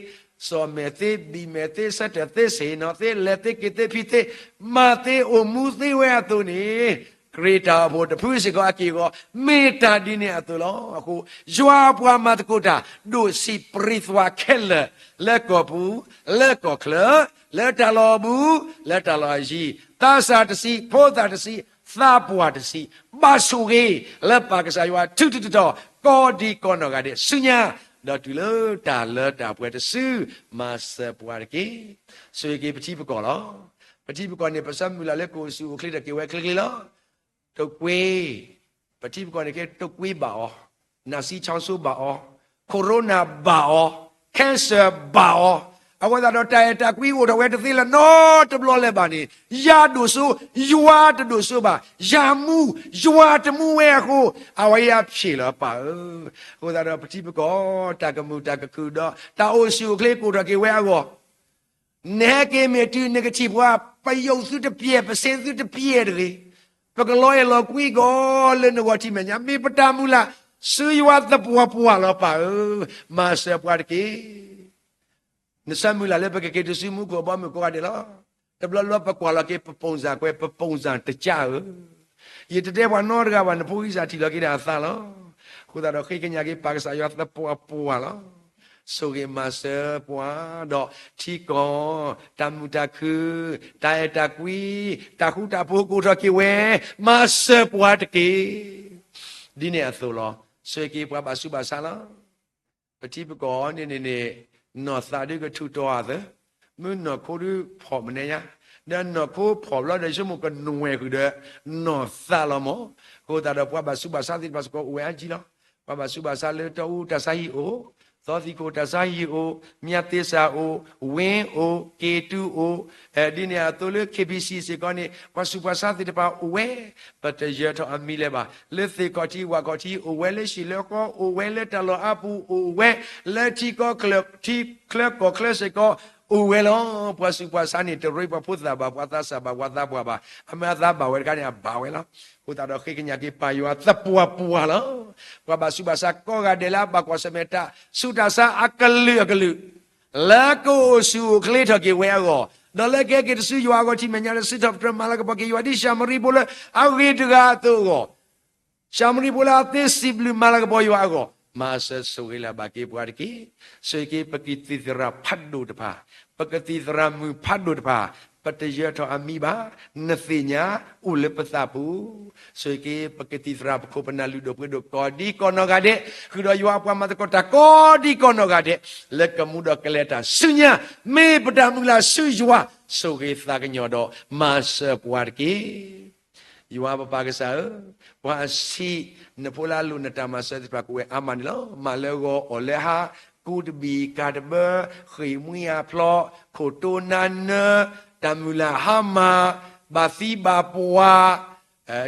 စီၣ်မဲာ်သ့, ဘံၣ်မဲာ်သ့, ဆၢထၢၣ်သ့, ဆ့ၣ်နီၤသ့, လဲၤသ့, က့ၤသ့, ဖံးသ့, မၤသ့, အိၣ်မူသ့ဝဲအသိးန့ၣ်, ခရံာ်တၢ်အိၣ်ဖှိၣ်တဖုစ့ၢ်ကီးအက့ၢ်ဂီၤ မ့ၢ်တၢ်ဒ်န့ၣ်အသိးလီၤ. အဃိ ယွၤအပှၤမၤသကိးတၢ် ဒိၣ်ဆံးပြံသွါခဲလၢာ် လၢကီၢ်ပူၤ, လၢကီၢ်ချၢ, လၢတၢ်လီၢ်အဘူး, လၢတၢ်လီၢ်အယံၤ, သးစၢ်တဆံ, ဖိသၣ်တဆံ, သးပှၢ်တဆံ, ဘၣ်ဆိၣ်ဂ့ၤလၢပၢ်ကစၢ်ယွၤ ထူးထူးတီၤတီၤ ကိးဒံကိးနီၢ်ဂၤဒဲးဆူညါ, ဒီးတုၤလၢတၢ်လၢတၢ်ပှဲၤတစု, မၤစၢၤပှၤတက့ၢ်. ဆိၣ်ဂ့ၤက့ၤပထံပကီၢ်လီၤ. ပထံပကီၢ်န့ၣ် ပဆၢမုၢ်လၢ်လၢကအိၣ်ဆူၣ်အိၣ်ချ့ထီၣ်က့ၤဝဲချ့ချ့လီၤ. တကွ့, ပထံပကီၢ်န့ၣ်က့ တကွ့ဘၣ်အီၤ, နၢ်စံဆီဆိဘၣ်အီၤ, corona ဘၣ်အီၤ, cancer ဘၣ်အီၤ, အဃိသတးဒီး တၢ်အဲၣ်တၢ်ကွံအိၣ်ထီၣ်ဝဲတသ့လၢၤနီတဘျီလၢၤဘၣ်န့ၣ်, ယၤဒိၣ်စိ, ယွၤတဒိၣ်စိဘၣ်, ယၤမူ, ယွၤတမူဝဲအဃိ, အဝဲယၤဖျဲၣ်လီၤပၢ်ဧၢ. အဃိသတးဒီး ပထံပကီၢ် တၢ်ကမုာ်တၢ်ကခုၣ်ဒီး တၢ်အိၣ်ဆူၣ်အိၣ်ချ့ကအိၣ်ထီၣ်က့ၤဝဲအဂီၢ် နဟဲက့ၤမ့ၢ်တုၤနကထံၣ်ပှၤ ပယုၢ်သုတပျဲၢ် ပစ့သုတပျဲၢ်တဂ့ၤ. ပကလီၤအဲၣ်လီၤကွံကီးလၢနဂီၢ်ထံမဲာ်ညါ မ့ၢ်ပတၢ်မုၢ်လၢ် ဆူယွၤသပှၢ်ပှၢ်လီၤပၢ်ဧၢ, မၤစၢၤပှၤတက့ၢ်. နဆၢမုၢ်လၢ်လၢပကက့ၤတုၤဆူမူခိၣ်အဘီအမုၢ်ကိးဂၤဒဲးလီၤ. တဘျီဘျီပကွၢ်လီၤက့ၤပပုံစံကွဲ ပပုံစံတကျဧၢ, ယတတဲပှၤနီတဂၤဘၣ် နဖိဂံၢ်စၢ်ထံၣ်လီၤက့ၤဒၣ်အသးလီၤ. အဃိသတးဒီးဃ့ကညးက့ၤပၢ်ကစၢ်ယွၤသပှၢ်ပှၢ်လီၤ. ဆိၣ်ဂ့ၤမၤစၢၤပှၤ, ဒီးထံကီၢ်, တၢ်မုာ်တၢ်ခုၣ်, တၢ်အဲၣ်တၢ်ကွံ, တၢ်ဃူတၢ်ဖိးကအိၣ်ထီၣ်က့ၤဝဲ, မၤစၢၤပှၤတက့ၢ်. ဒ်န့ၣ်အသိးလီၤ. ဆိၣ်ဂ့ၤက့ၤပှၤဘၣ်ဆူးဘၣ်ဆါလီၤ. ပထံပကီၢ်န့ၣ်န့ၣ်န့ၣ်, နီၢ်သးဒုကထူးတီၤအသး, မုၢ်နီၢ်ခိဒုဖီၣ်မနုၤညါ, ဒီးနီၢ်ခိဖီၣ်ဘျီဒီး ဆိကမိၣ်ကနွဲၣ်ဃုာ်ဒီးနီၢ်သးလီၤမး. အဃိသတးဒီးပှၤဘၣ်ဆူးဘၣ်ဆါသ့ၣ်တဖၣ်စ့ၢ်ကီးအိၣ်ဝဲအါကံလီၤ. ပှၤဘၣ်ဆူးဘၣ်ဆါလၢတီအူတၢ်ဆါဟံၣ်အိၣ်, သီသံၣ်ခိၣ်တၢ်ဆါဟံၣ်အိၣ်, မၠၣ်သ့ၣ်စၢ်အိၣ်, ဝ့အိၣ်, က့ၤတူအိၣ်, ဒ်န့ၣ်အသိးလၢ KBC စ့ၢ်ကီးန့ၣ် ပှၤဆူးပှၤဆါသ့ၣ်တဖၣ်အိၣ်ဝဲ, ပတယၢၤထီၣ်အမံၤလၢၤဘၣ်, လၢသ့ၣ်ခီၣ်ထံးဝၣ်ခီၣ်ထံးအိၣ်ဝဲ, လၢဟံၣ်လၢဃီအိၣ်ဝဲ, လၢတၢ်လီၢ်အါပူၤအိၣ်ဝဲ, လၢထံကီၢ်ချၢ, ထံချၢကီၢ်ချၢစ့ၢ်ကီးအိၣ်ဝဲလီၤ. ပှၤဆူးပှၤဆါန့ၣ် တရ့ပှၤဖိသၣ်ဘၣ်, ပှၤသးစၢ်ဘၣ်, ပှၤသးပှၢ်ဘၣ်, အမ့ၢ်အသးဘၣ်ဝဲတခါန့ၣ် အဘၣ်ဝဲလီၤ. အဃိသတးဒီးဃ့ကညးက့ၤပၢ်ယွၤသပှၢ်ပှၢ်လီၤ. ပှၤဘၣ်ဆူးဘၣ်ဆါကိးဂၤဒဲးလၢအဘၣ်ကွၢ်ဆၢၣ်မဲာ်တၢ် ဆူးတၢ်ဆါအကလုာ်အကလုာ် လၢကအိၣ်ဆူၣ်အိၣ်ချ့ထီၣ်က့ၤဝဲအဂီၢ်, ဒီးလၢကဟဲက့ၤတစုယွၤအဂီၢ်ထံမဲာ်ညါလၢ စံးထီၣ်ပတြၢၤမၤလၤကပီၤက့ၤယွၤ ဒ်ၡၤမရံဖိလၢအဂ့ၤတဂၤအသိးအဂီၢ်, ၡၤမရံဖိလၢအသ့စံးဘျုးမၤလၤကပီၤယွၤအဂီၢ်, မၤစၢၤဆိၣ်ဂ့ၤလၢ်ဘၣ်က့ၤပှၤတက့ၢ်. ဆိၣ်ဂ့ၤက့ၤပကသံၣ်သရၣ်ဖးဒိၣ်တဖၣ်, ပကသံၣ်သရၣ်မုၣ်ဖးဒိၣ်တဖၣ်, ပတယၢၤထီၣ်အမံၤဘၣ်, နသ့ၣ်ညါအိၣ်လၢပသးပူၤ. ဆိၣ်ဂ့ၤက့ၤပကသံၣ်သရၣ်ပခိၣ်ပနၢ်လုၢ်ဒိၣ်ပှ့ၤဒိၣ်ကိးဒံကိးနီၢ်ဂၤဒဲး, ဃုာ်ဒီးယွၤအပှၤမၤသကိးတၢ်ကိးဒံကိးနီၢ်ဂၤဒဲး, လၢကမူဒီးကလဲၤတၢ်ဆူညါ, မ့ၢ်ပတၢ်မုၢ်လၢ်ဆူယွၤ, ဆိၣ်ဂ့ၤသးကညီၤဒီးမၤစၢၤပှၤတက့ၢ်. ယွၤပပၢ်ကစၢ်ဧၢ, ပှၤအဆံးနဖိလၢအလိၣ်နတၢ်မၤစၢၤသ့ၣ်တဖၣ်ကအိၣ်ဝဲအါမးန့ၣ်လီၤ. မၤလၢဂီၤအီၣ်လၢဟါ, ကူတဘံၣ်ကၤတဘၢ, ဃ့ၢ်မှံဟးဖျိး, ခိၣ်တိနါနၢ, တၢ်မုၢ်လၢ်ဟါမၢ်, ဘၣ်သံဘၣ်ပှၢ်,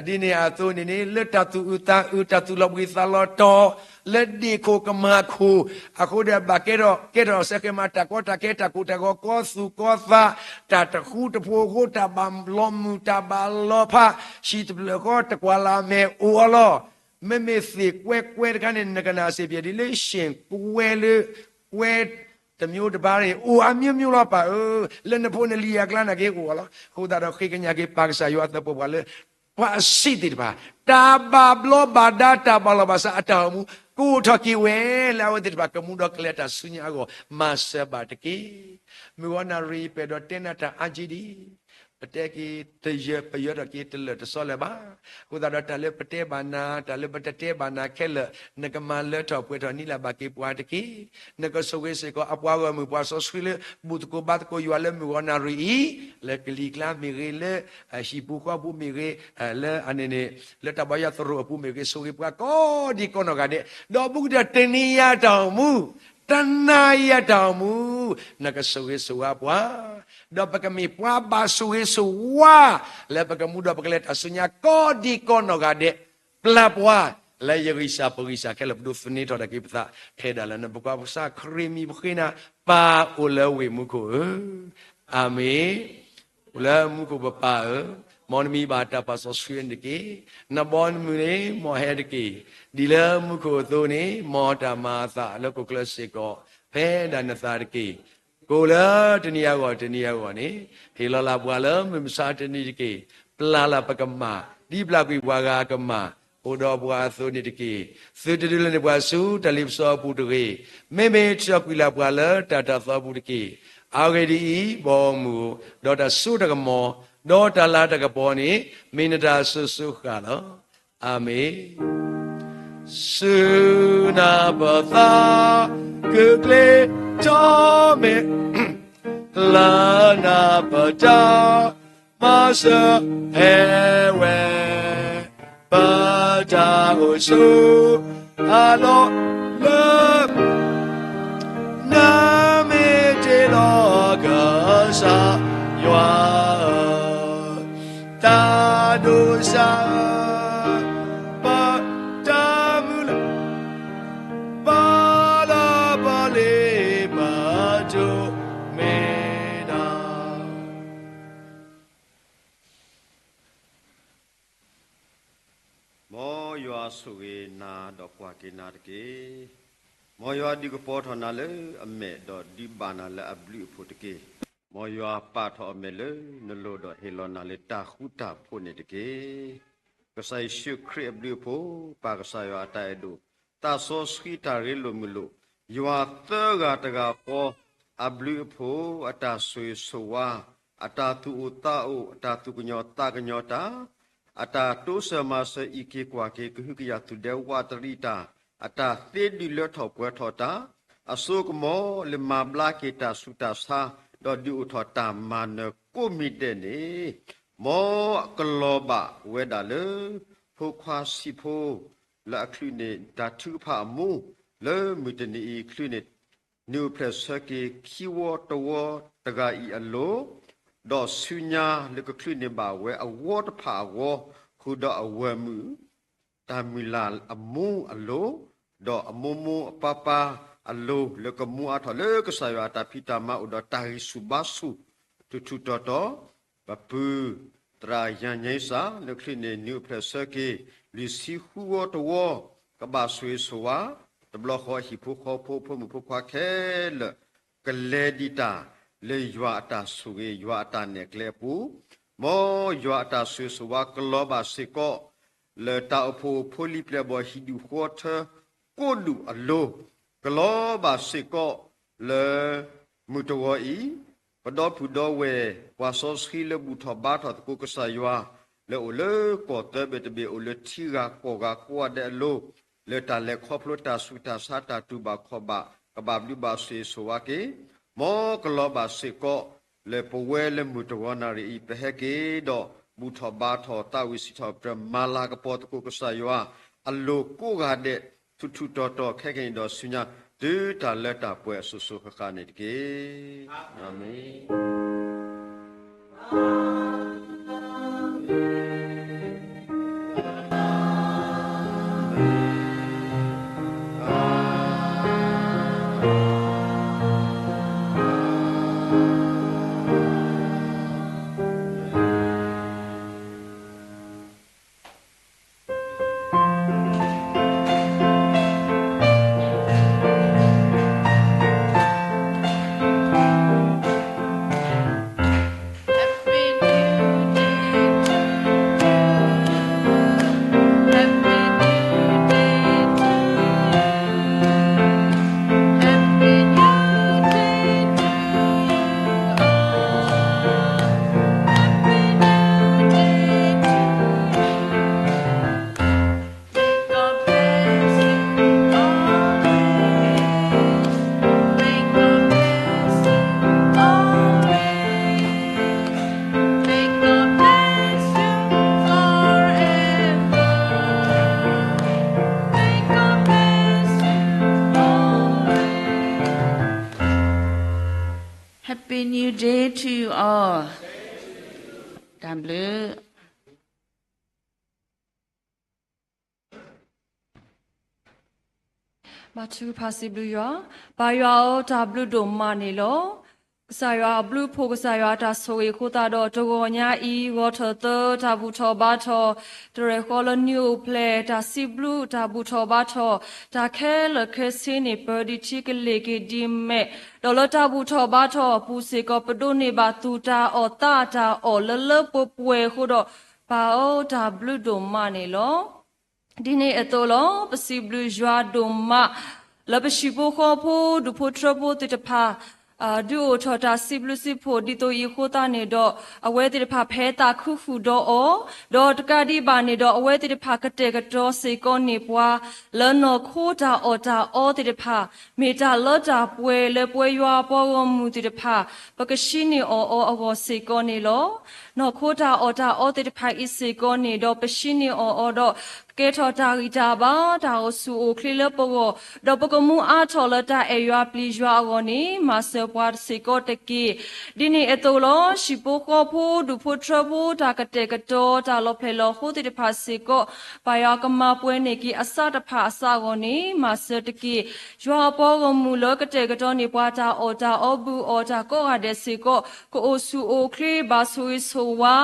ဒ်န့ၣ်အသိးန့ၣ်န့ၣ် လၢတၢ်သူၣ်အုးသးအုး တၢ်သူၣ်လီၤဘှံးသးလီၤတီၤ, လၢဒ့ၣ်ခိၣ်ကမၢ်ခိၣ်, အဃိဒီးဘၣ်ကဲထီၣ် ကဲထီၣ်စဲဃဲမး တၢ်ကီတၢ်ခဲ တၢ်ကိၢ်တၢ်ဂီၤ ကီသူၣ်ကီသး, တၢ်တဃူတဖိးအဃိ တၢ်ဘၣ်လီၤမုၢ် တၢ်ဘၣ်လီၤဖး, ဟံၣ်တဖျၢၣ်ဃီတကွၢ်လၢ်မဲာ်အိၣ်အီၤလီၤ. မ့မ့ၢ်သ့ၣ်ကွဲကွဲတခါန့ၣ် နကနၣ်စ့ၢ်ပှဲၤဒ်လၢ ရှ့ၣ်ကွဲလၢ ကွဲ တစ်မျိုးတစ်ပါးန့ၣ် အိၣ်အမျိုးမျိုးလီၤပၢ်ဧၢ, လၢနဖိနလံၤအကျါနာ်က့အိၣ်အီၤလီၤ. အဃိသတးဒီးဃ့ကညးက့ၤပၢ်ကစၢ်ယွၤအသးပှၢ်ပှၢ်လၢ ပှၤအဆံးသ့ၣ်တဖၣ် တၢ်ဘၣ်ဘျီးဘၣ်ဒါ တၢ်ဘၣ်လီၤဘၣ်စးအတၢ်အိၣ်မူ ကိးထီၣ်က့ၤဝဲ လၢအဝဲသ့ၣ်တဖၣ်ကမူဒီးကလဲၤတၢ်ဆူညါအဂီၢ် မၤစၢၤဘၣ်တက့ၢ်. မုၢ်ဂီၤနၣ်ရံၣ် ပအဲၣ်ဒိးတဲနၤတၢ်အါက့ဒ် ပတဲက့ၤတယၢၢ် ပယၢၤထီၣ်က့ၤတလၢာ်တစီလၢၤဘၣ်. အဃိသတးဒီး တၢ်လၢပတဲဘၣ်နၤ တၢ်လၢပတတဲဘၣ်နၤခဲလၢာ် နကမၤလၢထီၣ်ပှဲၤထီၣ်နံၤလၢ်ဘၣ်က့ၤပှၤတက့ၢ်. နကဆိၣ်ဂ့ၤစ့ၢ်ကီး အပှၤဂီၢ်မုၢ်ပှၤစီဆှံလၢ ဘူၣ်သကိးဘါသကိးယွၤလၢမုၢ်ဂီၤနၣ်ရံၣ်အံၤ လၢကလံၤကျါမ့ၢ်ဂ့ၤ လၢဟံၣ်ပူၤဃီပူၤမ့ၢ်ဂ့ၤ လၢအန့ၣ်န့ၣ် လၢတၢ်ဘါယွၤသရိာ်အပူၤမ့ၢ်ဂ့ၤ ဆိၣ်ဂ့ၤပှၤကိးဒံကိးနီၢ်ဂၤဒဲး ဒီးဘူးကတၢၢ်တနံၤအံၤအတၢ်အိၣ်မူ တနၤအံၤအတၢ်အိၣ်မူ နကဆိၣ်ဂ့ၤဆိၣ်ဝါပှၤ ဒီးပကမ့ၢ်ပှၤဘၣ်ဆိၣ်ဂ့ၤဆိၣ်ဝါ လၢပကမူဒီးပကလဲၤတၢ်ဆူညါ ကိးဒံကိးနီၢ်ဂၤဒဲး ပျၢ်ပှၤ လၢယဂံၢ်စၢ်ပဂံၢ်စၢ်ခဲလၢာ် ပဒိးသန့ၤထီၣ်ဒၣ်က့ၤပသး ဖဲဒၣ်လၢနဖိခွါကစၢ်ခရံာ်မံၤပဃ့နၤ ပၢ်အိၣ်လၢဝ့ၢ်မူခိၣ်ဧၢ, အၤမ့ၣ်. အိၣ်လၢမူခိၣ်ပပၢ်ဧၢ, မ်နမံၤဘၣ်တၢ်ပာ်စီဆှံန့ၣ်တက့ၢ်. နဘီနမုၢ်န့ၣ် မ်ဟဲတက့ၢ်. ဒ်လၢမူခိၣ်အသိးန့ၣ် မ်တၢ်မၤအသးလၢဟီၣ်ခိၣ်ချၢစ့ၢ်ကီး ဖဲဒၣ်နသးတက့ၢ်. ကိၣ်လၢတနံၤအဂီၢ်တနံၤအဂီၢ်န့ၣ် ဟ့ၣ်လီၤလၢ်ပှၤလၢမုၢ်မဆါတနံၤတက့ၢ်. ပျၢ်လၢ်ပကမၣ် ဒ်ပျၢ်ကွံာ်ပှၤဂၤအကမၣ် အိၣ်ဒီးပှၤအသိးန့ၣ်တက့ၢ်. သုတဒုးလၢန့ၢ်ပှၤဆူတၢ်လ့ပစီအပူၤတဂ့ၤ. မ့မ့ၢ်ထုးကွံာ်လၢ်ပှၤလၢတၢ်တၢ်သီပူၤတက့ၢ်. အဂ့ၢ်ဒ်အံၤ, ဘီမုၢ်ဧၢ, ဒီးတၢ်စိတၢ်ကမီၤ, ဒီးတၢ်လၤတၢ်ကပီၤန့ၣ် မ့ၢ်နတၢ်အစိၤစိၤဃၣ်လီၤ. အၤမ့ၣ်. စူၢ်နၤပသး ကကျ့ထီၣ်မ့ၢ် လၢနၤပတၢ် မၤစၢၤဟဲဝဲ ပတၢ်အိၣ်ဆူၣ်အလီၢ်လၢ နမ့ၢ်တ့လီၤကစၢ်ယွၤဧၢ, တၢ်ဒိးစၢ်ဧၢ, ပတၢ်မုၢ်လၢ် ပာ်လီၤပာ်လံ ပတိၢ်မ့ၢ်နၤ မ်ယွၤဆိၣ်ဂ့ၤနၤဒီးကွၢ်က့ၤနၤတက့ၢ်. မ်ယွၤဒုးကပီၤထီၣ်နၤလၢအမဲာ်ဒီးဒုးဘၣ်နၤလၢအဘျုးအဖှိၣ်တက့ၢ်. မ်ယွၤပာ်ထီၣ်အမဲာ်လၢနလိၤဒီးဟ့ၣ်လီၤနၤလၢတၢ်ဃူတၢ်ဖိးန့ၣ်တက့ၢ်. ကစၢ်ယ့ၣ်ၡူးခရံာ်အဘျုးအဖှိၣ်, ပၢ်ကစၢ်ယွၤအတၢ်အဲၣ်ဒိၣ်, သးစီဆှံတၢ်ရ့လိာ်မုာ်လိာ်, ယွၤသၢဂၤတဂၤဃီ အဘျုးအဖှိၣ်, အတၢ်ဆိၣ်ဂ့ၤဆိၣ်ဝါ, အတၢ်သူၣ်အိၣ်သးအိၣ်, အတၢ်သူၣ်ကညီၤသးကညီၤတၢ်, အတၢ်တိစၢၤမၤစၢၤအံးက့ၤကွၢ်က့ၤ ကဟုကယာ်သူၣ်ဒဲဝးတရံးတၢ်, အတၢ်သ့ဒုးလၢထီၣ်ပှဲၤထီၣ်တၢ်, အစိကမီၤလၢမၤဘျါက့ၤတၢ်ဆူးတၢ်ဆါ, ဒီးဒုးအိၣ်ထီၣ်တၢ်မၤနၢၤကိးမံၤဒဲးန့ၣ်, မ်အကလီၤဘၣ်ဝဲဒၣ်လၢ ဖိခွါဆံးဖိ လၢအချုးန့ၢ် တၢ်ထုကဖၣ်အမူ လၢမုၢ်တနံၤအံၤချုးန့ၣ် နံၣ်အိၣ်ဖျဲၣ်ဆၢက့ၤ ခံဝီတဝီတဂၤအံၤအလိၤ, ဒီးဆူညါလၢကချုးန့ၢ်ဘၣ်ဝဲအဝီတဖၣ်အဂီၢ်, ဃုာ်ဒီးအဝဲၢ်မုၣ် တၢ်မုၢ်လၢ်အမူအလိၤ, ဒီးအမိၢ်မိၢ်အပၢ်ပၢ်အလိၤ လၢကမူအါထီၣ်လၢကစၢ်ယွၤအတၢ်ဖံးတၢ်မၤအိၣ်ဒီးတၢ်ဂံၢ်ဆူၣ်ဘါဆူၣ် ထူးထူးတီၤတီၤ, ပပုၢ်သရၣ်ယၤညါစၢ် လၢချုးန့ၣ် နံၣ်အိၣ်ဖျဲၣ်ဆၢက့ၤ လွံၢ်ဆံဃုဝီတဝီ, ကဘၣ်ဆိၣ်ဂ့ၤဆိၣ်ဝါ, တဘျီဃီဟံၣ်ဖိဃီဖိ ဖိမုၣ်ဖိခွါခဲလၢာ် ကလဲၤဒံးတၢ် လၢယွၤအတၢ်ဆိၣ်ဂ့ၤ ယွၤအတၢ်နဲၣ်ကျဲအပူၤ, မ်ယွၤအတၢ်ဆိၣ်ဂ့ၤဆိၣ်ဝါကလီၤဘၣ်စ့ၢ်ကီး လၢတၢ်အိၣ်ဖှိၣ်ဖိလံၤပျဲၢ်ဘီၣ်ဟံၣ်ဒူၣ်ဃီထၢ ကိးဒူၣ်အလိၤ, ကလီၤဘၣ်စ့ၢ်ကီး လၢ မုၢ်တဝီၤအံၤ, ပဒီပုၢ်ဒီဝဲၢ် ပှၤစီဆှံလၢဘူၣ်ထီၣ်ဘါထီၣ်သကိးကစၢ်ယွၤ, လၢအိၣ်လၢကီၢ်သၢဘ့ၣ်တဘ့ၣ် အိၣ်လၢထံဂၤကီၢ်ဂၤကိးဂၤဒဲးအလိၤ, လၢတၢ်လဲၤခီဖျိတၢ်ဆူးတၢ်ဆါ တၢ်တူၢ်ဘၣ်ခီၣ်ဘၣ် ကဘၣ်ဘျုးဘၣ်ဆိၣ်ဂ့ၤဆိၣ်ဝါက့ၤ, မ်ကလီၤဘၣ်စ့ၢ်ကီး လၢပဝဲလၢမုၢ်တဝီၤနၣ်ရံၣ်အံၤ ပဟဲက့ၤဒီး ဘူၣ်ထီၣ်ဘါထီၣ် သးဝံၣ်စံးထီၣ်ပတြၢၤ မၤလၤကပီၤသကိးကစၢ်ယွၤ အလိၤကိးဂၤဒဲး ထူးထူးတီၤတီၤ ခဲကနံၣ်အံၤဒီးဆူညါ တုၤတၢ်လၢတၢ်ပှဲၤအစိၤစိၤဃၣ်ဃၣ်န့ၣ်တက့ၢ်. အၤမ့ၣ်. Happy New Day to you all. တၢ်ဘျုး ဘါထုကဖၣ်စံးဘျုးယွၤ, ပၢ်ယွၤဧၢ, တၢ်ဘျုးဒိၣ်မးန့ၣ်လီၤ. ကစၢ်ယွၤအဘျုးအဖှိၣ်, ကစၢ်ယွၤအတၢ်ဆိၣ်ဂ့ၤအဃိသတးဒီး တဂီၤညါအံၤ ဂီၤထီၣ်သၢ တၢ်ဘူၣ်ထီၣ်ဘါထီၣ်, တရဲၣ်ဃီလၢနံၣ်အိၣ်ဖျဲၣ်, တၢ်စံးဘျုးတၢ်ဘူၣ်ထီၣ်ဘါထီၣ်, တၢ်ခဲလၢာ်ခဲဆ့န့ၣ် ပၢဒံးထံကလ့ၢ်က့ၤဒံးမဲာ်, ဒီးလၢတၢ်ဘူၣ်ထီၣ်ဘါထီၣ်အပူၤစ့ၢ်ကီး ပဒိးန့ၢ်ဘၣ်သူၣ်တၢ်အီၣ်သးတၢ်အီၣ်လၢလၢပှဲၤပှဲၤအဃိဒီး ပၢ်ဧၢ, တၢ်ဘျုးဒိၣ်မးန့ၣ်လီၤ. ဒ်န့ၣ်အသိးလီၤ. ပစံးဘျုးယွၤဒိၣ်မး လၢပဟံၣ်ဖိဃီဖိ ဒူၣ်ဖိထၢဖိသ့ၣ်တဖၣ် ဒုးအိၣ်ထီၣ်တၢ်စံးဘျုးစံးဖှိၣ်ဒ်သိးအံၤအဃိသတးန့ၣ်ဒီး အဝဲသ့ၣ်တဖၣ်ဖဲသးခုဃုာ်ဒီးအီၤ, ဒီးတကးဒံးဘၣ်န့ၣ်ဒီး အဝဲသ့ၣ်တဖၣ်ကတဲာ်ကတီၤစ့ၢ်ကီးန့ၢ်ပှၤ လၢနီၢ်ခိတၢ်အီၣ်တၢ်အီသ့ၣ်တဖၣ် မ့ၢ်တၢ်လၢတၢ်ပှဲၤလၢပဝဲယွၤအပှၤဂီၢ်မုၢ်သ့ၣ်တဖၣ် ပကဟံးန့ၢ်အီၣ်အီၤအဂီၢ်စ့ၢ်ကီးန့ၣ်လီၤ. နီၢ်ခိတၢ်အီၣ်တၢ်အီသ့ၣ်တဖၣ်အံၤစ့ၢ်ကီးန့ၣ်ဒီး ပဟံးန့ၢ်အီၣ်အီၤဒီး ကဲထီၣ်တၢ်ဂံၢ်တၢ်ဘါ တၢ်အိၣ်ဆူၣ်အိၣ်ချ့လၢပဂီၢ်, ဒီးပကမူအါထီၣ်လၢတၢ်အဲၣ်ယွၤပျံၤယွၤအဂီၢ်န့ၣ် မၤစၢၤပှၤစ့ၢ်ကီးတက့ၢ်. ဒ်န့ၣ်အသိးလီၤ. ဟံၣ်ဖိဃီဖိ ဒူၣ်ဖိထၢဖိ တၢ်ကတဲာ်ကတီၤ တၢ်လီၤဖျဲၣ်လီၤဃိသ့ၣ်တဖၣ်စ့ၢ်ကီး ပၢ်ယွၤကမၤပှဲၤန့ၢ်က့ၤအစၢ်တဖၣ်အစၢ်အဂီၢ်န့ၣ် မၤစၢၤတက့ၢ်. ယွၤအပှၤဂီၢ်မုၢ်လၢကတဲာ်ကတီၤန့ၢ်ပှၤ တၢ်အီၣ်တၢ်အီဘူးအီၣ် တၢ်ကိးဂၤဒဲးစ့ၢ်ကီး ကအိၣ်ဆူၣ်အိၣ်ချ့ ဘၣ်ဆိၣ်ဂ့ၤဆိၣ်ဝါ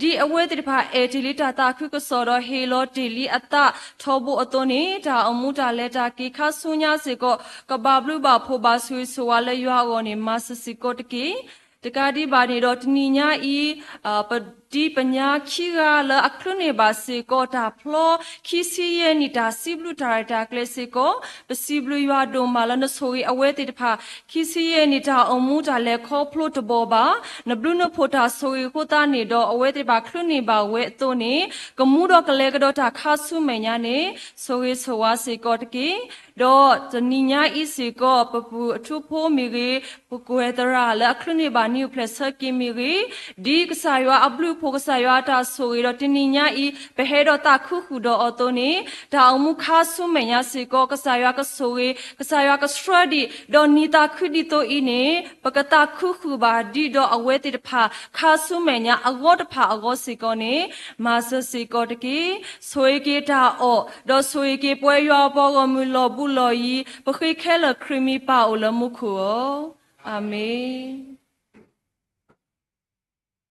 ဒ်အဝဲသ့ၣ်တဖၣ်အဲၣ်တ့ၢ်လံတၢ်သးခုကစီၣ်ဒီး ဟ့ၣ်လီၤတ့ၢ်လံအသးထီဘိအသိးန့ၣ် တၢ်အိၣ်မူတၢ်လဲၤတၢ်က့ၤခါဆူညါစ့ၢ်ကီး ကဘၣ်ဘျုးဘၣ်ဖှိၣ် ဘၣ်ဆိၣ်ဂ့ၤဆိၣ်ဝါလၢယွၤအဂီၢ်န့ၣ် မၤစၢၤစ့ၢ်ကီးတက့ၢ်. တကးဒံးဘၣ်န့ၣ်ဒီး တနံၤညါအံၤ ပဒံးပညါခံဂၤလၢအချုးန့ၢ်ဘၣ်စ့ၢ်ကီး တၢ်ဖျီခံဆံယဲၢ်နံၣ် တၢ်စံးဘျုးတၢ်ရဲၣ်တၢ်ကျဲၤစ့ၢ်ကီး ပစံးဘျုးယွၤဒိၣ်မးလၢနဆိၣ်ဂ့ၤအဝဲသ့ၣ်တဖၣ် ခံဆံယဲၢ်နံၣ် တၢ်အိၣ်မူတၢ်လဲၤခီဖျိတဘီဘၣ် နဘျုးနဖှိၣ်တၢ်ဆိၣ်ဂ့ၤအဃိသတးန့ၣ်ဒီး အဝဲသ့ၣ်တဖၣ်ချုးန့ၢ်ဘၣ်ဝဲအသိးန့ၣ် ကမူဒီးကလဲၤကဒီးတၢ်ခါဆူမဲာ်ညါန့ၣ် ဆိၣ်ဂ့ၤဆိၣ်ဝါစ့ၢ်ကီးတက့ၢ်. ဒီးတနံၤညါအံၤစ့ၢ်ကီး ပပုၢ်အထူဖိမ့ၢ်ဂ့ၤ, ပကွဲၤသရၣ်လၢအချုးန့ၢ်ဘၣ်နံၣ်အိၣ်ဖျဲၣ်ဆၢက့ၤမ့ၢ်ဂ့ၤ, ဒ်ကစၢ်ယွၤအဘျုးအဖှိၣ် ကစၢ်ယွၤအတၢ်ဆိၣ်ဂ့ၤဒီး တနံၤညါအံၤ ပဟဲဒီးသးခုဃုာ်ဒီးအီၤအသိးန့ၣ် တၢ်အိၣ်မူခါဆူမဲာ်ညါစ့ၢ်ကီး ကစၢ်ယွၤကဆိၣ်ဂ့ၤ ကစၢ်ယွၤကဆှၢဒံး ဒီးနံၤသးခုဒ်သိးအံၤန့ၣ် ပကသးခုဃုာ်ဘၣ်ဒံးဒီးအဝဲသ့ၣ်တဖၣ် ခါဆူမဲာ်ညါအဂီၢ်တဖၣ်အဂီၢ်စ့ၢ်ကီးန့ၣ် မၤစၢၤစ့ၢ်ကီးတက့ၢ်. ဆိၣ်ဂ့ၤက့ၤတၢ်အီၣ် ဒီးဆိၣ်ဂ့ၤက့ၤပဝဲယွၤအပှၤဂီၢ်မုၢ်လီၤဘူးလီၤယံၤ ပဃ့ခဲလၢာ်ခရံာ်မံၤပၢ်အိၣ်လၢမူခိၣ်ဧၢ, အၤမ့ၣ်.